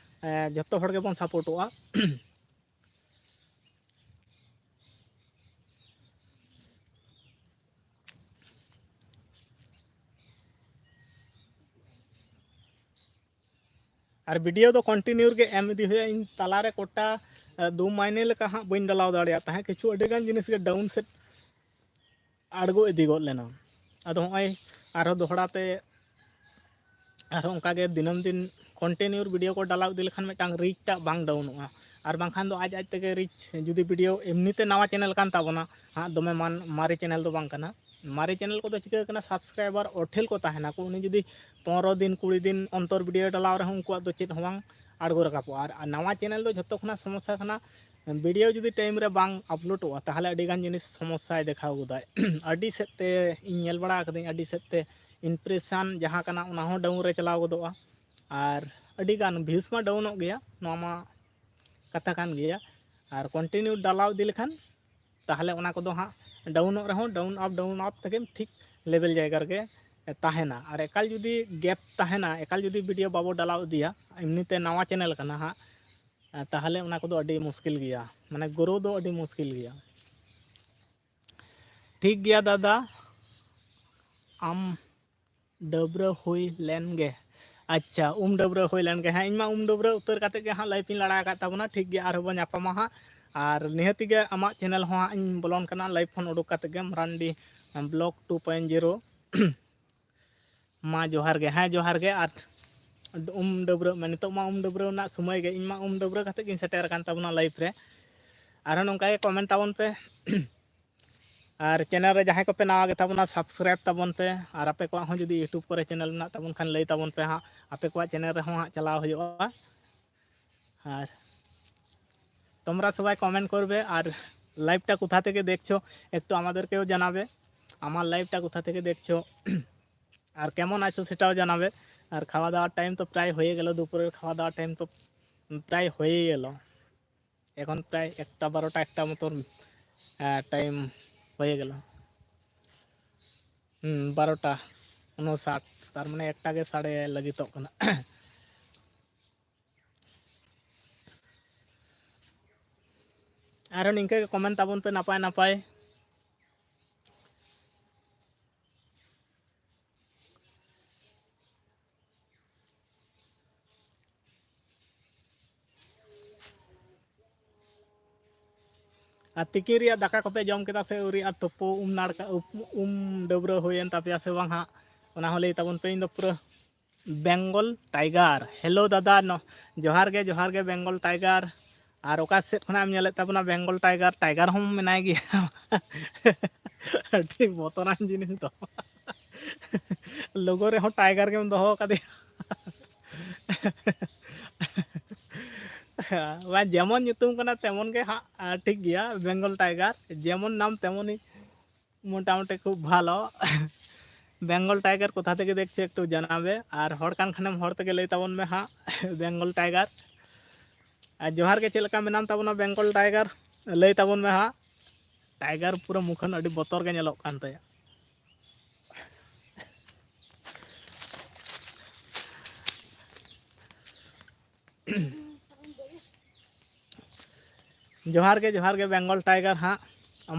ᱮ, ᱡᱚᱛᱚ ᱦᱚᱲ ᱜᱮᱵᱚᱱ ᱥᱟᱯᱳᱨᱴᱚᱜᱼᱟ᱾ ᱟᱨ video ᱫᱚ continue ᱜᱮ ᱮᱢ ᱤᱫᱤ ᱦᱩᱭᱩᱜᱼᱟ᱾ ᱤᱧ ᱛᱟᱞᱟᱨᱮ ᱠᱚᱴᱟ, ᱮ, ᱫᱩ ᱢᱟᱭᱱᱮ ᱞᱮᱠᱟ ᱦᱟᱸᱜ ᱵᱟᱹᱧ ᱰᱟᱞᱟᱣ ᱫᱟᱲᱮᱭᱟᱜ ᱛᱟᱦᱮᱸᱫ, ᱠᱤᱪᱷᱩ ᱟᱹᱰᱤᱜᱟᱱ ᱡᱤᱱᱤᱥ ᱜᱮ down ᱥᱮᱫ ᱟᱬᱜᱚ ᱤᱫᱤ ᱜᱚᱫ ᱞᱮᱱᱟ᱾ ᱟᱫᱚ ᱦᱚᱸᱜᱼᱚᱭ ᱟᱨᱦᱚᱸ ᱫᱚᱦᱲᱟ ᱛᱮ ᱟᱨᱦᱚᱸ ᱚᱱᱠᱟ ᱜᱮ ᱫᱤᱱᱟᱹᱢ ᱫᱤᱱ continue video ᱠᱚ ᱰᱟᱞᱟᱣ ᱤᱫᱤ ᱞᱮᱠᱷᱟᱱ ᱢᱤᱫᱴᱟᱝ reach ᱴᱟᱜ ᱵᱟᱝ ᱰᱟᱣᱩᱱᱚᱜᱼᱟ᱾ ᱟᱨ ᱵᱟᱝᱠᱷᱟᱱ ᱫᱚ ᱟᱡ ᱟᱡ ᱛᱮᱜᱮ reach, ᱡᱩᱫᱤ video ᱮᱢᱱᱤ ᱛᱮ ᱱᱟᱣᱟ channel ᱠᱟᱱ ᱛᱟᱵᱚᱱᱟ, ᱦᱟᱸᱜ ᱫᱚᱢᱮ ᱢᱟᱱ-, ᱢᱟᱨᱮ channel ᱫᱚ ᱵᱟᱝ ᱠᱟᱱᱟ᱾ ᱢᱟᱨᱮ channel ᱠᱚᱫᱚ ᱪᱤᱠᱟᱹ ᱠᱟᱱᱟ, subscriber ᱚᱴᱷᱮᱞ ᱠᱚ ᱛᱟᱦᱮᱱᱟ ᱠᱚ, ᱩᱱᱤ ᱡᱩᱫᱤ ᱯᱚᱱᱨᱚ ᱫᱤᱱ ᱠᱩᱲᱤ ᱫᱤᱱ ᱚᱱᱛᱚᱨ video ᱰᱟᱞᱟᱣ ᱨᱮᱦᱚᱸ ᱩᱱᱠᱩᱣᱟᱜ ᱫᱚ ᱪᱮᱫ ᱦᱚᱸ ᱵᱟᱝ ᱟᱬᱜᱚ ᱨᱟᱠᱟᱵᱚᱜᱼᱟ᱾ ᱟᱨ, ᱟᱨ ᱱᱟᱣᱟ channel ᱫᱚ ᱡᱷᱚᱛᱚ ᱠᱷᱚᱱᱟᱜ ᱥᱚᱢᱚᱥᱥᱟ ᱠᱟᱱᱟ, video ᱡᱩᱫᱤ time ᱨᱮ ᱵᱟᱝ ᱟᱯᱞᱳᱰᱚᱜᱼᱟ, ᱛᱟᱦᱚᱞᱮ ᱟᱹᱰᱤᱜᱟᱱ ᱡᱤᱱᱤᱥ ᱥᱚᱢᱚᱥᱥᱟᱭ ᱫᱮᱠᱷᱟᱣ ᱜᱚᱫᱟᱭ᱾ ᱟᱹᱰᱤ ᱥᱮᱫ ᱛᱮ ᱤᱧ ᱧᱮᱞ ᱵᱟᱲᱟ ᱠᱟᱹᱫᱟᱹᱧ, ᱟᱹᱰᱤ ᱥᱮᱫ ᱛᱮ impression ᱡᱟᱦᱟᱸ ᱠᱟᱱᱟ, ᱚᱱᱟ ᱦᱚᱸ down ᱨᱮ ᱪᱟᱞᱟᱣ ᱜᱚᱫᱚᱜᱼᱟ᱾ ᱟᱨ ᱟᱹᱰᱤᱜᱟᱱ views ᱢᱟ ᱰᱟᱣᱩᱱᱚᱜ ᱜᱮᱭᱟ, ᱱᱚᱣᱟ ᱢᱟ ᱠᱟᱛᱷᱟ ᱠᱟᱱ ᱜᱮᱭᱟ᱾ ᱟᱨ continue ᱰᱟᱞᱟᱣ ᱤᱫᱤ ᱞᱮᱠᱷᱟᱱ ᱛᱟᱦᱚᱞᱮ ᱚᱱᱟ ᱠᱚᱫᱚ ᱦᱟᱸᱜ ᱰᱟᱣᱩᱱᱚᱜ ᱨᱮᱦᱚᱸ down up down up ᱛᱮᱜᱮ ᱴᱷᱤᱠ level ᱡᱟᱭᱜᱟ ᱨᱮᱜᱮ ᱛᱟᱦᱮᱱᱟ᱾ ᱟᱨ ᱮᱠᱟᱞ ᱡᱩᱫᱤ gap ᱛᱟᱦᱮᱱᱟ, ᱮᱠᱟᱞ ᱡᱩᱫᱤ video ᱵᱟᱵᱚ ᱰᱟᱞᱟᱣ ᱤᱫᱤᱭᱟ, ᱮᱢᱱᱤ ᱛᱮ ᱱᱟᱣᱟ channel ᱠᱟᱱᱟ ᱦᱟᱸᱜ, ᱛᱟᱦᱚᱞᱮ ᱚᱱᱟ ᱠᱚᱫᱚ ᱟᱹᱰᱤ ᱢᱩᱥᱠᱤᱞ ᱜᱮᱭᱟ, ᱢᱟᱱᱮ grow ᱫᱚ ᱟᱹᱰᱤ ᱢᱩᱥᱠᱤᱞ ᱜᱮᱭᱟ᱾ ᱴᱷᱤᱠ ᱜᱮᱭᱟ ᱫᱟᱫᱟ, ᱟᱢ ᱰᱟᱹᱵᱽᱨᱟᱹ ᱦᱩᱭ ᱞᱮᱱ ᱜᱮ᱾ ᱟᱪᱪᱷᱟ, ᱩᱢ ᱰᱟᱹᱵᱽᱨᱟᱹ ᱦᱩᱭ ᱞᱮᱱ ᱜᱮ᱾ ᱦᱮᱸ, ᱤᱧ ᱢᱟ ᱩᱢ ᱰᱟᱹᱵᱽᱨᱟᱹ ᱩᱛᱟᱹᱨ ᱠᱟᱛᱮ ᱜᱮ ᱦᱟᱸᱜ live ᱤᱧ ᱞᱟᱲᱟ ᱟᱠᱟᱫ ᱛᱟᱵᱚᱱᱟ᱾ ᱴᱷᱤᱠ ᱜᱮᱭᱟ, ᱟᱨᱦᱚᱸ ᱵᱚᱱ ᱧᱟᱯᱟᱢᱟ ᱦᱟᱸᱜ᱾ ᱟᱨ ᱱᱤᱦᱟᱹᱛᱤ ᱜᱮ ᱟᱢᱟᱜ channel ᱦᱚᱸ ᱦᱟᱸᱜ ᱤᱧ ᱵᱚᱞᱚᱱ ᱠᱟᱱᱟ, live ᱠᱷᱚᱱ ᱩᱰᱩᱠ ᱠᱟᱛᱮ ᱜᱮ, Marandi vlog two point zero᱾ ᱢᱟ ᱡᱚᱦᱟᱨ ᱜᱮ, ᱦᱮᱸ ᱡᱚᱦᱟᱨ ᱜᱮ᱾ ᱟᱨ ᱩᱢ ᱰᱟᱹᱵᱽᱨᱟᱹᱜ ᱢᱮ, ᱱᱤᱛᱚᱜ ᱢᱟ ᱩᱢ ᱰᱟᱹᱵᱽᱨᱟᱹ ᱨᱮᱱᱟᱜ ᱥᱚᱢᱚᱭ ᱜᱮ, ᱤᱧ ᱢᱟ ᱩᱢ ᱰᱟᱹᱵᱽᱨᱟᱹ ᱠᱟᱛᱮ ᱜᱤᱧ ᱥᱮᱴᱮᱨ ᱟᱠᱟᱱ ᱛᱟᱵᱚᱱᱟ live ᱨᱮ᱾ ᱟᱨᱦᱚᱸ ᱱᱚᱝᱠᱟ ᱜᱮ comment ᱛᱟᱵᱚᱱ ᱯᱮ᱾ ᱟᱨ channel ᱨᱮ ᱡᱟᱦᱟᱸᱭ ᱠᱚᱯᱮ ᱱᱟᱣᱟ ᱜᱮ ᱛᱟᱵᱚᱱᱟ, subscribe ᱛᱟᱵᱚᱱ ᱯᱮ᱾ ᱟᱨ ᱟᱯᱮ ᱠᱚᱣᱟᱜ ᱦᱚᱸ ᱡᱩᱫᱤ YouTube ᱠᱚᱨᱮ channel ᱢᱮᱱᱟᱜ ᱛᱟᱵᱚᱱ ᱠᱷᱟᱱ ᱞᱟᱹᱭ ᱛᱟᱵᱚᱱ ᱯᱮ ᱦᱟᱸᱜ, ᱟᱯᱮ ᱠᱚᱣᱟᱜ channel ᱨᱮᱦᱚᱸ ᱦᱟᱸᱜ ᱪᱟᱞᱟᱣ ᱦᱩᱭᱩᱜᱼᱟ᱾ ᱟᱨ তোমরা সবাই comment করবে, আর live টা কোথা থেকে দেখছো একটু আমাদেরকেও জানাবে, আমার live টা কোথা থেকে দেখছো, আর কেমন আছো সেটাও জানাবে। আর খাওয়া দাওয়ার টাইম তো প্রায় হয়ে গেল, দুপুরের খাওয়া দাওয়ার টাইম তো প্রায় হয়ে গেল। এখন প্রায় একটা বারোটা, একটা মতন, আহ, টাইম হয়ে গেল। হুম, বারোটা ᱩᱱᱩᱥᱟᱴ, ᱛᱟᱨ ᱢᱟᱱᱮ ᱮᱠᱴᱟ ᱜᱮ ᱥᱟᱰᱮ ᱞᱟᱹᱜᱤᱫᱚᱜ ᱠᱟᱱᱟ᱾ ᱟᱨᱦᱚᱸ ᱱᱤᱝᱠᱟᱹ ᱜᱮ ᱠᱚᱢᱮᱱᱴ ᱛᱟᱵᱚᱱ ᱯᱮ ᱱᱟᱯᱟᱭ ᱱᱟᱯᱟᱭ᱾ ᱟᱨ ᱛᱤᱠᱤᱱ ᱨᱮᱭᱟᱜ ᱫᱟᱠᱟ ᱠᱚᱯᱮ ᱡᱚᱢ ᱠᱮᱫᱟ ᱥᱮ ᱟᱹᱣᱨᱤ? ᱟᱨ ᱛᱩᱯᱩ ᱩᱢ ᱱᱟᱲᱠᱟ, ᱩᱯ-, ᱩᱢ ᱰᱟᱹᱵᱽᱨᱟᱹ ᱦᱩᱭᱮᱱ ᱛᱟᱯᱮᱭᱟ ᱥᱮ ᱵᱟᱝ ᱦᱟᱸᱜ? ᱚᱱᱟ ᱦᱚᱸ ᱞᱟᱹᱭ ᱛᱟᱵᱚᱱ ᱯᱮ᱾ ᱤᱧ ᱫᱚ ᱯᱩᱨᱟᱹ ᱵᱮᱝᱜᱚᱞ ᱴᱟᱭᱜᱟᱨ᱾ ᱦᱮᱞᱳ ᱫᱟᱫᱟ, ᱱᱚ-, ᱡᱚᱦᱟᱨ ᱜᱮ, ᱡᱚᱦᱟᱨ ᱜᱮ ᱵᱮᱝᱜᱚᱞ ᱴᱟᱭᱜᱟᱨ᱾ ᱟᱨ ᱚᱠᱟ ᱥᱮᱫ ᱠᱷᱚᱱᱟᱜ ᱮᱢ ᱧᱮᱞᱮᱫ ᱛᱟᱵᱚᱱᱟ ᱵᱮᱝᱜᱚᱞ ᱴᱟᱭᱜᱟᱨ? ᱴᱟᱭᱜᱟᱨ ᱦᱚᱸ ᱢᱮᱱᱟᱭ ᱜᱮᱭᱟ᱾ ᱟᱹᱰᱤ ᱵᱚᱛᱚᱨᱟᱱ ᱡᱤᱱᱤᱥ ᱫᱚ᱾ ᱞᱳᱜᱳ ᱨᱮᱦᱚᱸ ᱴᱟᱭᱜᱟᱨ ᱜᱮᱢ ᱫᱚᱦᱚ ᱟᱠᱟᱫᱮᱭᱟ᱾ ᱵᱟᱝ, ᱡᱮᱢᱚᱱ ᱧᱩᱛᱩᱢ ᱠᱟᱱᱟ ᱛᱮᱢᱚᱱ ᱜᱮ ᱦᱟᱸᱜ, ᱟᱨ ᱴᱷᱤᱠ ᱜᱮᱭᱟ, ᱵᱮᱝᱜᱚᱞ ᱴᱟᱭᱜᱟᱨ, ᱡᱮᱢᱚᱱ ᱱᱟᱢ ᱛᱮᱢᱚᱱᱤ᱾ ᱢᱳᱴᱟᱢᱩᱴᱤ ᱠᱷᱩᱵ ᱵᱷᱟᱞᱚ᱾ ᱵᱮᱝᱜᱚᱞ ᱴᱟᱭᱜᱟᱨ ᱠᱳᱛᱷᱟ ᱛᱷᱮᱠᱮ ᱫᱮᱠᱷᱪᱷᱮ ᱮᱠᱴᱩ ᱡᱟᱱᱟᱵᱮ, ᱟᱨ ᱦᱚᱲ ᱠᱟᱱ ᱠᱷᱟᱱᱮᱢ ᱦᱚᱲ ᱛᱮᱜᱮ ᱞᱟᱹᱭ ᱛᱟᱵᱚᱱ ᱢᱮ ᱦᱟᱸᱜ᱾ ᱵᱮᱝᱜᱚᱞ ᱴᱟᱭᱜᱟᱨ, ᱟᱨ ᱡᱚᱦᱟᱨ ᱜᱮ, ᱪᱮᱫ ᱞᱮᱠᱟ ᱢᱮᱱᱟᱢ ᱛᱟᱵᱚᱱᱟ ᱵᱮᱝᱜᱚᱞ ᱴᱟᱭᱜᱟᱨ? ᱞᱟᱹᱭ ᱛᱟᱵᱚᱱ ᱢᱮ ᱦᱟᱸᱜ᱾ ᱴᱟᱭᱜᱟᱨ ᱯᱩᱨᱟᱹ ᱢᱩᱠᱷᱟᱹᱱ ᱟᱹᱰᱤ ᱵᱚᱛᱚᱨ ᱜᱮ ᱧᱮᱞᱚᱜ ᱠᱟᱱ ᱛᱟᱭᱟ᱾ ᱡᱚᱦᱟᱨ ᱜᱮ, ᱡᱚᱦᱟᱨ ᱜᱮ ᱵᱮᱝᱜᱚᱞ ᱴᱟᱭᱜᱟᱨ ᱦᱟᱸᱜ᱾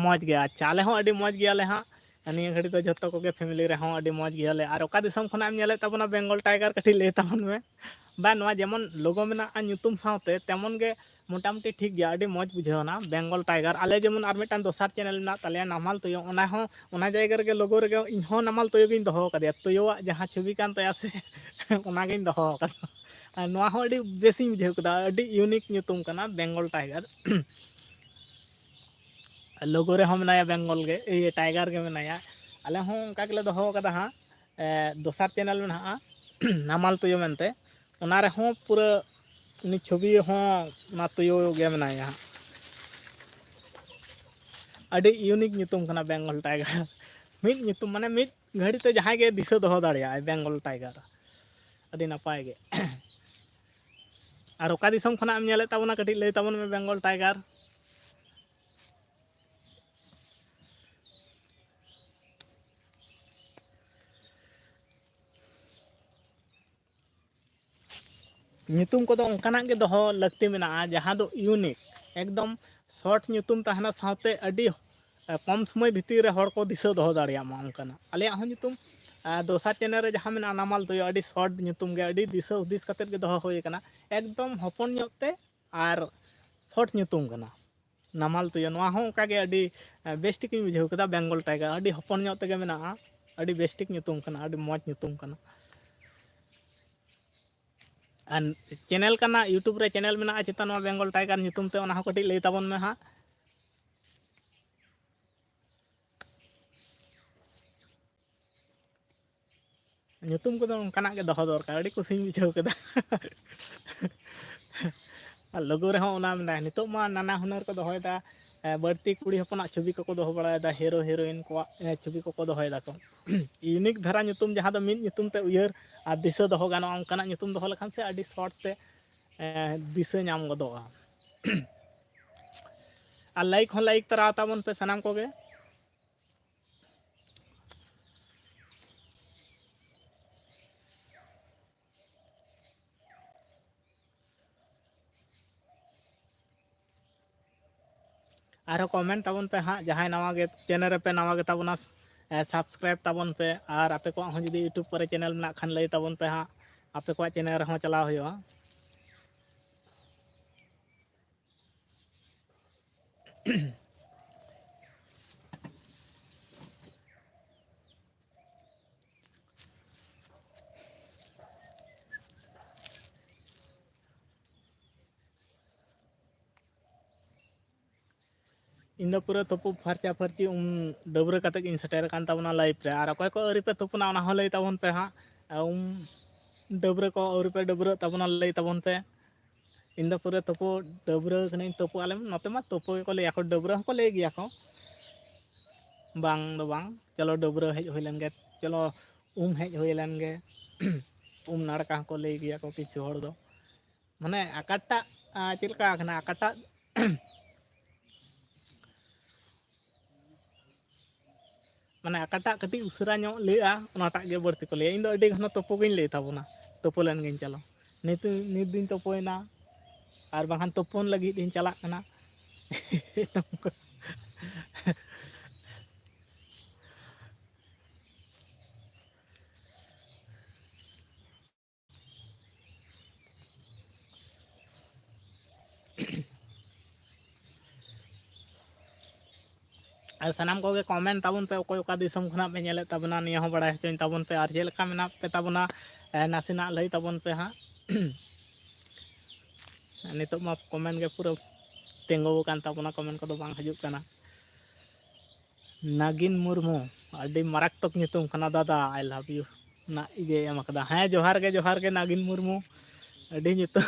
ᱢᱚᱡᱽ ᱜᱮ, ᱟᱪᱪᱷᱟ, ᱟᱞᱮ ᱦᱚᱸ ᱟᱹᱰᱤ ᱢᱚᱡᱽ ᱜᱮᱭᱟᱞᱮ ᱦᱟᱸᱜ᱾ ᱱᱤᱭᱟᱹ ᱜᱷᱟᱹᱲᱤ ᱫᱚ ᱡᱷᱚᱛᱚ ᱠᱚᱜᱮ ᱯᱷᱮᱢᱤᱞᱤ ᱨᱮᱦᱚᱸ ᱟᱹᱰᱤ ᱢᱚᱡᱽ ᱜᱮᱭᱟᱞᱮ᱾ ᱟᱨ ᱚᱠᱟ ᱫᱤᱥᱚᱢ ᱠᱷᱚᱱᱟᱜ ᱮᱢ ᱧᱮᱞᱮᱫ ᱛᱟᱵᱚᱱᱟ ᱵᱮᱝᱜᱚᱞ ᱴᱟᱭᱜᱟᱨ? ᱠᱟᱹᱴᱤᱡ ᱞᱟᱹᱭ ᱛᱟᱵᱚᱱ ᱢᱮ᱾ ᱵᱟ, ᱱᱚᱣᱟ ᱡᱮᱢᱚᱱ ᱞᱳᱜᱳ ᱢᱮᱱᱟᱜᱼᱟ ᱧᱩᱛᱩᱢ ᱥᱟᱶᱛᱮ, ᱛᱮᱢᱚᱱ ᱜᱮ ᱢᱳᱴᱟᱢᱩᱴᱤ ᱴᱷᱤᱠ ᱜᱮᱭᱟ, ᱟᱹᱰᱤ ᱢᱚᱡᱽ ᱵᱩᱡᱷᱟᱹᱣ ᱮᱱᱟ ᱵᱮᱝᱜᱚᱞ ᱴᱟᱭᱜᱟᱨ᱾ ᱟᱞᱮ ᱡᱮᱢᱚᱱ ᱟᱨ ᱢᱤᱫᱴᱟᱝ ᱫᱚᱥᱟᱨ ᱪᱮᱱᱮᱞ ᱢᱮᱱᱟᱜ ᱛᱟᱞᱮᱭᱟ ᱱᱟᱢᱟᱞ ᱛᱩᱭᱩ, ᱚᱱᱟ ᱦᱚᱸ, ᱚᱱᱟ ᱡᱟᱭᱜᱟ ᱨᱮᱜᱮ ᱞᱳᱜᱳ ᱨᱮᱜᱮ ᱤᱧ ᱦᱚᱸ ᱱᱟᱢᱟᱞ ᱛᱩᱭᱩ ᱜᱤᱧ ᱫᱚᱦᱚ ᱟᱠᱟᱫᱮᱭᱟ᱾ ᱛᱩᱭᱩᱣᱟᱜ ᱡᱟᱦᱟᱸ ᱪᱷᱚᱵᱤ ᱠᱟᱱ ᱛᱟᱭᱟ ᱥᱮ, ᱚᱱᱟᱜᱤᱧ ᱫᱚᱦᱚ ᱟᱠᱟᱫᱟ᱾ ᱟᱨ ᱱᱚᱣᱟ ᱦᱚᱸ ᱟᱹᱰᱤ ᱵᱮᱥᱤᱧ ᱵᱩᱡᱷᱟᱹᱣ ᱠᱮᱫᱟ, ᱟᱹᱰᱤ ᱤᱭᱩᱱᱤᱠ ᱧᱩᱛᱩᱢ ᱠᱟᱱᱟ ᱵᱮᱝᱜᱚᱞ ᱴᱟᱭᱜᱟᱨ᱾ ᱞᱳᱜᱳ ᱨᱮᱦᱚᱸ ᱢᱮᱱᱟᱭᱟ ᱵᱮᱝᱜᱚᱞ ᱜᱮ, ᱤᱭᱟᱹ, ᱴᱟᱭᱜᱟᱨ ᱜᱮ ᱢᱮᱱᱟᱭᱟ᱾ ᱟᱞᱮ ᱦᱚᱸ ᱚᱱᱠᱟ ᱜᱮᱞᱮ ᱫᱚᱦᱚ ᱟᱠᱟᱫᱟ ᱦᱟᱸᱜ, ᱮ, ᱫᱚᱥᱟᱨ ᱪᱮᱱᱮᱞ ᱢᱮᱱᱟᱜᱼᱟ, ᱱᱟᱢᱟᱞ ᱛᱩᱭᱩ ᱢᱮᱱᱛᱮ᱾ ᱚᱱᱟ ᱨᱮᱦᱚᱸ ᱯᱩᱨᱟᱹ ᱩᱱᱤ ᱪᱷᱚᱵᱤ ᱦᱚᱸ ᱚᱱᱟ ᱛᱩᱭᱩ ᱜᱮ ᱢᱮᱱᱟᱭᱟ ᱦᱟᱸᱜ᱾ ᱟᱹᱰᱤ ᱤᱭᱩᱱᱤᱠ ᱧᱩᱛᱩᱢ ᱠᱟᱱᱟ ᱵᱮᱝᱜᱚᱞ ᱴᱟᱭᱜᱟᱨ᱾ ᱢᱤᱫ ᱧᱩᱛᱩᱢ, ᱢᱟᱱᱮ, ᱢᱤᱫ ᱜᱷᱟᱹᱲᱤ ᱛᱮ ᱡᱟᱦᱟᱸᱭ ᱜᱮ ᱫᱤᱥᱟᱹ ᱫᱚᱦᱚ ᱫᱟᱲᱮᱭᱟᱜᱼᱟᱭ ᱵᱮᱝᱜᱚᱞ ᱴᱟᱭᱜᱟᱨ᱾ ᱟᱹᱰᱤ ᱱᱟᱯᱟᱭ ᱜᱮ᱾ ᱟᱨ ᱚᱠᱟ ᱫᱤᱥᱚᱢ ᱠᱷᱚᱱᱟᱜ ᱮᱢ ᱧᱮᱞᱮᱫ ᱛᱟᱵᱚᱱᱟ, ᱠᱟᱹᱴᱤᱡ ᱞᱟᱹᱭ ᱛᱟᱵᱚᱱ ᱢᱮ, ᱵᱮᱝᱜᱚᱞ ᱴᱟᱭᱜᱟᱨ᱾ ᱧᱩᱛᱩᱢ ᱠᱚᱫᱚ ᱚᱱᱠᱟᱱᱟᱜ ᱜᱮ ᱫᱚᱦᱚ ᱞᱟᱹᱠᱛᱤ ᱢᱮᱱᱟᱜᱼᱟ, ᱡᱟᱦᱟᱸ ᱫᱚ ᱤᱭᱩᱱᱤᱠ, ᱮᱠᱫᱚᱢ ᱥᱚᱨᱴ ᱧᱩᱛᱩᱢ ᱛᱟᱦᱮᱱᱟ, ᱥᱟᱶᱛᱮ ᱟᱹᱰᱤ, ᱮ, ᱠᱚᱢ ᱥᱚᱢᱚᱭ ᱵᱷᱤᱛᱤᱨ ᱨᱮ ᱦᱚᱲ ᱠᱚ ᱫᱤᱥᱟᱹ ᱫᱚᱦᱚ ᱫᱟᱲᱮᱭᱟᱜ ᱢᱟ ᱚᱱᱠᱟᱱᱟᱜ᱾ ᱟᱞᱮᱭᱟᱜ ᱦᱚᱸ ᱧᱩᱛᱩᱢ, ᱮ, ᱫᱚᱥᱟᱨ ᱪᱮᱱᱮᱞ ᱨᱮ ᱡᱟᱦᱟᱸ ᱢᱮᱱᱟᱜᱼᱟ, ᱱᱟᱢᱟᱞ ᱛᱩᱭᱩ, ᱟᱹᱰᱤ ᱥᱚᱨᱴ ᱧᱩᱛᱩᱢ ᱜᱮ, ᱟᱹᱰᱤ ᱫᱤᱥᱟᱹ ᱦᱩᱫᱤᱥ ᱠᱟᱛᱮᱫ ᱜᱮ ᱫᱚᱦᱚ ᱦᱩᱭ ᱟᱠᱟᱱᱟ, ᱮᱠᱫᱚᱢ ᱦᱚᱯᱚᱱ ᱧᱚᱜ ᱛᱮ ᱟᱨ ᱥᱚᱨᱴ ᱧᱩᱛᱩᱢ ᱠᱟᱱᱟ᱾ ᱱᱟᱢᱟᱞ ᱛᱩᱭᱩ, ᱱᱚᱣᱟ ᱦᱚᱸ ᱚᱱᱠᱟ ᱜᱮ ᱟᱹᱰᱤ, ᱮ, ᱵᱮᱥ ᱴᱷᱤᱠᱤᱧ ᱵᱩᱡᱷᱟᱹᱣ ᱠᱮᱫᱟ᱾ ᱵᱮᱝᱜᱚᱞ ᱴᱟᱭᱜᱟᱨ ᱟᱹᱰᱤ ᱦᱚᱯᱚᱱ ᱧᱚᱜ ᱛᱮᱜᱮ ᱢᱮᱱᱟᱜᱼᱟ, ᱟᱹᱰᱤ ᱵᱮᱥ ᱴᱷᱤᱠ ᱧᱩᱛᱩᱢ ᱠᱟᱱᱟ, ᱟᱹᱰᱤ ᱢᱚᱡᱽ ᱧᱩᱛᱩᱢ ᱠᱟᱱᱟ᱾ ᱟᱨ ᱪᱮᱱᱮᱞ ᱠᱟᱱᱟ, YouTube ᱨᱮ ᱪᱮᱱᱮᱞ ᱢᱮᱱᱟᱜᱼᱟ ᱪᱮᱛᱟᱱ ᱱᱚᱣᱟ ᱵᱮᱝᱜᱚᱞ ᱴᱟᱭᱜᱟᱨ ᱧᱩᱛᱩᱢ ᱛᱮ, ᱚᱱᱟ ᱦᱚᱸ ᱠᱟᱹᱴᱤᱡ ᱞᱟᱹᱭ ᱛᱟᱵᱚᱱ ᱢᱮ ᱦᱟᱸᱜ᱾ ᱧᱩᱛᱩᱢ ᱠᱚᱫᱚ ᱚᱱᱠᱟᱱᱟᱜ ᱜᱮ ᱫᱚᱦᱚ ᱫᱚᱨᱠᱟᱨ, ᱟᱹᱰᱤ ᱠᱩᱥᱤᱧ ᱵᱩᱡᱷᱟᱹᱣ ᱠᱮᱫᱟ᱾ ᱟᱨ ᱞᱳᱜᱳ ᱨᱮᱦᱚᱸ ᱚᱱᱟ ᱢᱮᱱᱟᱜᱼᱟ᱾ ᱱᱤᱛᱚᱜ ᱢᱟ ᱱᱟᱱᱟ ᱦᱩᱱᱟᱹᱨ ᱠᱚ ᱫᱚᱦᱚᱭᱮᱫᱟ, ᱮ, ᱵᱟᱹᱲᱛᱤ ᱠᱩᱲᱤ ᱦᱚᱯᱚᱱᱟᱜ ᱪᱷᱚᱵᱤ ᱠᱚᱠᱚ ᱫᱚᱦᱚ ᱵᱟᱲᱟᱭᱮᱫᱟ, ᱦᱤᱨᱳ ᱦᱤᱨᱳᱭᱤᱱ ᱠᱚᱣᱟᱜ, ᱮ, ᱪᱷᱚᱵᱤ ᱠᱚᱠᱚ ᱫᱚᱦᱚᱭᱮᱫᱟ ᱠᱚ᱾ ᱤᱭᱩᱱᱤᱠ ᱫᱷᱟᱨᱟ ᱧᱩᱛᱩᱢ, ᱡᱟᱦᱟᱸ ᱫᱚ ᱢᱤᱫ ᱧᱩᱛᱩᱢ ᱛᱮ ᱩᱭᱦᱟᱹᱨ ᱟᱨ ᱫᱤᱥᱟᱹ ᱫᱚᱦᱚ ᱜᱟᱱᱚᱜᱼᱟ, ᱚᱱᱠᱟᱱᱟᱜ ᱧᱩᱛᱩᱢ ᱫᱚᱦᱚ ᱞᱮᱠᱷᱟᱱ ᱥᱮ ᱟᱹᱰᱤ ᱥᱚᱨᱴ ᱛᱮ, ᱮ, ᱫᱤᱥᱟᱹ ᱧᱟᱢ ᱜᱚᱫᱚᱜᱼᱟ᱾ ᱟᱨ ᱞᱟᱭᱤᱠ ᱦᱚᱸ ᱞᱟᱭᱤᱠ ᱛᱚᱨᱟ ᱛᱟᱵᱚᱱ ᱯᱮ ᱥᱟᱱᱟᱢ ᱠᱚᱜᱮ᱾ ᱟᱨᱦᱚᱸ ᱠᱚᱢᱮᱱᱴ ᱛᱟᱵᱚᱱ ᱯᱮ ᱦᱟᱸᱜ, ᱡᱟᱦᱟᱸᱭ ᱱᱟᱣᱟ ᱜᱮ ᱪᱮᱱᱮᱞ ᱨᱮᱯᱮ ᱱᱟᱣᱟ ᱜᱮ ᱛᱟᱵᱚᱱᱟ, ᱮ, ᱥᱟᱵᱥᱠᱨᱟᱭᱤᱵᱽ ᱛᱟᱵᱚᱱ ᱯᱮ᱾ ᱟᱨ ᱟᱯᱮ ᱠᱚᱣᱟᱜ ᱦᱚᱸ ᱡᱩᱫᱤ YouTube ᱠᱚᱨᱮ ᱪᱮᱱᱮᱞ ᱢᱮᱱᱟᱜ ᱠᱷᱟᱱ, ᱞᱟᱹᱭ ᱛᱟᱵᱚᱱ ᱯᱮ ᱦᱟᱸᱜ, ᱟᱯᱮ ᱠᱚᱣᱟᱜ ᱪᱮᱱᱮᱞ ᱨᱮᱦᱚᱸ ᱪᱟᱞᱟᱣ ᱦᱩᱭᱩᱜᱼᱟ᱾ ᱤᱧ ᱫᱚ ᱯᱩᱨᱟᱹ ᱛᱩᱯᱩ ᱯᱷᱟᱨᱪᱟ ᱯᱷᱟᱹᱨᱪᱤ, ᱩᱢ ᱰᱟᱹᱵᱽᱨᱟᱹ ᱠᱟᱛᱮ ᱜᱤᱧ ᱥᱮᱴᱮᱨ ᱟᱠᱟᱱ ᱛᱟᱵᱚᱱᱟ live ᱨᱮ᱾ ᱟᱨ ᱚᱠᱚᱭ ᱠᱚ ᱟᱹᱣᱨᱤ ᱯᱮ ᱛᱩᱯᱩᱱᱟ, ᱚᱱᱟ ᱦᱚᱸ ᱞᱟᱹᱭ ᱛᱟᱵᱚᱱ ᱯᱮ ᱦᱟᱸᱜ᱾ ᱩᱢ ᱰᱟᱹᱵᱽᱨᱟᱹ ᱠᱚ ᱟᱹᱣᱨᱤ ᱯᱮ ᱰᱟᱹᱵᱽᱨᱟᱹᱜ ᱛᱟᱵᱚᱱᱟ, ᱞᱟᱹᱭ ᱛᱟᱵᱚᱱ ᱯᱮ᱾ ᱤᱧ ᱫᱚ ᱯᱩᱨᱟᱹ ᱛᱩᱯᱩ ᱰᱟᱹᱵᱽᱨᱟᱹ ᱠᱟᱹᱱᱟᱹᱧ, ᱛᱩᱯᱩ, ᱟᱞᱮ ᱱᱚᱛᱮ ᱢᱟ ᱛᱩᱯᱩ ᱜᱮᱠᱚ ᱞᱟᱹᱭᱟ ᱠᱚ, ᱰᱟᱹᱵᱽᱨᱟᱹ ᱦᱚᱸᱠᱚ ᱞᱟᱹᱭ ᱜᱮᱭᱟ ᱠᱚ, ᱵᱟᱝ ᱫᱚ ᱵᱟᱝ᱾ ᱪᱚᱞᱚ ᱰᱟᱹᱵᱽᱨᱟᱹ ᱦᱮᱡ ᱦᱩᱭ ᱞᱮᱱ ᱜᱮ, ᱪᱚᱞᱚ ᱩᱢ ᱦᱮᱡ ᱦᱩᱭ ᱞᱮᱱ ᱜᱮ᱾ ᱩᱢ ᱱᱟᱲᱠᱟ ᱦᱚᱸᱠᱚ ᱞᱟᱹᱭ ᱜᱮᱭᱟ ᱠᱚ ᱠᱤᱪᱷᱩ ᱦᱚᱲ ᱫᱚ᱾ ᱢᱟᱱᱮ ᱚᱠᱟᱴᱟᱜ, ᱟᱸ, ᱪᱮᱫ ᱞᱮᱠᱟ ᱠᱟᱱᱟ, ᱚᱠᱟᱴᱟᱜ ᱢᱟᱱᱮ ᱚᱠᱟᱴᱟᱜ ᱠᱟᱹᱴᱤᱡ ᱩᱥᱟᱹᱨᱟ ᱧᱚᱜ ᱞᱟᱹᱭᱟ, ᱚᱱᱟᱴᱟᱜ ᱜᱮ ᱵᱟᱹᱲᱛᱤ ᱠᱚ ᱞᱟᱹᱭᱟ᱾ ᱤᱧ ᱫᱚ ᱟᱹᱰᱤ ᱜᱷᱟᱱᱮ ᱛᱩᱯᱩ ᱜᱤᱧ ᱞᱟᱹᱭ ᱛᱟᱵᱚᱱᱟ, ᱛᱩᱯᱩ ᱞᱮᱱ ᱜᱤᱧ, ᱪᱚᱞᱚ᱾ ᱱᱤᱛ, ᱱᱤᱛ ᱫᱩᱧ ᱛᱩᱯᱩᱭᱮᱱᱟ, ᱟᱨ ᱵᱟᱝᱠᱷᱟᱱ ᱛᱩᱯᱩᱱ ᱞᱟᱹᱜᱤᱫ ᱤᱧ ᱪᱟᱞᱟᱜ ᱠᱟᱱᱟ᱾ ᱟᱨ ᱥᱟᱱᱟᱢ ᱠᱚᱜᱮ comment ᱛᱟᱵᱚᱱ ᱯᱮ, ᱚᱠᱚᱭ ᱚᱠᱟ ᱫᱤᱥᱚᱢ ᱠᱷᱚᱱᱟᱜ ᱯᱮ ᱧᱮᱞᱮᱫ ᱛᱟᱵᱚᱱᱟ, ᱱᱤᱭᱟᱹ ᱦᱚᱸ ᱵᱟᱲᱟᱭ ᱦᱚᱪᱚᱧ ᱛᱟᱵᱚᱱ ᱯᱮ᱾ ᱟᱨ ᱪᱮᱫ ᱞᱮᱠᱟ ᱢᱮᱱᱟᱜ ᱯᱮ ᱛᱟᱵᱚᱱᱟ, ᱮ, ᱱᱟᱥᱮᱱᱟᱜ ᱞᱟᱹᱭ ᱛᱟᱵᱚᱱ ᱯᱮ ᱦᱟᱸᱜ᱾ ᱱᱤᱛᱚᱜ ᱢᱟ comment ᱜᱮ ᱯᱩᱨᱟᱹ ᱛᱤᱸᱜᱩ ᱟᱠᱟᱱ ᱛᱟᱵᱚᱱᱟ, comment ᱠᱚᱫᱚ ᱵᱟᱝ ᱦᱤᱡᱩᱜ ᱠᱟᱱᱟ᱾ ᱱᱟᱜᱤᱱ ᱢᱩᱨᱢᱩ, ᱟᱹᱰᱤ ᱢᱟᱨᱟᱠᱛᱚᱠ ᱧᱩᱛᱩᱢ ᱠᱟᱱᱟ ᱫᱟᱫᱟ, I love you ᱱᱟᱜ ᱤᱭᱟᱹᱭ ᱮᱢ ᱟᱠᱟᱫᱟ᱾ ᱦᱮᱸ, ᱡᱚᱦᱟᱨ ᱜᱮ, ᱡᱚᱦᱟᱨ ᱜᱮ ᱱᱟᱜᱤᱱ ᱢᱩᱨᱢᱩ, ᱟᱹᱰᱤ ᱧᱩᱛᱩᱢ᱾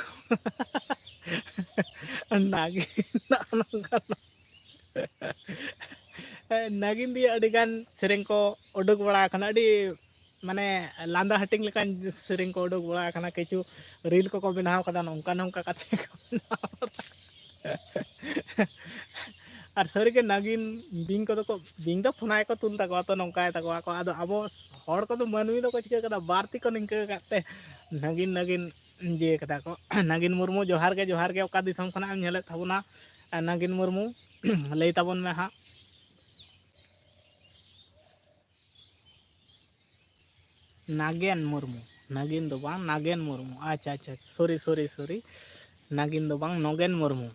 ᱱᱟᱜᱤᱱ, ᱱᱚᱜᱼᱚ ᱱᱚᱝᱠᱟ᱾ ᱱᱟᱜᱤᱱ ᱫᱤᱭᱮ ᱟᱹᱰᱤ ᱜᱟᱱ ᱥᱮᱨᱮᱧ ᱠᱚ ᱩᱰᱩᱠ ᱵᱟᱲᱟ ᱟᱠᱟᱱᱟ, ᱟᱹᱰᱤ ᱢᱟᱱᱮ ᱞᱟᱸᱫᱟ ᱦᱟᱹᱴᱤᱧ ᱞᱮᱠᱟᱱ ᱥᱮᱨᱮᱧ ᱠᱚ ᱩᱰᱩᱠ ᱵᱟᱲᱟ ᱟᱠᱟᱱᱟ, ᱠᱤᱪᱷᱩ reel ᱠᱚᱠᱚ ᱵᱮᱱᱟᱣ ᱠᱟᱫᱟ, ᱱᱚᱝᱠᱟ ᱱᱚᱝᱠᱟ ᱠᱟᱛᱮ ᱠᱚ ᱵᱮᱱᱟᱣ ᱠᱟᱫᱟ᱾ ᱟᱨ ᱥᱟᱹᱨᱤᱜᱮ ᱱᱟᱜᱤᱱ ᱵᱤᱧ ᱠᱚᱫᱚ ᱠᱚ, ᱵᱤᱧ ᱫᱚ ᱯᱷᱳᱱᱟᱭ ᱠᱚ ᱛᱩᱞ ᱛᱟᱠᱚᱣᱟ ᱛᱚ, ᱱᱚᱝᱠᱟᱭ ᱛᱟᱠᱚᱣᱟ ᱠᱚ᱾ ᱟᱫᱚ ᱟᱵᱚ ᱦᱚᱲ ᱠᱚᱫᱚ, ᱢᱟᱹᱱᱢᱤ ᱫᱚᱠᱚ ᱪᱤᱠᱟᱹ ᱠᱟᱫᱟ, ᱵᱟᱹᱲᱛᱤ ᱠᱚ ᱱᱤᱝᱠᱟᱹ ᱟᱠᱟᱫ ᱛᱮ ᱱᱟᱜᱤᱱ, ᱱᱟᱜᱤᱱ ᱤᱭᱟᱹ ᱠᱟᱫᱟ ᱠᱚ᱾ ᱱᱟᱜᱤᱱ ᱢᱩᱨᱢᱩ, ᱡᱚᱦᱟᱨ ᱜᱮ, ᱡᱚᱦᱟᱨ ᱜᱮ᱾ ᱚᱠᱟ ᱫᱤᱥᱚᱢ ᱠᱷᱚᱱᱟᱜ ᱮᱢ ᱧᱮᱞᱮᱫ ᱛᱟᱵᱚᱱᱟ, ᱱᱟᱜᱤᱱ ᱢᱩᱨᱢᱩ? ᱞᱟᱹᱭ ᱛᱟᱵᱚᱱ ᱢᱮ ᱦᱟᱸᱜ᱾ ᱱᱟᱜᱮᱱ ᱢᱩᱨᱢᱩ, ᱱᱟᱜᱤᱱ ᱫᱚ ᱵᱟᱝ, ᱱᱟᱜᱮᱱ ᱢᱩᱨᱢᱩ᱾ ᱟᱪᱪᱷᱟ, ᱟᱪᱪᱷᱟ, sorry, sorry, sorry, ᱱᱟᱜᱤᱱ ᱫᱚ ᱵᱟᱝ, ᱱᱚᱜᱮᱱ ᱢᱩᱨᱢᱩ᱾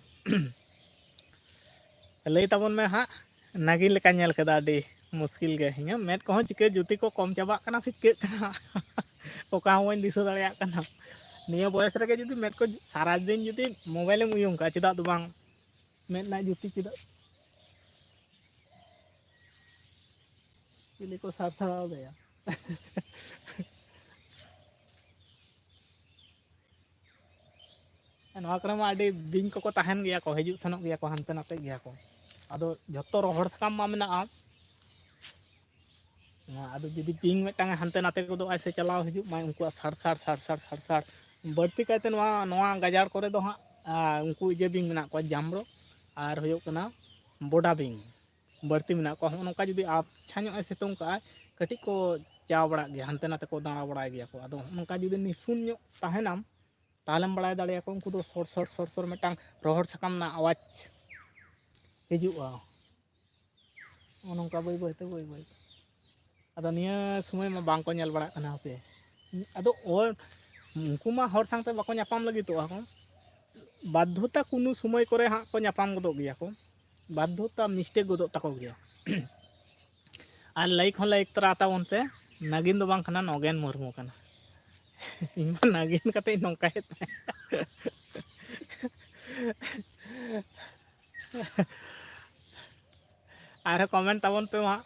ᱞᱟᱹᱭ ᱛᱟᱵᱚᱱ ᱢᱮ ᱦᱟᱸᱜ, ᱱᱟᱜᱤᱱ ᱞᱮᱠᱟ ᱧᱮᱞ ᱠᱮᱫᱟ, ᱟᱹᱰᱤ ᱢᱩᱥᱠᱤᱞ ᱜᱮ᱾ ᱤᱧᱟᱹᱜ ᱢᱮᱫ ᱠᱚᱦᱚᱸ ᱪᱤᱠᱟᱹ ᱡᱩᱛᱤ ᱠᱚ ᱠᱚᱢ ᱪᱟᱵᱟᱜ ᱠᱟᱱᱟ ᱥᱮ ᱪᱤᱠᱟᱹᱜ ᱠᱟᱱᱟ, ᱚᱠᱟ ᱦᱚᱸ ᱵᱟᱹᱧ ᱫᱤᱥᱟᱹ ᱫᱟᱲᱮᱭᱟᱜ ᱠᱟᱱᱟ᱾ ᱱᱤᱭᱟᱹ ᱵᱚᱭᱮᱥ ᱨᱮᱜᱮ ᱡᱩᱫᱤ ᱢᱮᱫ ᱠᱚ ᱥᱟᱨᱟ ᱫᱤᱱ ᱡᱩᱫᱤ mobile ᱮᱢ ᱩᱭᱩᱝ ᱠᱟᱜᱼᱟ, ᱪᱮᱫᱟᱜ ᱫᱚ ᱵᱟᱝ, ᱢᱮᱫ ᱨᱮᱱᱟᱜ ᱡᱩᱛᱤ ᱪᱮᱫᱟᱜ ᱪᱤᱞᱤ ᱠᱚ ᱥᱟᱨᱥᱟᱲᱟᱣ ᱫᱟᱭᱟ? ᱱᱚᱣᱟ ᱠᱚᱨᱮ ᱢᱟ ᱟᱹᱰᱤ ᱵᱤᱧ ᱠᱚᱠᱚ ᱛᱟᱦᱮᱱ ᱜᱮᱭᱟ ᱠᱚ, ᱦᱤᱡᱩᱜ ᱥᱮᱱᱚᱜ ᱜᱮᱭᱟ ᱠᱚ, ᱦᱟᱱᱛᱮ ᱱᱟᱛᱮᱜ ᱜᱮᱭᱟ ᱠᱚ᱾ ᱟᱫᱚ ᱡᱷᱚᱛᱚ ᱨᱚᱦᱚᱲ ᱥᱟᱠᱟᱢ ᱢᱟ ᱢᱮᱱᱟᱜᱼᱟ᱾ ᱟᱫᱚ ᱡᱩᱫᱤ ᱵᱤᱧ ᱢᱤᱫᱴᱟᱝ ᱦᱟᱱᱛᱮ ᱱᱟᱛᱮ ᱜᱚᱫᱚᱜᱼᱟᱭ ᱥᱮ ᱪᱟᱞᱟᱣ ᱦᱤᱡᱩᱜ ᱢᱟᱭ, ᱩᱱᱠᱩᱣᱟᱜ ᱥᱟᱲ ᱥᱟᱲ ᱥᱟᱲ ᱥᱟᱲ ᱥᱟᱲ ᱥᱟᱲ ᱵᱟᱹᱲᱛᱤ ᱠᱟᱭᱛᱮ ᱱᱚᱣᱟ ᱱᱚᱣᱟ ᱜᱟᱡᱟᱲ ᱠᱚᱨᱮ ᱫᱚ ᱦᱟᱸᱜ ᱩᱱᱠᱩ ᱤᱭᱟᱹ ᱵᱤᱧ ᱢᱮᱱᱟᱜ ᱠᱚᱣᱟ, ᱡᱟᱢᱵᱽᱲᱳ ᱟᱨ ᱦᱩᱭᱩᱜ ᱠᱟᱱᱟ ᱵᱚᱰᱟ ᱵᱤᱧ ᱵᱟᱹᱲᱛᱤ ᱢᱮᱱᱟᱜ ᱠᱚᱣᱟ᱾ ᱦᱚᱸᱜᱼᱚ ᱱᱚᱝᱠᱟ ᱡᱩᱫᱤ ᱟᱪᱪᱷᱟ ᱧᱚᱜ ᱮ ᱥᱤᱛᱩᱝ ᱠᱟᱜᱼᱟᱭ, ᱠᱟᱹᱴᱤᱡ ᱠᱚ ᱪᱟ ᱵᱟᱲᱟᱜ ᱜᱮᱭᱟ, ᱦᱟᱱᱛᱮ ᱱᱟᱛᱮ ᱠᱚ ᱫᱟᱬᱟ ᱵᱟᱲᱟᱭ ᱜᱮᱭᱟ ᱠᱚ᱾ ᱟᱫᱚ ᱦᱚᱸᱜᱼᱚ ᱱᱚᱝᱠᱟ ᱡᱩᱫᱤ ᱱᱤᱥᱩᱱ ᱧᱚᱜ ᱛᱟᱦᱮᱱᱟᱢ, ᱛᱟᱦᱚᱞᱮᱢ ᱵᱟᱲᱟᱭ ᱫᱟᱲᱮᱭᱟᱠᱚ ᱩᱱᱠᱩ ᱫᱚ ᱥᱚᱲ ᱥᱚᱲ ᱥᱚᱲ ᱥᱚᱲ ᱢᱤᱫᱴᱟᱝ ᱨᱚᱦᱚᱲ ᱥᱟᱠᱟᱢ ᱨᱮᱱᱟᱜ ᱟᱣᱟᱡᱽ ᱦᱤᱡᱩᱜᱼᱟ᱾ ᱱᱚᱜᱼᱚ ᱱᱚᱝᱠᱟ ᱵᱟᱹᱭ ᱵᱟᱹᱭᱛᱮ ᱵᱟᱹᱭ ᱵᱟᱹᱭ ᱟᱫᱚ ᱱᱤᱭᱟᱹ ᱥᱚᱢᱚᱭ ᱢᱟ ᱵᱟᱝ ᱠᱚ ᱧᱮᱞ ᱵᱟᱲᱟᱜ ᱠᱟᱱᱟ ᱦᱟᱯᱮ᱾ ᱟᱫᱚ ᱚ- ᱩᱱᱠᱩ ᱢᱟ ᱦᱚᱲ ᱥᱟᱶᱛᱮ ᱵᱟᱠᱚ ᱧᱟᱯᱟᱢ ᱞᱟᱹᱜᱤᱫᱚᱜᱼᱟ ᱠᱚ᱾ ᱵᱟᱫᱽᱫᱷᱚᱛᱟ ᱠᱳᱱᱳ ᱥᱚᱢᱚᱭ ᱠᱚᱨᱮ ᱦᱟᱸᱜ ᱠᱚ ᱧᱟᱯᱟᱢ ᱜᱚᱫᱚᱜ ᱜᱮᱭᱟ ᱠᱚ᱾ ᱵᱟᱫᱽᱫᱷᱚᱛᱟ ᱢᱤᱥᱴᱮᱠ ᱜᱚᱫᱚᱜ ᱛᱟᱠᱚ ᱜᱮᱭᱟ᱾ ᱟᱨ ᱞᱟᱭᱤᱠ ᱦᱚᱸ ᱞᱟᱭᱤᱠ ᱛᱚᱨᱟ ᱛᱟᱵᱚᱱ ᱯᱮ᱾ ᱱᱟᱜᱤᱱ ᱫᱚ ᱵᱟᱝ ᱠᱟᱱᱟ, ᱱᱚᱜᱮᱱ ᱢᱩᱨᱢᱩ ᱠᱟᱱᱟ᱾ ᱤᱧ ᱢᱟ ᱱᱟᱜᱤᱱ ᱠᱟᱛᱮ ᱱᱚᱝᱠᱟᱭᱮᱫ ᱛᱟᱦᱮᱸ᱾ ᱟᱨᱦᱚᱸ ᱠᱚᱢᱮᱱᱴ ᱛᱟᱵᱚᱱ ᱯᱮ ᱢᱟ᱾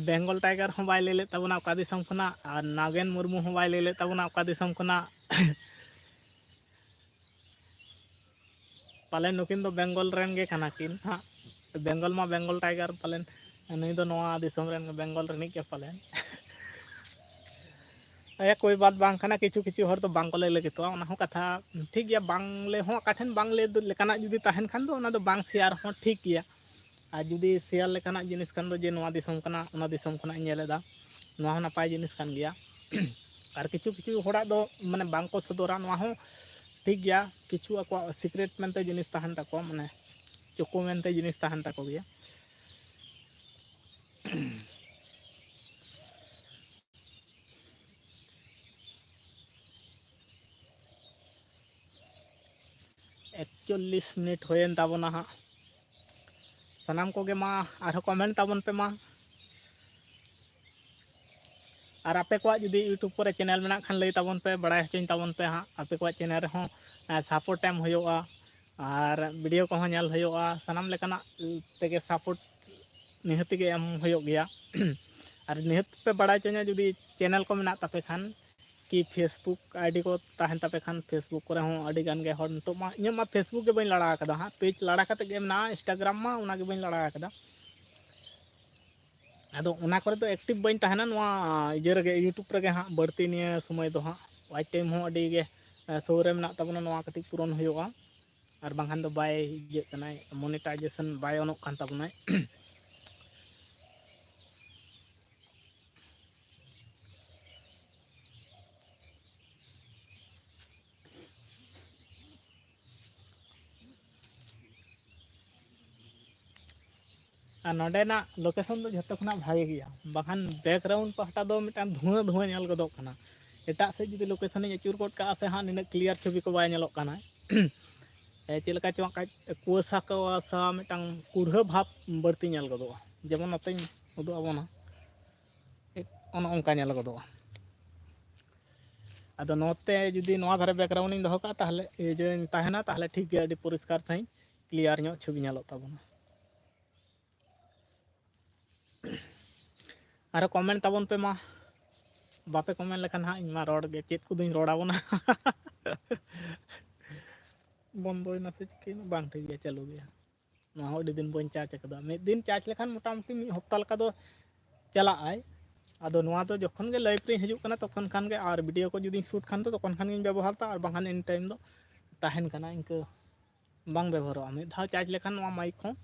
ᱵᱮᱝᱜᱚᱞ ᱴᱟᱭᱜᱟᱨ ᱦᱚᱸ ᱵᱟᱭ ᱞᱟᱹᱭ ᱞᱮᱫ ᱛᱟᱵᱚᱱᱟ ᱚᱠᱟ ᱫᱤᱥᱚᱢ ᱠᱷᱚᱱᱟᱜ, ᱟᱨ ᱱᱟᱜᱮᱱ ᱢᱩᱨᱢᱩ ᱦᱚᱸ ᱵᱟᱭ ᱞᱟᱹᱭ ᱞᱮᱫ ᱛᱟᱵᱚᱱᱟ ᱚᱠᱟ ᱫᱤᱥᱚᱢ ᱠᱷᱚᱱᱟᱜ᱾ ᱯᱟᱞᱮᱱ ᱱᱩᱠᱤᱱ ᱫᱚ ᱵᱮᱝᱜᱚᱞ ᱨᱮᱱ ᱜᱮ ᱠᱟᱱᱟ ᱠᱤᱱ ᱦᱟᱸᱜ᱾ ᱵᱮᱝᱜᱚᱞ ᱢᱟ ᱵᱮᱝᱜᱚᱞ ᱴᱟᱭᱜᱟᱨ ᱯᱟᱞᱮᱱ ᱱᱩᱭ ᱫᱚ ᱱᱚᱣᱟ ᱫᱤᱥᱚᱢ ᱨᱮᱱ, ᱵᱮᱝᱜᱚᱞ ᱨᱤᱱᱤᱡ ᱜᱮ ᱯᱟᱞᱮᱱ᱾ ᱟᱭᱟ ᱠᱳᱭ ᱵᱟᱛ ᱵᱟᱝ ᱠᱟᱱᱟ, ᱠᱤᱪᱷᱩ ᱠᱤᱪᱷᱩ ᱦᱚᱲ ᱫᱚ ᱵᱟᱝ ᱠᱚ ᱞᱟᱹᱭ ᱞᱟᱹᱜᱤᱫᱚᱜᱼᱟ, ᱚᱱᱟ ᱦᱚᱸ ᱠᱟᱛᱷᱟ ᱴᱷᱤᱠ ᱜᱮᱭᱟ᱾ ᱵᱟᱝ ᱞᱟᱹᱭ ᱦᱚᱸ ᱚᱠᱟ ᱴᱷᱮᱱ ᱵᱟᱝ ᱞᱟᱹᱭ ᱞᱮᱠᱟᱱᱟᱜ ᱡᱩᱫᱤ ᱛᱟᱦᱮᱱ ᱠᱷᱟᱱ ᱫᱚ ᱚᱱᱟ ᱫᱚ ᱵᱟᱝ ᱥᱮᱭᱟᱨ ᱦᱚᱸ ᱴᱷᱤᱠ ᱜᱮᱭᱟ᱾ ᱟᱨ ᱡᱩᱫᱤ ᱥᱮᱭᱟᱨ ᱞᱮᱠᱟᱱᱟᱜ ᱡᱤᱱᱤᱥ ᱠᱷᱟᱱ ᱫᱚ ᱡᱮ ᱱᱚᱣᱟ ᱫᱤᱥᱚᱢ ᱠᱟᱱᱟ, ᱚᱱᱟ ᱫᱤᱥᱚᱢ ᱠᱷᱚᱱᱟᱜ ᱤᱧ ᱧᱮᱞ ᱮᱫᱟ, ᱱᱚᱣᱟ ᱦᱚᱸ ᱱᱟᱯᱟᱭ ᱡᱤᱱᱤᱥ ᱠᱟᱱ ᱜᱮᱭᱟ᱾ ᱟᱨ ᱠᱤᱪᱷᱩ ᱠᱤᱪᱷᱩ ᱦᱚᱲᱟᱜ ᱫᱚ ᱢᱟᱱᱮ ᱵᱟᱝ ᱠᱚ ᱥᱚᱫᱚᱨᱟ, ᱱᱚᱣᱟ ᱦᱚᱸ ᱴᱷᱤᱠ ᱜᱮᱭᱟ᱾ ᱠᱤᱪᱷᱩ ᱟᱠᱚᱣᱟᱜ ᱥᱤᱠᱨᱮᱴ ᱢᱮᱱᱛᱮ ᱡᱤᱱᱤᱥ ᱛᱟᱦᱮᱱ ᱛᱟᱠᱚᱣᱟ, ᱢᱟᱱᱮ ᱪᱳᱠᱳ ᱢᱮᱱᱛᱮ ᱡᱤᱱᱤᱥ ᱛᱟᱦᱮᱱ ᱛᱟᱠᱚ ᱜᱮᱭᱟ᱾ ᱮᱠᱪᱚᱞᱞᱤᱥ ᱢᱤᱱᱤᱴ ᱦᱩᱭᱮᱱ ᱛᱟᱵᱚᱱᱟ ᱦᱟᱸᱜ᱾ ᱥᱟᱱᱟᱢ ᱠᱚᱜᱮ ᱢᱟ ᱟᱨᱦᱚᱸ ᱠᱚᱢᱮᱱᱴ ᱛᱟᱵᱚᱱ ᱯᱮ ᱢᱟ᱾ ᱟᱨ ᱟᱯᱮ ᱠᱚᱣᱟᱜ ᱡᱩᱫᱤ YouTube ᱠᱚᱨᱮ ᱪᱮᱱᱮᱞ ᱢᱮᱱᱟᱜ ᱠᱷᱟᱱ ᱞᱟᱹᱭ ᱛᱟᱵᱚᱱ ᱯᱮ, ᱵᱟᱲᱟᱭ ᱦᱚᱪᱚᱧ ᱛᱟᱵᱚᱱ ᱯᱮ ᱦᱟᱸᱜ᱾ ᱟᱯᱮ ᱠᱚᱣᱟᱜ ᱪᱮᱱᱮᱞ ᱨᱮᱦᱚᱸ ᱥᱟᱯᱳᱨᱴ ᱮᱢ ᱦᱩᱭᱩᱜᱼᱟ, ᱟᱨ ᱵᱷᱤᱰᱤᱭᱳ ᱠᱚᱦᱚᱸ ᱧᱮᱞ ᱦᱩᱭᱩᱜᱼᱟ᱾ ᱥᱟᱱᱟᱢ ᱞᱮᱠᱟᱱᱟᱜ ᱛᱮᱜᱮ ᱥᱟᱯᱳᱨᱴ ᱱᱤᱦᱟᱹᱛ ᱜᱮ ᱮᱢ ᱦᱩᱭᱩᱜ ᱜᱮᱭᱟ᱾ ᱟᱨ ᱱᱤᱦᱟᱹᱛ ᱯᱮ ᱵᱟᱲᱟᱭ ᱦᱚᱪᱚᱧᱟ ᱡᱩᱫᱤ ᱪᱮᱱᱮᱞ ᱠᱚ ᱢᱮᱱᱟᱜ ᱛᱟᱯᱮ ᱠᱷᱟᱱ, ᱠᱤ Facebook ID ᱠᱚ ᱛᱟᱦᱮᱱ ᱛᱟᱯᱮ ᱠᱷᱟᱱ, Facebook ᱠᱚᱨᱮ ᱦᱚᱸ ᱟᱹᱰᱤ ᱜᱟᱱ ᱜᱮ ᱦᱚᱲ ᱱᱤᱛᱚᱜ ᱢᱟ, ᱤᱧᱟᱹᱜ ᱢᱟ Facebook ᱜᱮ ᱵᱟᱹᱧ ᱞᱟᱲᱟ ᱟᱠᱟᱫᱟ ᱦᱟᱸᱜ, ᱯᱮᱡᱽ ᱞᱟᱲᱟ ᱠᱟᱛᱮᱫ ᱜᱮ ᱢᱮᱱᱟᱜᱼᱟ, Instagram ᱢᱟ ᱚᱱᱟ ᱜᱮ ᱵᱟᱹᱧ ᱞᱟᱲᱟ ᱟᱠᱟᱫᱟ᱾ ᱟᱫᱚ ᱚᱱᱟ ᱠᱚᱨᱮ ᱫᱚ ᱮᱠᱴᱤᱵᱷ ᱵᱟᱹᱧ ᱛᱟᱦᱮᱱᱟ, ᱱᱚᱣᱟ ᱤᱭᱟᱹ ᱨᱮᱜᱮ, YouTube ᱨᱮᱜᱮ ᱦᱟᱸᱜ ᱵᱟᱹᱲᱛᱤ ᱱᱤᱭᱟᱹ ᱥᱚᱢᱚᱭ ᱫᱚ ᱦᱟᱸᱜ᱾ ᱣᱟᱪ ᱴᱟᱭᱤᱢ ᱦᱚᱸ ᱟᱹᱰᱤ ᱜᱮ ᱥᱳ ᱨᱮ ᱢᱮᱱᱟᱜ ᱛᱟᱵᱚᱱᱟ, ᱱᱚᱣᱟ ᱠᱟᱹᱴᱤᱡ ᱯᱩᱨᱚᱱ ᱦᱩᱭᱩᱜᱼᱟ, ᱟᱨ ᱵᱟᱝᱠᱷᱟᱱ ᱫᱚ ᱵᱟᱭ ᱤᱭᱟᱹᱜ ᱠᱟᱱᱟᱭ, ᱢᱚᱱᱮᱴᱟᱭᱡᱮᱥᱚᱱ ᱵᱟᱭ ᱚᱱᱚᱜ ᱠᱟᱱ ᱛᱟᱵᱚᱱᱟᱭ᱾ ᱟᱨ ᱱᱚᱰᱮᱱᱟᱜ ᱞᱳᱠᱮᱥᱚᱱ ᱫᱚ ᱡᱷᱚᱛᱚ ᱠᱷᱚᱱᱟᱜ ᱵᱷᱟᱜᱮ ᱜᱮᱭᱟ, ᱵᱟᱠᱷᱟᱱ ᱵᱮᱠᱜᱨᱟᱣᱩᱱᱰ ᱯᱟᱦᱴᱟ ᱫᱚ ᱢᱤᱫᱴᱟᱝ ᱫᱷᱩᱣᱟᱹ ᱫᱷᱩᱣᱟᱹ ᱧᱮᱞ ᱜᱚᱫᱚᱜ ᱠᱟᱱᱟ᱾ ᱮᱴᱟᱜ ᱥᱮᱫ ᱡᱩᱫᱤ ᱞᱳᱠᱮᱥᱚᱱᱤᱧ ᱟᱹᱪᱩᱨ ᱜᱚᱫ ᱠᱟᱜᱼᱟ ᱥᱮ ᱦᱟᱸᱜ, ᱱᱤᱱᱟᱹᱜ ᱠᱞᱤᱭᱟᱨ ᱪᱷᱚᱵᱤ ᱠᱚ ᱵᱟᱭ ᱧᱮᱞᱚᱜ ᱠᱟᱱᱟ᱾ ᱮ, ᱪᱮᱫ ᱞᱮᱠᱟ ᱪᱚ ᱦᱟᱸᱜ ᱠᱟᱡ ᱠᱩᱣᱟᱹᱥᱟ ᱠᱩᱣᱟᱹᱥᱟ ᱢᱤᱫᱴᱟᱝ ᱠᱩᱲᱦᱟᱹ ᱵᱷᱟᱵᱽ ᱵᱟᱹᱲᱛᱤ ᱧᱮᱞ ᱜᱚᱫᱚᱜᱼᱟ᱾ ᱡᱮᱢᱚᱱ ᱱᱚᱛᱮᱧ ᱩᱫᱩᱜ ᱟᱵᱚᱱᱟ, ᱚᱱᱮ ᱚᱱᱠᱟ ᱧᱮᱞ ᱜᱚᱫᱚᱜᱼᱟ᱾ ᱟᱫᱚ ᱱᱚᱛᱮ ᱡᱩᱫᱤ ᱱᱚᱣᱟ ᱫᱷᱟᱨᱮ ᱵᱮᱠᱜᱨᱟᱣᱩᱱᱰ ᱤᱧ ᱫᱚᱦᱚ ᱠᱟᱜᱼᱟ, ᱛᱟᱦᱚᱞᱮ ᱤᱭᱟᱹᱧ ᱛᱟᱦᱮᱱᱟ, ᱛᱟᱦᱚᱞᱮ ᱴᱷᱤᱠ ᱜᱮᱭᱟ, ᱟᱹᱰᱤ ᱯᱚᱨᱤᱥᱠᱟᱨ ᱥᱟᱺᱦᱤᱡ ᱠᱞᱤᱭᱟᱨ ᱧᱚᱜ ᱪᱷᱚᱵᱤ ᱧᱮᱞᱚᱜ ᱛᱟᱵᱚᱱᱟ᱾ ᱟᱨᱚ ᱠᱚᱢᱮᱱᱴ ᱛᱟᱵᱚᱱ ᱯᱮ ᱢᱟ, ᱵᱟᱯᱮ ᱠᱚᱢᱮᱱᱴ ᱞᱮᱠᱷᱟᱱ ᱦᱟᱸᱜ ᱤᱧ ᱢᱟ ᱨᱚᱲ ᱜᱮ ᱪᱮᱫ ᱠᱚᱫᱚᱧ ᱨᱚᱲ ᱟᱵᱚᱱᱟ᱾ ᱵᱚᱱᱫᱚᱭᱮᱱᱟ ᱥᱮ ᱪᱤᱠᱟᱹᱭᱮᱱᱟ? ᱵᱟᱝ, ᱴᱷᱤᱠ ᱜᱮᱭᱟ, ᱪᱟᱹᱞᱩ ᱜᱮᱭᱟ᱾ ᱱᱚᱣᱟ ᱦᱚᱸ ᱟᱹᱰᱤ ᱫᱤᱱ ᱵᱟᱹᱧ ᱪᱟᱨᱡᱽ ᱟᱠᱟᱫᱟ᱾ ᱢᱤᱫ ᱫᱤᱱ ᱪᱟᱨᱡᱽ ᱞᱮᱠᱷᱟᱱ ᱢᱚᱴᱟᱢᱩᱴᱤ ᱢᱤᱫ ᱦᱚᱯᱛᱟ ᱞᱮᱠᱟ ᱫᱚ ᱪᱟᱞᱟᱜᱼᱟᱭ᱾ ᱟᱫᱚ ᱱᱚᱣᱟ ᱫᱚ ᱡᱚᱠᱷᱚᱱ ᱜᱮ ᱞᱟᱭᱤᱵᱷ ᱨᱤᱧ ᱦᱤᱡᱩᱜ ᱠᱟᱱᱟ, ᱛᱚᱠᱷᱚᱱ ᱠᱷᱟᱱ ᱜᱮ, ᱟᱨ ᱵᱷᱤᱰᱤᱭᱳ ᱠᱚ ᱡᱩᱫᱤᱧ ᱥᱩᱴ ᱠᱷᱟᱱ ᱫᱚ ᱛᱚᱠᱷᱚᱱ ᱠᱷᱟᱱ ᱜᱤᱧ ᱵᱮᱵᱚᱦᱟᱨ ᱮᱫᱟ, ᱟᱨ ᱵᱟᱝᱠᱷᱟᱱ ᱮᱱᱤ ᱴᱟᱭᱤᱢ ᱫᱚ ᱛᱟᱦᱮᱱ ᱠᱟᱱᱟ, ᱤᱱᱠᱟᱹ ᱵᱟᱝ ᱵᱮᱵᱚᱦᱟᱨᱚᱜᱼᱟ᱾ ᱢᱤᱫ ᱫᱷᱟᱣ ᱪᱟᱨᱡᱽ ᱞᱮᱠᱷᱟᱱ ᱱᱚᱣᱟ ᱢᱟᱭᱤᱠ ᱦᱚᱸ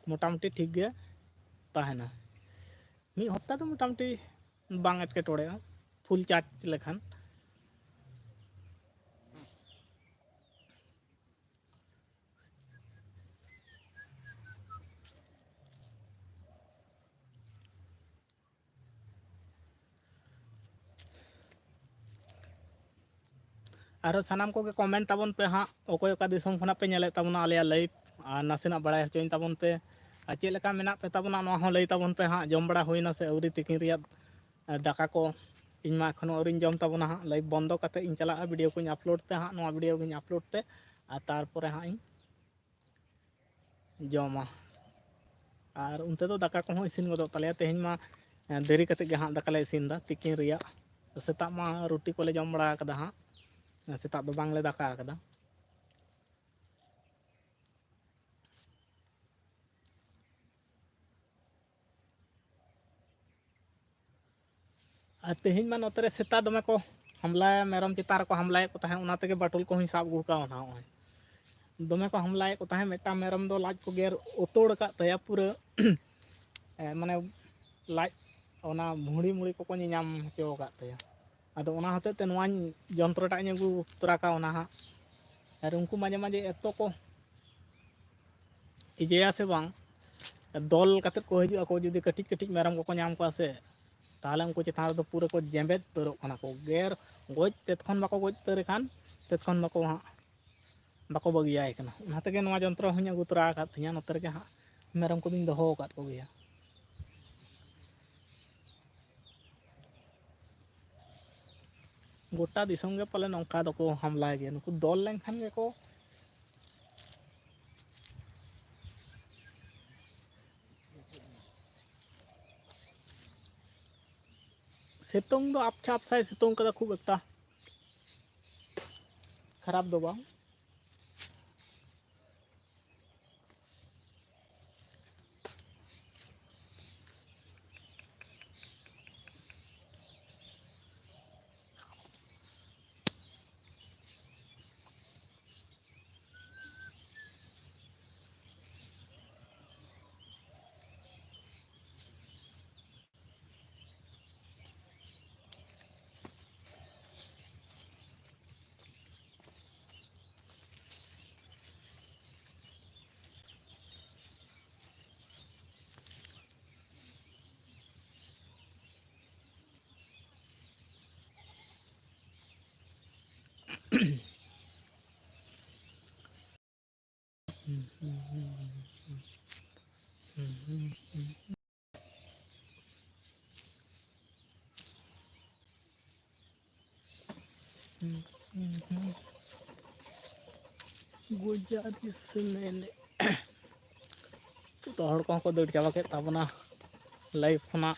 ᱢᱚᱴᱟᱢᱩᱴᱤ ᱴᱷᱤᱠ ᱜᱮ ᱛᱟᱦᱮᱱᱟ᱾ ᱢᱤᱫ ᱦᱚᱯᱛᱟ ᱫᱚ ᱢᱚᱴᱟᱢᱩᱴᱤ ᱵᱟᱝ ᱮᱴᱠᱮᱴᱚᱬᱮᱜᱼᱟ, ᱯᱷᱩᱞ ᱪᱟᱨᱡᱽ ᱞᱮᱠᱷᱟᱱ᱾ ᱟᱨᱚ ᱥᱟᱱᱟᱢ ᱠᱚᱜᱮ ᱠᱚᱢᱮᱱᱴ ᱛᱟᱵᱚᱱ ᱯᱮ ᱦᱟᱸᱜ, ᱚᱠᱚᱭ ᱚᱠᱟ ᱫᱤᱥᱚᱢ ᱠᱷᱚᱱᱟᱜ ᱯᱮ ᱧᱮᱞᱮᱫ ᱛᱟᱵᱚᱱᱟ ᱟᱞᱮᱭᱟᱜ ᱞᱟᱭᱤᱵᱷ, ᱟᱨ ᱱᱟᱥᱮᱱᱟᱜ ᱵᱟᱲᱟᱭ ᱦᱚᱪᱚᱧ ᱛᱟᱵᱚᱱ ᱯᱮ᱾ ᱟᱨ ᱪᱮᱫ ᱞᱮᱠᱟ ᱢᱮᱱᱟᱜ ᱯᱮ ᱛᱟᱵᱚᱱᱟ, ᱱᱚᱣᱟ ᱦᱚᱸ ᱞᱟᱹᱭ ᱛᱟᱵᱚᱱ ᱯᱮ ᱦᱟᱸᱜ᱾ ᱡᱚᱢ ᱵᱟᱲᱟ ᱦᱩᱭᱱᱟ ᱥᱮ ᱟᱹᱣᱨᱤ ᱛᱤᱠᱤᱱ ᱨᱮᱭᱟᱜ, ᱟᱨ ᱫᱟᱠᱟ ᱠᱚ? ᱤᱧ ᱢᱟ ᱮᱠᱷᱚᱱᱳ ᱟᱹᱣᱨᱤᱧ ᱡᱚᱢ ᱛᱟᱵᱚᱱᱟ ᱦᱟᱸᱜ᱾ ᱞᱟᱭᱤᱵᱷ ᱵᱚᱱᱫᱚ ᱠᱟᱛᱮᱫ ᱤᱧ ᱪᱟᱞᱟᱜᱼᱟ, ᱵᱷᱤᱰᱤᱭᱳ ᱠᱚᱧ ᱟᱯᱞᱳᱰ ᱛᱮ ᱦᱟᱸᱜ, ᱱᱚᱣᱟ ᱵᱷᱤᱰᱤᱭᱳ ᱜᱤᱧ ᱟᱯᱞᱳᱰ ᱛᱮ, ᱟᱨ ᱛᱟᱨᱯᱚᱨᱮ ᱦᱟᱸᱜ ᱤᱧ ᱡᱚᱢᱟ᱾ ᱟᱨ ᱚᱱᱛᱮ ᱫᱚ ᱫᱟᱠᱟ ᱠᱚᱦᱚᱸ ᱤᱥᱤᱱ ᱜᱚᱫᱚᱜ ᱛᱟᱞᱮᱭᱟ᱾ ᱛᱮᱦᱮᱧ ᱢᱟ, ᱮ, ᱫᱮᱨᱤ ᱠᱟᱛᱮᱫ ᱜᱮ ᱦᱟᱸᱜ ᱫᱟᱠᱟᱞᱮ ᱤᱥᱤᱱ ᱮᱫᱟ ᱛᱤᱠᱤᱱ ᱨᱮᱭᱟᱜ᱾ ᱥᱮᱛᱟᱜ ᱢᱟ ᱨᱩᱴᱤ ᱠᱚᱞᱮ ᱡᱚᱢ ᱵᱟᱲᱟ ᱟᱠᱟᱫᱟ ᱦᱟᱸᱜ, ᱥᱮᱛᱟᱜ ᱫᱚ ᱵᱟᱝᱞᱮ ᱫᱟᱠᱟ ᱟᱠᱟᱫᱟ᱾ ᱟᱨ ᱛᱮᱦᱮᱧ ᱢᱟ ᱱᱚᱛᱮ ᱨᱮ ᱥᱮᱛᱟ ᱫᱚᱢᱮ ᱠᱚ ᱦᱟᱢᱞᱟ, ᱢᱮᱨᱚᱢ ᱪᱮᱛᱟᱱ ᱨᱮᱠᱚ ᱦᱟᱢᱞᱟᱭᱮᱫ ᱠᱚ ᱛᱟᱦᱮᱸᱫ, ᱚᱱᱟ ᱛᱮᱜᱮ ᱵᱟᱴᱳᱞ ᱠᱚᱦᱚᱸᱧ ᱥᱟᱵ ᱟᱹᱜᱩ ᱠᱟᱣᱱᱟ᱾ ᱱᱚᱜᱼᱚᱭ ᱫᱚᱢᱮ ᱠᱚ ᱦᱟᱢᱞᱟᱭᱮᱫ ᱠᱚ ᱛᱟᱦᱮᱸᱫ, ᱢᱤᱫᱴᱟᱝ ᱢᱮᱨᱚᱢ ᱫᱚ ᱞᱟᱡ ᱠᱚ ᱜᱮᱨ ᱩᱛᱟᱹᱲ ᱟᱠᱟᱫ ᱛᱟᱭᱟ ᱯᱩᱨᱟᱹ᱾ ᱮ, ᱢᱟᱱᱮ ᱞᱟᱡ ᱚᱱᱟ ᱵᱷᱩᱲᱤ ᱢᱩᱲᱤ ᱠᱚᱠᱚ ᱧᱮᱧᱟᱢ ᱦᱚᱪᱚ ᱟᱠᱟᱫ ᱛᱟᱭᱟ᱾ ᱟᱫᱚ ᱚᱱᱟ ᱦᱚᱛᱮᱡ ᱛᱮ ᱱᱚᱣᱟᱧ ᱡᱚᱱᱛᱨᱚᱴᱟᱜ ᱤᱧ ᱟᱹᱜᱩ ᱛᱚᱨᱟ ᱠᱟᱣᱱᱟ ᱦᱟᱸᱜ᱾ ᱟᱨ ᱩᱱᱠᱩ ᱢᱟᱡᱷᱮ ᱢᱟᱡᱷᱮ ᱮᱛᱚ ᱠᱚ ᱤᱭᱟᱹᱭᱟ ᱥᱮ ᱵᱟᱝ, ᱫᱚᱞ ᱠᱟᱛᱮᱫ ᱠᱚ ᱦᱤᱡᱩᱜ ᱟᱠᱚ᱾ ᱡᱩᱫᱤ ᱠᱟᱹᱴᱤᱡ ᱠᱟᱹᱴᱤᱡ ᱢᱮᱨᱚᱢ ᱠᱚᱠᱚ ᱧᱟᱢ ᱠᱚᱣᱟ ᱥᱮ, ᱛᱟᱦᱚᱞᱮ ᱩᱱᱠᱩ ᱪᱮᱛᱟᱱ ᱨᱮᱫᱚ ᱯᱩᱨᱟᱹ ᱠᱚ ᱡᱮᱸᱵᱮᱫ ᱩᱛᱟᱹᱨᱚᱜ ᱠᱟᱱᱟ ᱠᱚ, ᱜᱮᱨ᱾ ᱜᱚᱡ ᱛᱮᱫ ᱠᱷᱚᱱ ᱵᱟᱠᱚ ᱜᱚᱡ ᱩᱛᱟᱹᱨ ᱠᱷᱟᱱ, ᱛᱮᱫ ᱠᱷᱚᱱ ᱵᱟᱠᱚ ᱦᱟᱸᱜ ᱵᱟᱠᱚ ᱵᱟᱹᱜᱤᱭᱟᱭ ᱠᱟᱱᱟ᱾ ᱚᱱᱟ ᱛᱮᱜᱮ ᱱᱚᱣᱟ ᱡᱚᱱᱛᱨᱚ ᱦᱚᱸᱧ ᱟᱹᱜᱩ ᱛᱚᱨᱟ ᱟᱠᱟᱫ ᱛᱤᱧᱟᱹ, ᱱᱚᱛᱮ ᱨᱮᱜᱮ ᱦᱟᱸᱜ ᱢᱮᱨᱚᱢ ᱠᱚᱫᱚᱧ ᱫᱚᱦᱚ ᱟᱠᱟᱫ ᱠᱚᱜᱮᱭᱟ᱾ ᱜᱚᱴᱟ ᱫᱤᱥᱚᱢ ᱜᱮ ᱯᱟᱞᱮ ᱱᱚᱝᱠᱟ ᱫᱚᱠᱚ ᱦᱟᱢᱞᱟᱭ ᱜᱮᱭᱟ, ᱱᱩᱠᱩ ᱫᱚᱞ ᱞᱮᱱᱠᱷᱟᱱ ᱜᱮᱠᱚ᱾ ᱥᱤᱛᱩᱝ ᱫᱚ ᱟᱯᱪᱷᱟ ᱟᱯᱪᱷᱟᱭ ᱥᱤᱛᱩᱝ ᱠᱟᱫᱟ, ᱠᱷᱩᱵ ᱮᱠᱴᱟ ᱠᱷᱟᱨᱟᱯ ᱫᱚ ᱵᱟᱝ᱾ ᱜᱚᱡᱟᱨᱤ ᱥᱮ ᱢᱮᱱᱮᱫ᱾ ᱡᱚᱛᱚ ᱦᱚᱲ ᱠᱚᱦᱚᱸ ᱠᱚ ᱫᱟᱹᱲ ᱪᱟᱵᱟ ᱠᱮᱫ ᱛᱟᱵᱚᱱᱟ ᱞᱟᱭᱤᱵᱷ ᱠᱷᱚᱱᱟᱜ᱾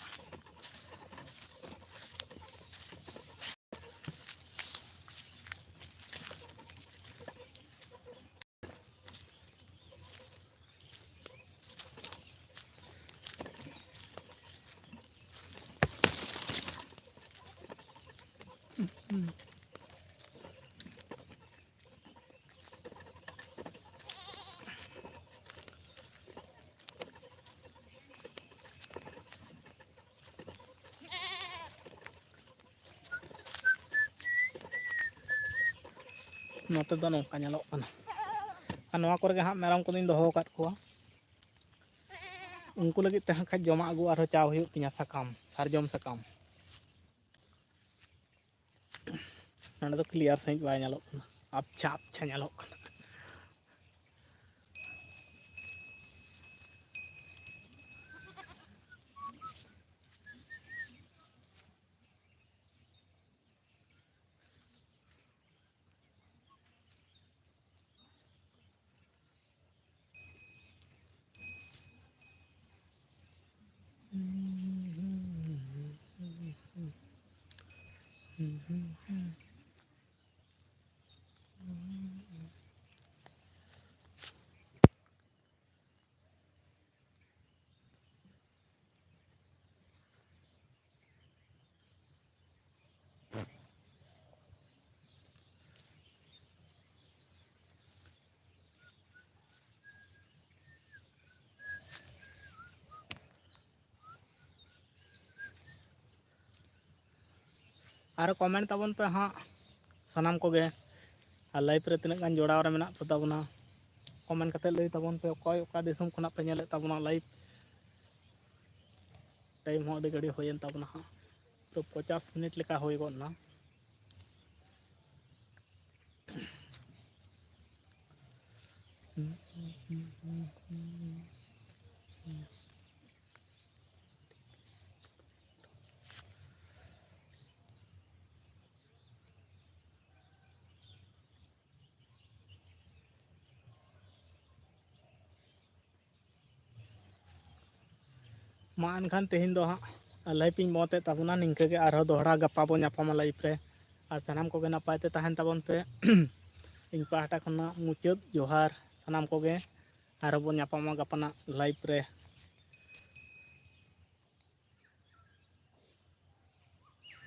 ᱱᱚᱛᱮ ᱫᱚ ᱱᱚᱝᱠᱟ ᱧᱮᱞᱚᱜ ᱠᱟᱱᱟ᱾ ᱟᱨ ᱱᱚᱣᱟ ᱠᱚᱨᱮ ᱜᱮ ᱦᱟᱸᱜ ᱢᱮᱨᱚᱢ ᱠᱚᱫᱚᱧ ᱫᱚᱦᱚ ᱟᱠᱟᱫ ᱠᱚᱣᱟ᱾ ᱩᱱᱠᱩ ᱞᱟᱹᱜᱤᱫ ᱛᱮ ᱦᱟᱸᱜ ᱠᱷᱟᱡ ᱡᱚᱢᱟᱜ ᱟᱹᱜᱩ ᱟᱨᱦᱚᱸ ᱪᱟᱣ ᱦᱩᱭᱩᱜ ᱛᱤᱧᱟᱹ, ᱥᱟᱠᱟᱢ, ᱥᱟᱨᱡᱚᱢ ᱥᱟᱠᱟᱢ᱾ ᱱᱚᱸᱰᱮ ᱫᱚ ᱠᱞᱤᱭᱟᱨ ᱥᱟᱺᱦᱤᱡ ᱵᱟᱭ ᱧᱮᱞᱚᱜ ᱠᱟᱱᱟ, ᱟᱯᱪᱷᱟ ᱟᱯᱪᱷᱟ ᱧᱮᱞᱚᱜ ᱠᱟᱱᱟ᱾ ᱟᱨ comment ᱛᱟᱵᱚᱱ ᱯᱮ ᱦᱟᱸᱜ ᱥᱟᱱᱟᱢ ᱠᱚᱜᱮ, ᱟᱨ live ᱨᱮ ᱛᱤᱱᱟᱹᱜ ᱜᱟᱱ ᱡᱚᱲᱟᱣ ᱨᱮ ᱢᱮᱱᱟᱜ ᱯᱮ ᱛᱟᱵᱚᱱᱟ, comment ᱠᱟᱛᱮ ᱞᱟᱹᱭ ᱛᱟᱵᱚᱱ ᱯᱮ, ᱚᱠᱚᱭ ᱚᱠᱟ ᱫᱤᱥᱚᱢ ᱠᱷᱚᱱᱟᱜ ᱯᱮ ᱧᱮᱞᱮᱫ ᱛᱟᱵᱚᱱᱟ live᱾ Time ᱦᱚᱸ ᱟᱹᱰᱤ ᱜᱷᱟᱹᱲᱤᱡ ᱦᱩᱭᱮᱱ ᱛᱟᱵᱚᱱᱟ ᱦᱟᱸᱜ, ᱯᱩᱨᱟᱹ ᱯᱚᱪᱟᱥ ᱢᱤᱱᱤᱴ ᱞᱮᱠᱟ ᱦᱩᱭ ᱜᱚᱫ ᱮᱱᱟ᱾ ᱢᱟ ᱮᱱᱠᱷᱟᱱ ᱛᱮᱦᱮᱧ ᱫᱚ ᱦᱟᱸᱜ live ᱤᱧ ᱵᱚᱱᱫᱮᱫ ᱛᱟᱵᱚᱱᱟ ᱱᱤᱝᱠᱟᱹ ᱜᱮ, ᱟᱨᱦᱚᱸ ᱫᱚᱦᱲᱟ ᱜᱟᱯᱟ ᱵᱚᱱ ᱧᱟᱯᱟᱢᱟ live ᱨᱮ᱾ ᱟᱨ ᱥᱟᱱᱟᱢ ᱠᱚᱜᱮ ᱱᱟᱯᱟᱭ ᱛᱮ ᱛᱟᱦᱮᱱ ᱛᱟᱵᱚᱱ ᱯᱮ᱾ ᱤᱧ ᱯᱟᱦᱴᱟ ᱠᱷᱚᱱᱟᱜ ᱢᱩᱪᱟᱹᱫ ᱡᱚᱦᱟᱨ ᱥᱟᱱᱟᱢ ᱠᱚᱜᱮ, ᱟᱨᱦᱚᱸ ᱵᱚᱱ ᱧᱟᱯᱟᱢᱟ ᱜᱟᱯᱟᱱᱟᱜ live ᱨᱮ᱾